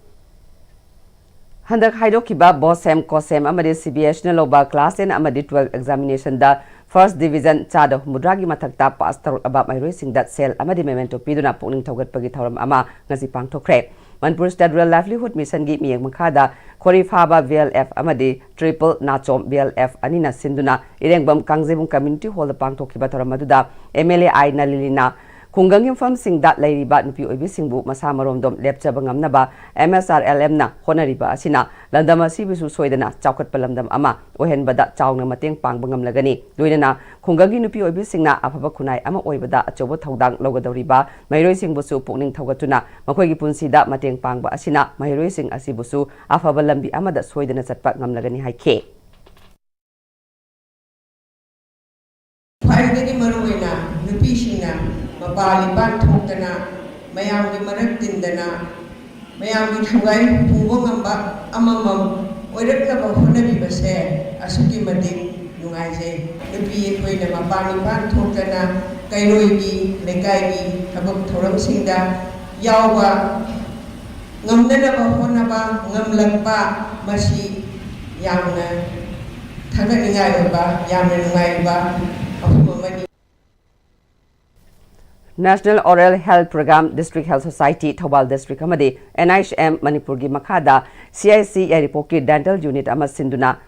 ꯍꯟꯗꯛ ꯍꯥꯏꯗꯣꯛꯈꯤꯕ ꯕꯣꯁꯦꯝ, ꯀꯣꯁꯦꯝ ꯑꯃꯗꯤ CBSEꯅ ꯂꯧꯕ class ten ꯑꯃꯗꯤ twelve examinationꯗ first division ꯆꯥꯗ ꯍꯨꯝꯐꯨꯇꯔꯥꯒꯤ ꯃꯊꯛꯇ pass ꯇꯧꯔꯛꯂꯕ ꯃꯍꯩꯔꯣꯏꯁꯤꯡꯗ ꯁꯦꯜ ꯑꯃꯗꯤ memento ꯄꯤꯗꯨꯅ ꯄꯨꯛꯅꯤꯡ ꯊꯧꯒꯠꯄꯒꯤ ꯊꯧꯔꯝ ꯑꯃ ꯉꯁꯤ ꯄꯥꯡꯊꯣꯛꯈ꯭ꯔꯦ꯫ ꯃꯅꯤꯄꯨꯔ State Rural Livelihood Missionꯒꯤ ꯃꯤꯠꯌꯦꯡ ꯃꯈꯥꯗ ꯈꯣꯔꯤꯐꯥꯕ VLF ꯑꯃꯗꯤ ꯇ꯭ꯔꯤꯄꯜ ꯅꯥꯆꯣꯝ VLF ꯑꯅꯤꯅ ꯁꯤꯟꯗꯨꯅ ꯏꯔꯦꯡꯕꯝ ꯀꯥꯡꯖꯩꯕꯨꯡ Community Hallꯗ ꯄꯥꯡꯊꯣꯛꯈꯤꯕ ꯊꯧꯔꯝ ꯑꯗꯨꯗ MLA ꯑꯥꯏ ꯅꯂꯤꯂꯤꯅ ꯈꯨꯡꯒꯪꯒꯤ ꯃꯐꯝꯁꯤꯡꯗ ꯂꯩꯔꯤꯕ ꯅꯨꯄꯤ ꯑꯣꯏꯕꯤꯁꯤꯡꯕꯨ ꯃꯁꯥ ꯃꯔꯣꯝꯗꯣꯝ ꯂꯦꯞꯆꯕ ꯉꯝꯅꯕ MSRLMꯅ ꯍꯣꯠꯅꯔꯤꯕ ꯑꯁꯤꯅ ꯂꯝꯗꯝ ꯑꯁꯤꯕꯨꯁꯨ ꯁꯣꯏꯗꯅ ꯆꯥꯎꯈꯠꯄ ꯂꯝꯗꯝ ꯑꯃ ꯑꯣꯏꯍꯟꯕꯗ ꯆꯥꯎꯅ ꯃꯇꯦꯡ ꯄꯥꯡꯕ ꯉꯝꯂꯒꯅꯤ꯫ ꯂꯣꯏꯅꯅ ꯈꯨꯡꯒꯪꯒꯤ ꯅꯨꯄꯤ ꯑꯣꯏꯕꯤꯁꯤꯡꯅ ꯑꯐꯕ ꯈꯨꯟꯅꯥꯏ ꯑꯃ ꯑꯣꯏꯕꯗ ꯑꯆꯧꯕ ꯊꯧꯗꯥꯡ ꯂꯧꯒꯗꯧꯔꯤꯕ ꯃꯍꯩꯔꯣꯏꯁꯤꯡꯕꯨꯁꯨ ꯄꯨꯛꯅꯤꯡ ꯊꯧꯒꯠꯇꯨꯅ ꯃꯈꯣꯏꯒꯤ ꯄꯨꯟꯁꯤꯗ ꯃꯇꯦꯡ ꯄꯥꯡꯕ ꯑꯁꯤꯅ ꯃꯍꯩꯔꯣꯏꯁꯤꯡ ꯑꯁꯤꯕꯨꯁꯨ ꯑꯐꯕ ꯂꯝꯕꯤ ꯑꯃꯗ ꯁꯣꯏꯗꯅ ꯆꯠꯄ ꯉꯝꯂꯒꯅꯤ ꯍꯥꯏꯈꯤ꯫ ꯈ꯭ꯋꯥꯏꯗꯒꯤ ꯃꯔꯨꯑꯣꯏꯅ ꯅꯨꯄꯤꯁꯤꯡꯅ ꯃꯄꯥꯟ ꯏꯄꯥꯟ ꯊꯣꯛꯇꯅ, ꯃꯌꯥꯝꯒꯤ ꯃꯔꯛ ꯇꯤꯟꯗꯅ, ꯃꯌꯥꯝꯒꯤ ꯊꯧꯒꯥꯏ ꯄꯨꯕ ꯉꯝꯕ ꯑꯃꯃꯝ ꯑꯣꯏꯔꯛꯅꯕ ꯍꯣꯠꯅꯕꯤꯕꯁꯦ ꯑꯁꯨꯛꯀꯤ ꯃꯇꯤꯛ ꯅꯨꯡꯉꯥꯏꯖꯩ꯫ ꯅꯨꯄꯤ ꯑꯩꯈꯣꯏꯅ ꯃꯄꯥꯟ ꯏꯄꯥꯟ ꯊꯣꯛꯇꯅ ꯀꯩꯔꯣꯏꯒꯤ, ꯂꯩꯀꯥꯏꯒꯤ ꯊꯕꯛ ꯊꯧꯔꯝꯁꯤꯡꯗ ꯌꯥꯎꯕ ꯉꯝꯅꯅꯕ ꯍꯣꯠꯅꯕ ꯉꯝꯂꯛꯄ, ꯃꯁꯤ ꯌꯥꯝꯅ ꯊꯥꯒꯠꯅꯤꯡꯉꯥꯏ ꯑꯣꯏꯕ, ꯌꯥꯝꯅ ꯅꯨꯡꯉꯥꯏꯕ ꯋꯥꯐꯝ ꯑꯃꯅꯤ꯫ National Oral Health Program, District Health Society, Thoubal District ꯑꯃꯗꯤ NHM ꯃꯅꯤꯄꯨꯔꯒꯤ ꯃꯈꯥꯗ CIC ꯌꯥꯏꯔꯤꯄꯣꯛꯀꯤ dental unit ꯑꯃ ꯁꯤꯟꯗꯨꯅ,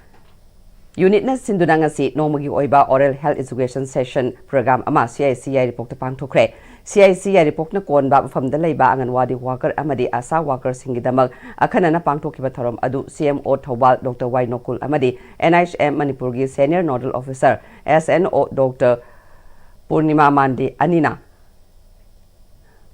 unitꯅ ꯁꯤꯟꯗꯨꯅ ꯉꯁꯤ ꯅꯣꯡꯃꯒꯤ ꯑꯣꯏꯕ Oral Health Education Session program ꯑꯃ CIC ꯌꯥꯏꯔꯤꯄꯣꯛꯇ ꯄꯥꯡꯊꯣꯛꯈ꯭ꯔꯦ꯫ CIC ꯌꯥꯏꯔꯤꯄꯣꯛꯅ ꯀꯣꯟꯕ ꯃꯐꯝꯗ ꯂꯩꯕ ꯑꯪꯒꯟꯋꯥꯗꯤ worker ꯑꯃꯗꯤ ASHA workerꯁꯤꯡꯒꯤꯗꯃꯛ ꯑꯈꯟꯅꯅ ꯄꯥꯡꯊꯣꯛꯈꯤꯕ ꯊꯧꯔꯝ ꯑꯗꯨ CMO ꯊꯧꯕꯥꯜ Doctor Y ꯅꯣꯀꯨꯜ ꯑꯃꯗꯤ NHM ꯃꯅꯤꯄꯨꯔꯒꯤ Senior Nodal Officer SNO Doctor ꯄꯨꯔꯅꯤꯃꯥ ꯃꯥꯟꯗꯦ ꯑꯅꯤꯅ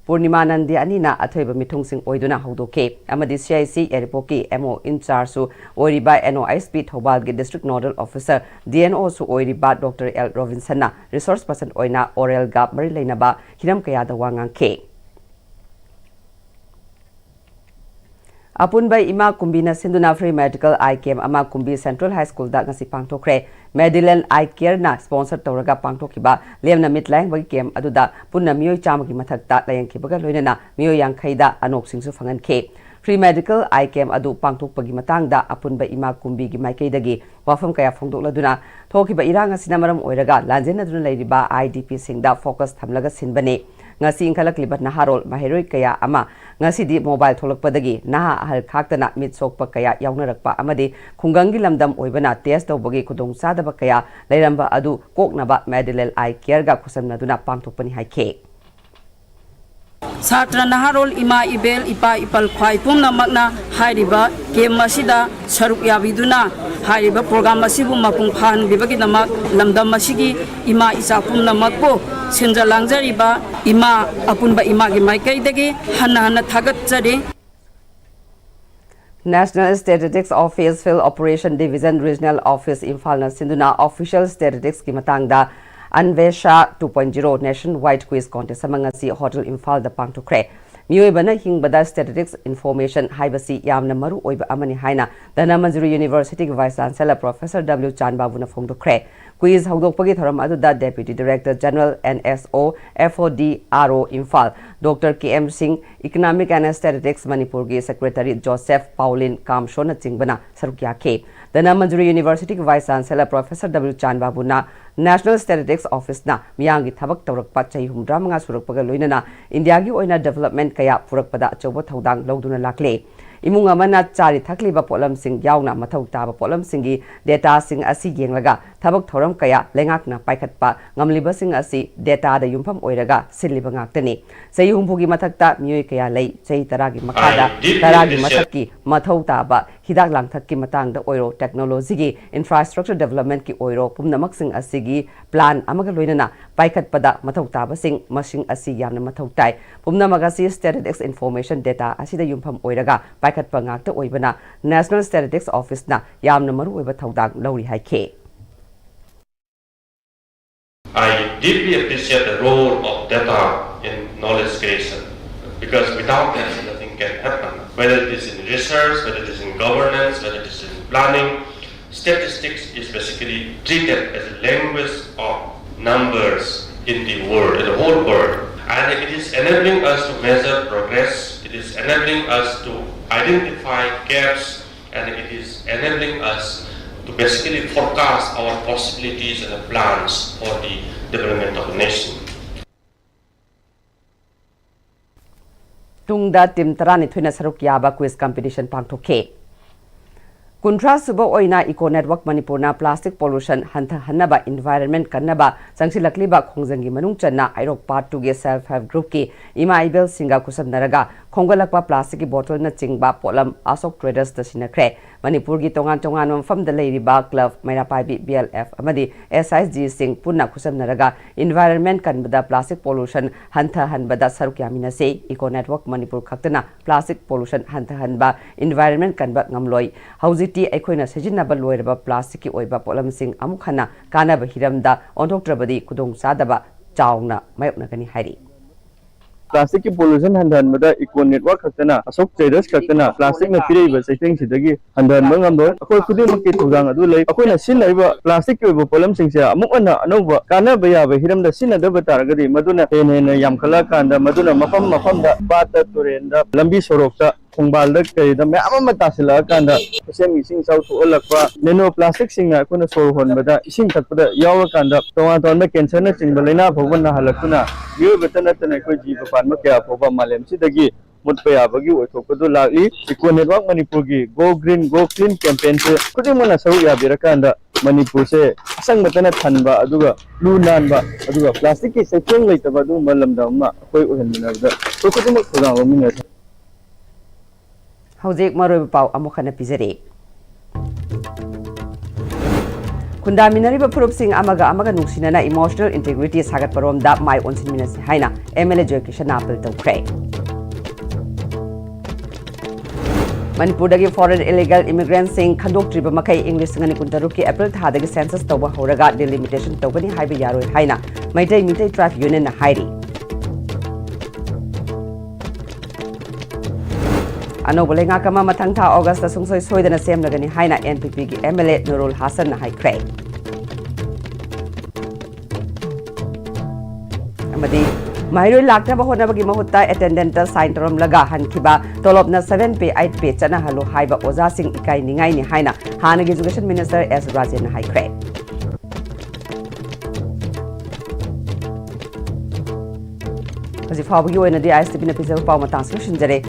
ꯄꯨꯔꯅꯤꯃꯥ ꯅꯟꯗꯤ ꯑꯅꯤꯅ ꯑꯊꯣꯏꯕ ꯃꯤꯊꯨꯡꯁꯤꯡ ꯑꯣꯏꯗꯨꯅ ꯍꯧꯗꯣꯛꯈꯤ ꯑꯃꯗꯤ C I C ꯌꯥꯏꯔꯤꯄꯣꯛꯀꯤ M O in charge ꯁꯨ ꯑꯣꯏꯔꯤꯕ N O I S P ꯊꯧꯕꯥꯜꯒꯤ district nodal officer, D N O ꯁꯨ ꯑꯣꯏꯔꯤꯕ Doctor L ꯔꯣꯕꯤꯟꯁꯟꯅ resource person ꯑꯣꯏꯅ oral ꯒ ꯃꯔꯤ ꯂꯩꯅꯕ ꯍꯤꯔꯝ ꯀꯌꯥꯗ ꯋꯥ ꯉꯥꯡꯈꯤ꯫ ꯑꯄꯨꯟꯕ ꯏꯃꯥ ꯀꯨꯝꯕꯤꯅ ꯁꯤꯟꯗꯨꯅ free medical eye camp ꯑꯃ ꯀꯨꯝꯕꯤ Central High School ꯗ ꯉꯁꯤ ꯄꯥꯡꯊꯣꯛꯈ꯭ꯔꯦ꯫ Madeline Eye Care ꯅ sponsor ꯇꯧꯔꯒ ꯄꯥꯡꯊꯣꯛꯈꯤꯕ ꯂꯦꯝꯅ ꯃꯤꯠ ꯂꯥꯌꯦꯡꯕꯒꯤ camp ꯑꯗꯨꯗ ꯄꯨꯟꯅ ꯃꯤꯑꯣꯏ ꯆꯥꯝꯃꯒꯤ ꯃꯊꯛꯇ ꯂꯥꯌꯦꯡꯈꯤꯕꯒ ꯂꯣꯏꯅꯅ ꯃꯤꯑꯣꯏ ꯌꯥꯡꯈꯩꯗ ꯑꯅꯣꯛꯁꯤꯡꯁꯨ ꯐꯪꯍꯟꯈꯤ꯫ Free medical eye camp ꯑꯗꯨ ꯄꯥꯡꯊꯣꯛꯄꯒꯤ ꯃꯇꯥꯡꯗ ꯑꯄꯨꯟꯕ ꯏꯃꯥ ꯀꯨꯝꯕꯤꯒꯤ ꯃꯥꯏꯀꯩꯗꯒꯤ ꯋꯥꯐꯝ ꯀꯌꯥ ꯐꯣꯡꯗꯣꯛꯂꯗꯨꯅ, ꯊꯣꯛꯈꯤꯕ ꯏꯔꯥꯡ ꯑꯁꯤꯅ ꯃꯔꯝ ꯑꯣꯏꯔꯒ ꯂꯥꯟꯖꯦꯟꯅꯗꯨꯅ ꯂꯩꯔꯤꯕ I D P ꯁꯤꯡꯗ focus ꯊꯝꯂꯒ ꯁꯤꯟꯕꯅꯤ꯫ ꯉꯁꯤ ꯏꯟꯈꯠꯂꯛꯂꯤꯕ ꯅꯍꯥꯔꯣꯜ ꯃꯍꯩꯔꯣꯏ ꯀꯌꯥ ꯑꯃ ꯉꯁꯤꯗꯤ mobile ꯊꯣꯛꯂꯛꯄꯗꯒꯤ ꯅꯍꯥ ꯑꯍꯜ ꯈꯥꯛꯇꯅ ꯃꯤꯠ ꯁꯣꯛꯄ ꯀꯌꯥ ꯌꯥꯎꯅꯔꯛꯄ ꯑꯃꯗꯤ ꯈꯨꯡꯒꯪꯒꯤ ꯂꯝꯗꯝ ꯑꯣꯏꯕꯅ test ꯇꯧꯕꯒꯤ ꯈꯨꯗꯣꯡꯆꯥꯗꯕ ꯀꯌꯥ ꯂꯩꯔꯝꯕ ꯑꯗꯨ ꯀꯣꯛꯅꯕ Madeline Eye Care ꯒ ꯈꯨꯠꯁꯝꯅꯗꯨꯅ ꯄꯥꯡꯊꯣꯛꯄꯅꯤ ꯍꯥꯏꯈꯤ꯫ ꯁꯥꯇ꯭ꯔ ꯅꯍꯥꯔꯣꯜ ꯏꯃꯥ ꯏꯕꯦꯜ ꯏꯄꯥ ꯏꯄꯜ ꯈ꯭ꯋꯥꯏ ꯄꯨꯝꯅꯃꯛꯅ ꯍꯥꯏꯔꯤꯕ camp ꯑꯁꯤꯗ ꯁꯔꯨꯛ ꯌꯥꯕꯤꯗꯨꯅ ꯍꯥꯏꯔꯤꯕ program ꯑꯁꯤꯕꯨ ꯃꯄꯨꯡ ꯐꯥꯍꯟꯕꯤꯕꯒꯤꯗꯃꯛ ꯂꯝꯗꯝ ꯑꯁꯤꯒꯤ ꯏꯃꯥ ꯏꯆꯥ ꯄꯨꯝꯅꯃꯛꯄꯨ ꯁꯤꯟꯖ ꯂꯥꯡꯖꯔꯤꯕ ꯏꯃꯥ, ꯑꯄꯨꯟꯕ ꯏꯃꯥꯒꯤ ꯃꯥꯏꯀꯩꯗꯒꯤ ꯍꯟꯅ ꯍꯟꯅ ꯊꯥꯒꯠꯆꯔꯤ꯫ National Statistics Office Field Operation Division Regional Office ꯏꯝꯐꯥꯜꯅ ꯁꯤꯟꯗꯨꯅ official statistics ꯀꯤ ꯃꯇꯥꯡꯗ Anvesha two point zero nationwide quiz contest ꯑꯃ ꯉꯁꯤ Hotel ꯏꯝꯐꯥꯜꯗ ꯄꯥꯡꯊꯣꯛꯈ꯭ꯔꯦ꯫ ꯃꯤꯑꯣꯏꯕꯅ ꯍꯤꯡꯕꯗ statistics information ꯍꯥꯏꯕꯁꯤ ꯌꯥꯝꯅ ꯃꯔꯨ ꯑꯣꯏꯕ ꯑꯃꯅꯤ ꯍꯥꯏꯅ ꯙꯅꯃꯟꯖꯨꯔꯤ University ꯒꯤ Vice Chancellor Professor W ꯆꯥꯟꯕꯥꯕꯨꯅ ꯐꯣꯡꯗꯣꯛꯈ꯭ꯔꯦ꯫ Quiz ꯍꯧꯗꯣꯛꯄꯒꯤ ꯊꯧꯔꯝ ꯑꯗꯨꯗ Deputy Director General N S O F O D R O Imphal Doctor K M Singh, Economic and Statistics ꯃꯅꯤꯄꯨꯔꯒꯤ Secretary Joseph Paulin Kamsho ꯅꯆꯤꯡꯕꯅ ꯁꯔꯨꯛ ꯌꯥꯈꯤ꯫ ꯙꯅꯃꯟꯖꯨꯔꯤ University ꯒꯤ Vice Chancellor Professor W ꯆꯥꯟꯕꯥꯕꯨꯅ National Statistics Office ꯅ ꯃꯤꯌꯥꯝꯒꯤ ꯊꯕꯛ ꯇꯧꯔꯛꯄ ꯆꯍꯤ ꯍꯨꯝꯐꯨꯇꯔꯥꯃꯉꯥ ꯁꯨꯔꯛꯄꯒ ꯂꯣꯏꯅꯅ ꯏꯟꯗꯤꯌꯥꯒꯤ ꯑꯣꯏꯅ development ꯀꯌꯥ ꯄꯨꯔꯛꯄꯗ ꯑꯆꯧꯕ ꯊꯧꯗꯥꯡ ꯂꯧꯗꯨꯅ ꯂꯥꯛꯂꯤ꯫ ꯏꯃꯨꯡ ꯑꯃꯅ ꯆꯥꯔꯤ ꯊꯛꯂꯤꯕ ꯄꯣꯠꯂꯝꯁꯤꯡ ꯌꯥꯎꯅ ꯃꯊꯧ ꯇꯥꯕ ꯄꯣꯠꯂꯝꯁꯤꯡꯒꯤ data ꯁꯤꯡ ꯑꯁꯤ ꯌꯦꯡꯂꯒ ꯊꯕꯛ ꯊꯧꯔꯝ ꯀꯌꯥ ꯂꯩꯉꯥꯛꯅ ꯄꯥꯏꯈꯠꯄ ꯉꯝꯂꯤꯕꯁꯤꯡ ꯑꯁꯤ data ꯗ ꯌꯨꯝꯐꯝ ꯑꯣꯏꯔꯒ ꯁꯤꯜꯂꯤꯕ ꯉꯥꯛꯇꯅꯤ꯫ ꯆꯍꯤ ꯍꯨꯝꯐꯨꯒꯤ ꯃꯊꯛꯇ ꯃꯤꯑꯣꯏ ꯀꯌꯥ ꯂꯩ? ꯆꯍꯤ ꯇꯔꯥꯒꯤ ꯃꯈꯥꯗ ꯇꯔꯥꯒꯤ ꯃꯊꯛꯀꯤ ꯃꯊꯧ ꯇꯥꯕ ꯍꯤꯗꯥꯛ ꯂꯥꯡꯊꯛꯀꯤ ꯃꯇꯥꯡꯗ ꯑꯣꯏꯔꯣ, ꯇꯦꯛꯅꯣꯂꯣꯖꯤꯒꯤ ꯏꯟꯐ꯭ꯔꯥꯁ꯭ꯇ꯭ꯔꯛꯆꯔ ꯗꯤꯕꯦꯂꯞꯃꯦꯟꯠꯀꯤ ꯑꯣꯏꯔꯣ, ꯄꯨꯝꯅꯃꯛꯁꯤꯡ ꯑꯁꯤꯒꯤ ꯄ꯭ꯂꯥꯟ ꯑꯃꯒ ꯂꯣꯏꯅꯅ ꯄꯥꯏꯈꯠꯄꯗ ꯃꯊꯧ ꯇꯥꯕꯁꯤꯡ, ꯃꯁꯤꯡ ꯑꯁꯤ ꯌꯥꯝꯅ ꯃꯊꯧ ꯇꯥꯏ꯫ ꯄꯨꯝꯅꯃꯛ ꯑꯁꯤ ꯁ꯭ꯇꯦꯇꯤꯁꯇꯤꯛꯁ ꯏꯟꯐꯣꯔꯃꯦꯁꯟ ꯗꯦꯇꯥ ꯑꯁꯤꯗ ꯌꯨꯝꯐꯝ ꯑꯣꯏꯔꯒ ꯄꯥꯏꯈꯠꯄ ꯉꯥꯛꯇ ꯑꯣꯏꯕꯅ ꯅꯦꯁꯅꯦꯜ ꯁ꯭ꯇꯦꯇꯤꯁꯇꯤꯛꯁ ꯑꯣꯐꯤꯁꯅ ꯌꯥꯝꯅ ꯃꯔꯨꯑꯣꯏꯕ ꯊꯧꯗꯥꯡ ꯂꯧꯔꯤ ꯍꯥꯏꯈꯤ꯫ I deeply appreciate the role of data in knowledge creation, because without that, nothing can happen. Whether it is in research, whether it is in governance, whether it is in planning, statistics is basically treated as a language of numbers in the world, in the whole world. And it is enabling us to measure progress, it is enabling us to identify gaps, and it is enabling us to basically forecast our possibilities and the plans for the development of the nation. ꯇꯨꯡꯗ team ꯇꯔꯥꯅꯤꯊꯣꯏꯅ ꯁꯔꯨꯛ ꯌꯥꯕ quiz competition ꯄꯥꯡꯊꯣꯛꯈꯤ꯫ ꯀꯨꯟꯊ꯭ꯔꯥ ꯁꯨꯕ ꯑꯣꯏꯅ eco network ꯃꯅꯤꯄꯨꯔꯅ plastic pollution ꯍꯟꯊꯍꯟꯅꯕ, environment ꯀꯟꯅꯕ ꯆꯪꯁꯤꯜꯂꯛꯂꯤꯕ ꯈꯣꯡꯖꯪꯒꯤ ꯃꯅꯨꯡ ꯆꯟꯅ ꯍꯩꯔꯣꯛ ꯄꯥꯔꯠ ꯇꯨꯒꯤ ꯁꯦꯜꯐ ꯍꯦꯜꯞ ꯒ꯭ꯔꯨꯞꯀꯤ ꯏꯃꯥ ꯏꯕꯦꯜꯁꯤꯡꯒ ꯈꯨꯠꯁꯝꯅꯔꯒ ꯈꯣꯝꯒꯠꯂꯛꯄ ꯄ꯭ꯂꯥꯁꯇꯤꯛꯀꯤ ꯕꯣꯇꯜꯅꯆꯤꯡꯕ ꯄꯣꯠꯂꯝ ꯑꯁꯣꯛ ꯇ꯭ꯔꯦꯗꯔꯁꯇ ꯁꯤꯟꯅꯈ꯭ꯔꯦ꯫ ꯃꯅꯤꯄꯨꯔꯒꯤ ꯇꯣꯉꯥꯟ ꯇꯣꯉꯥꯟꯕ ꯃꯐꯝꯗ ꯂꯩꯔꯤꯕ ꯀ꯭ꯂꯕ, ꯃꯩꯔꯥ ꯄꯥꯏꯕꯤ, ꯕꯤ ꯑꯦꯜ ꯑꯦꯐ ꯑꯃꯗꯤ ꯑꯦꯁ ꯑꯥꯏ ꯖꯤꯁꯤꯡ ꯄꯨꯟꯅ ꯈꯨꯠꯁꯝꯅꯔꯒ ꯏꯟꯚꯥꯏꯔꯟꯃꯦꯟꯠ ꯀꯟꯕꯗ ꯄ꯭ꯂꯥꯁꯇꯤꯛ ꯄꯣꯂꯨꯁꯟ ꯍꯟꯊꯍꯟꯕꯗ ꯁꯔꯨꯛ ꯌꯥꯃꯤꯟꯅꯁꯤ꯫ ꯏꯀꯣ ꯅꯦꯠꯋꯥꯔꯛ ꯃꯅꯤꯄꯨꯔ ꯈꯛꯇꯅ ꯄ꯭ꯂꯥꯁꯇꯤꯛ ꯄꯣꯂꯨꯁꯟ ꯍꯟꯊꯍꯟꯕ, ꯏꯟꯚꯥꯏꯔꯟꯃꯦꯟꯠ ꯀꯟꯕ ꯉꯝꯂꯣꯏ꯫ ꯍꯧꯖꯤꯛꯇꯤ ꯑꯩꯈꯣꯏꯅ ꯁꯤꯖꯤꯟꯅꯕ ꯂꯣꯏꯔꯕ ꯄ꯭ꯂꯥꯁꯇꯤꯛꯀꯤ ꯑꯣꯏꯕ ꯄꯣꯠꯂꯝꯁꯤꯡ ꯑꯃꯨꯛ ꯍꯟꯅ ꯀꯥꯟꯅꯕ ꯍꯤꯔꯝꯗ ꯑꯣꯟꯊꯣꯛꯇ꯭ꯔꯕꯗꯤ ꯈꯨꯗꯣꯡꯆꯥꯗꯕ ꯆꯥꯎꯅ ꯃꯥꯌꯣꯛꯅꯒꯅꯤ ꯍꯥꯏꯔꯤ꯫ ꯄ꯭ꯂꯥꯁꯇꯤꯛꯀꯤ ꯄꯣꯂꯨꯁꯟ ꯍꯟꯊꯍꯟꯕꯗ ꯏꯀꯣ ꯅꯦꯠꯋꯥꯔꯛ ꯈꯛꯇꯅ, ꯑꯁꯣꯛ ꯇ꯭ꯔꯦꯗꯔꯁ ꯈꯛꯇꯅ ꯄ꯭ꯂꯥꯁꯇꯤꯛꯅ ꯄꯤꯔꯛꯏꯕ ꯆꯩꯊꯦꯡꯁꯤꯗꯒꯤ ꯍꯟꯊꯍꯟꯕ ꯉꯝꯂꯣꯏ꯫ ꯑꯩꯈꯣꯏ ꯈꯨꯗꯤꯡꯃꯛꯀꯤ ꯊꯧꯗꯥꯡ ꯑꯗꯨ ꯂꯩ꯫ ꯑꯩꯈꯣꯏꯅ ꯁꯤꯖꯤꯟꯅꯔꯤꯕ ꯄ꯭ꯂꯥꯁꯇꯤꯛꯀꯤ ꯑꯣꯏꯕ ꯄꯣꯠꯂꯝꯁꯤꯡꯁꯦ ꯑꯃꯨꯛ ꯍꯟꯅ ꯑꯅꯧꯕ ꯀꯥꯟꯅꯕ ꯌꯥꯕ ꯍꯤꯔꯝꯗ ꯁꯤꯖꯤꯟꯅꯗꯕ ꯇꯥꯔꯒꯗꯤ ꯃꯗꯨꯅ ꯍꯦꯟꯅ ꯍꯦꯟꯅ ꯌꯥꯝꯈꯠꯂꯛꯑꯀꯥꯟꯗ ꯃꯗꯨꯅ ꯃꯐꯝ ꯃꯐꯝꯗ, ꯄꯥꯠꯇ, ꯇꯨꯔꯦꯟꯗ, ꯂꯝꯕꯤ ꯁꯣꯔꯣꯛꯇ, ꯈꯣꯡꯕꯥꯜꯗ ꯀꯩꯗ ꯃꯌꯥꯝ ꯑꯃ ꯇꯥꯁꯤꯜꯂꯛꯑꯀꯥꯟꯗ ꯈꯨꯠꯁꯦꯝꯒꯤ ꯏꯁꯤꯡ ꯏꯆꯥꯎ ꯊꯣꯛꯍꯜꯂꯛꯄ, ꯅꯦꯅꯣ ꯄ꯭ꯂꯥꯁꯇꯤꯛꯁꯤꯡꯅ ꯑꯩꯈꯣꯏꯅ ꯁꯣꯔ ꯍꯣꯟꯕꯗ, ꯏꯁꯤꯡ ꯊꯛꯄꯗ ꯌꯥꯎꯔꯀꯥꯟꯗ ꯇꯣꯉꯥꯟ ꯇꯣꯉꯥꯟꯕ ꯀꯦꯟꯁꯔꯅꯆꯤꯡꯕ ꯂꯥꯏꯅꯥ ꯐꯥꯎꯕ ꯅꯥꯍꯜꯂꯛꯇꯨꯅ ꯃꯤꯑꯣꯏꯕꯇ ꯅꯠꯇꯅ ꯑꯩꯈꯣꯏ ꯖꯤꯕ ꯄꯥꯟꯕ ꯀꯌꯥ ꯐꯥꯎꯕ ꯃꯥꯂꯦꯝꯁꯤꯗꯒꯤ ꯃꯨꯠꯄ ꯌꯥꯕꯒꯤ ꯑꯣꯏꯊꯣꯛꯄꯗꯨ ꯂꯥꯛꯂꯤ꯫ ꯏꯀꯣ ꯅꯦꯠꯋꯥꯔꯛ ꯃꯅꯤꯄꯨꯔꯒꯤ Go Green, Go Clean campaignꯁꯦ ꯈꯨꯗꯤꯡꯃꯛꯅ ꯁꯔꯨꯛ ꯌꯥꯕꯤꯔꯀꯥꯟꯗ ꯃꯅꯤꯄꯨꯔꯁꯦ ꯑꯁꯪꯕꯇꯅ ꯊꯟꯕ, ꯑꯗꯨꯒ ꯂꯨ ꯅꯥꯟꯕ, ꯑꯗꯨꯒ ꯄ꯭ꯂꯥꯁꯇꯤꯛꯀꯤ ꯆꯩꯊꯦꯡ ꯂꯩꯇꯕ ꯑꯗꯨꯒꯨꯝꯕ ꯂꯝꯗꯝ ꯑꯃ ꯑꯩꯈꯣꯏ ꯑꯣꯏꯍꯟꯃꯤꯟꯅꯕꯗ ꯑꯩꯈꯣꯏ ꯈꯨꯗꯤꯡꯃꯛ ꯊꯧꯗꯥꯡ ꯂꯧꯃꯤꯟꯅꯁꯤ꯫ ꯍꯧꯖꯤꯛ ꯃꯔꯨꯑꯣꯏꯕ ꯄꯥꯎ ꯑꯃꯨꯛ ꯍꯟꯅ ꯄꯤꯖꯔꯤ꯫ ꯈꯨꯟꯗꯥꯃꯤꯟꯅꯔꯤꯕ ꯐꯨꯔꯨꯞꯁꯤꯡ ꯑꯃꯒ ꯑꯃꯒ ꯅꯨꯡꯁꯤꯅꯅ emotional integrity ꯁꯥꯒꯠꯄꯔꯣꯝꯗ ꯃꯥꯏ ꯑꯣꯟꯁꯤꯟꯃꯤꯟꯅꯁꯤ ꯍꯥꯏꯅ M L A ꯖꯣꯏꯀꯤꯁꯟꯅ appeal ꯇꯧꯈ꯭ꯔꯦ꯫ ꯃꯅꯤꯄꯨꯔꯗꯒꯤ foreign illegal immigrantꯁꯤꯡ ꯈꯟꯗꯣꯛꯇ꯭ꯔꯤꯕ ꯃꯈꯩ ꯏꯪ ꯂꯤꯁꯤꯡ ꯑꯅꯤ ꯀꯨꯟꯇꯔꯨꯛꯀꯤ ꯑꯦꯄ꯭ꯔꯤꯜ ꯊꯥꯗꯒꯤ census ꯇꯧꯕ ꯍꯧꯔꯒ delimitation ꯇꯧꯒꯅꯤ ꯍꯥꯏꯕ ꯌꯥꯔꯣꯏ ꯍꯥꯏꯅ ꯃꯩꯇꯩ ꯃꯤꯇꯩ tribe unionꯅ ꯍꯥꯏꯔꯤ꯫ ꯑꯅꯧꯕ ꯂꯩꯉꯥꯛ ꯑꯃ ꯃꯊꯪ ꯊꯥ ꯑꯣꯒꯁꯇ ꯁꯨꯡꯁꯣꯏ ꯁꯣꯏꯗꯅ ꯁꯦꯝꯂꯒꯅꯤ ꯍꯥꯏꯅ N P Pꯒꯤ M L A ꯅꯨꯔꯨꯜ ꯍꯥꯁꯟꯅ ꯍꯥꯏꯈ꯭ꯔꯦ꯫ ꯑꯃꯗꯤ ꯃꯍꯩꯔꯣꯏ ꯂꯥꯛꯅꯕ ꯍꯣꯠꯅꯕꯒꯤ ꯃꯍꯨꯠꯇ attendantꯇ sign ꯇꯧꯔꯝꯂꯒ ꯍꯟꯈꯤꯕ ꯇꯣꯂꯣꯞꯅ seven pay, eight pay ꯆꯠꯅꯍꯜꯂꯨ ꯍꯥꯏꯕ ꯑꯣꯖꯥꯁꯤꯡ ꯏꯀꯥꯏ ꯅꯤꯡꯉꯥꯏꯅꯤ ꯍꯥꯏꯅ ꯍꯥꯟꯅꯒꯤ education minister S ꯔꯥꯖꯦꯟꯅ ꯍꯥꯏꯈ꯭ꯔꯦ꯫ ꯍꯧꯖꯤꯛ ꯐꯥꯎꯕꯒꯤ ꯑꯣꯏꯅꯗꯤ ISTVꯅ ꯄꯤꯖꯕ ꯄꯥꯎ ꯃꯇꯥꯡꯁꯤ ꯂꯣꯏꯁꯤꯟꯖꯔꯦ꯫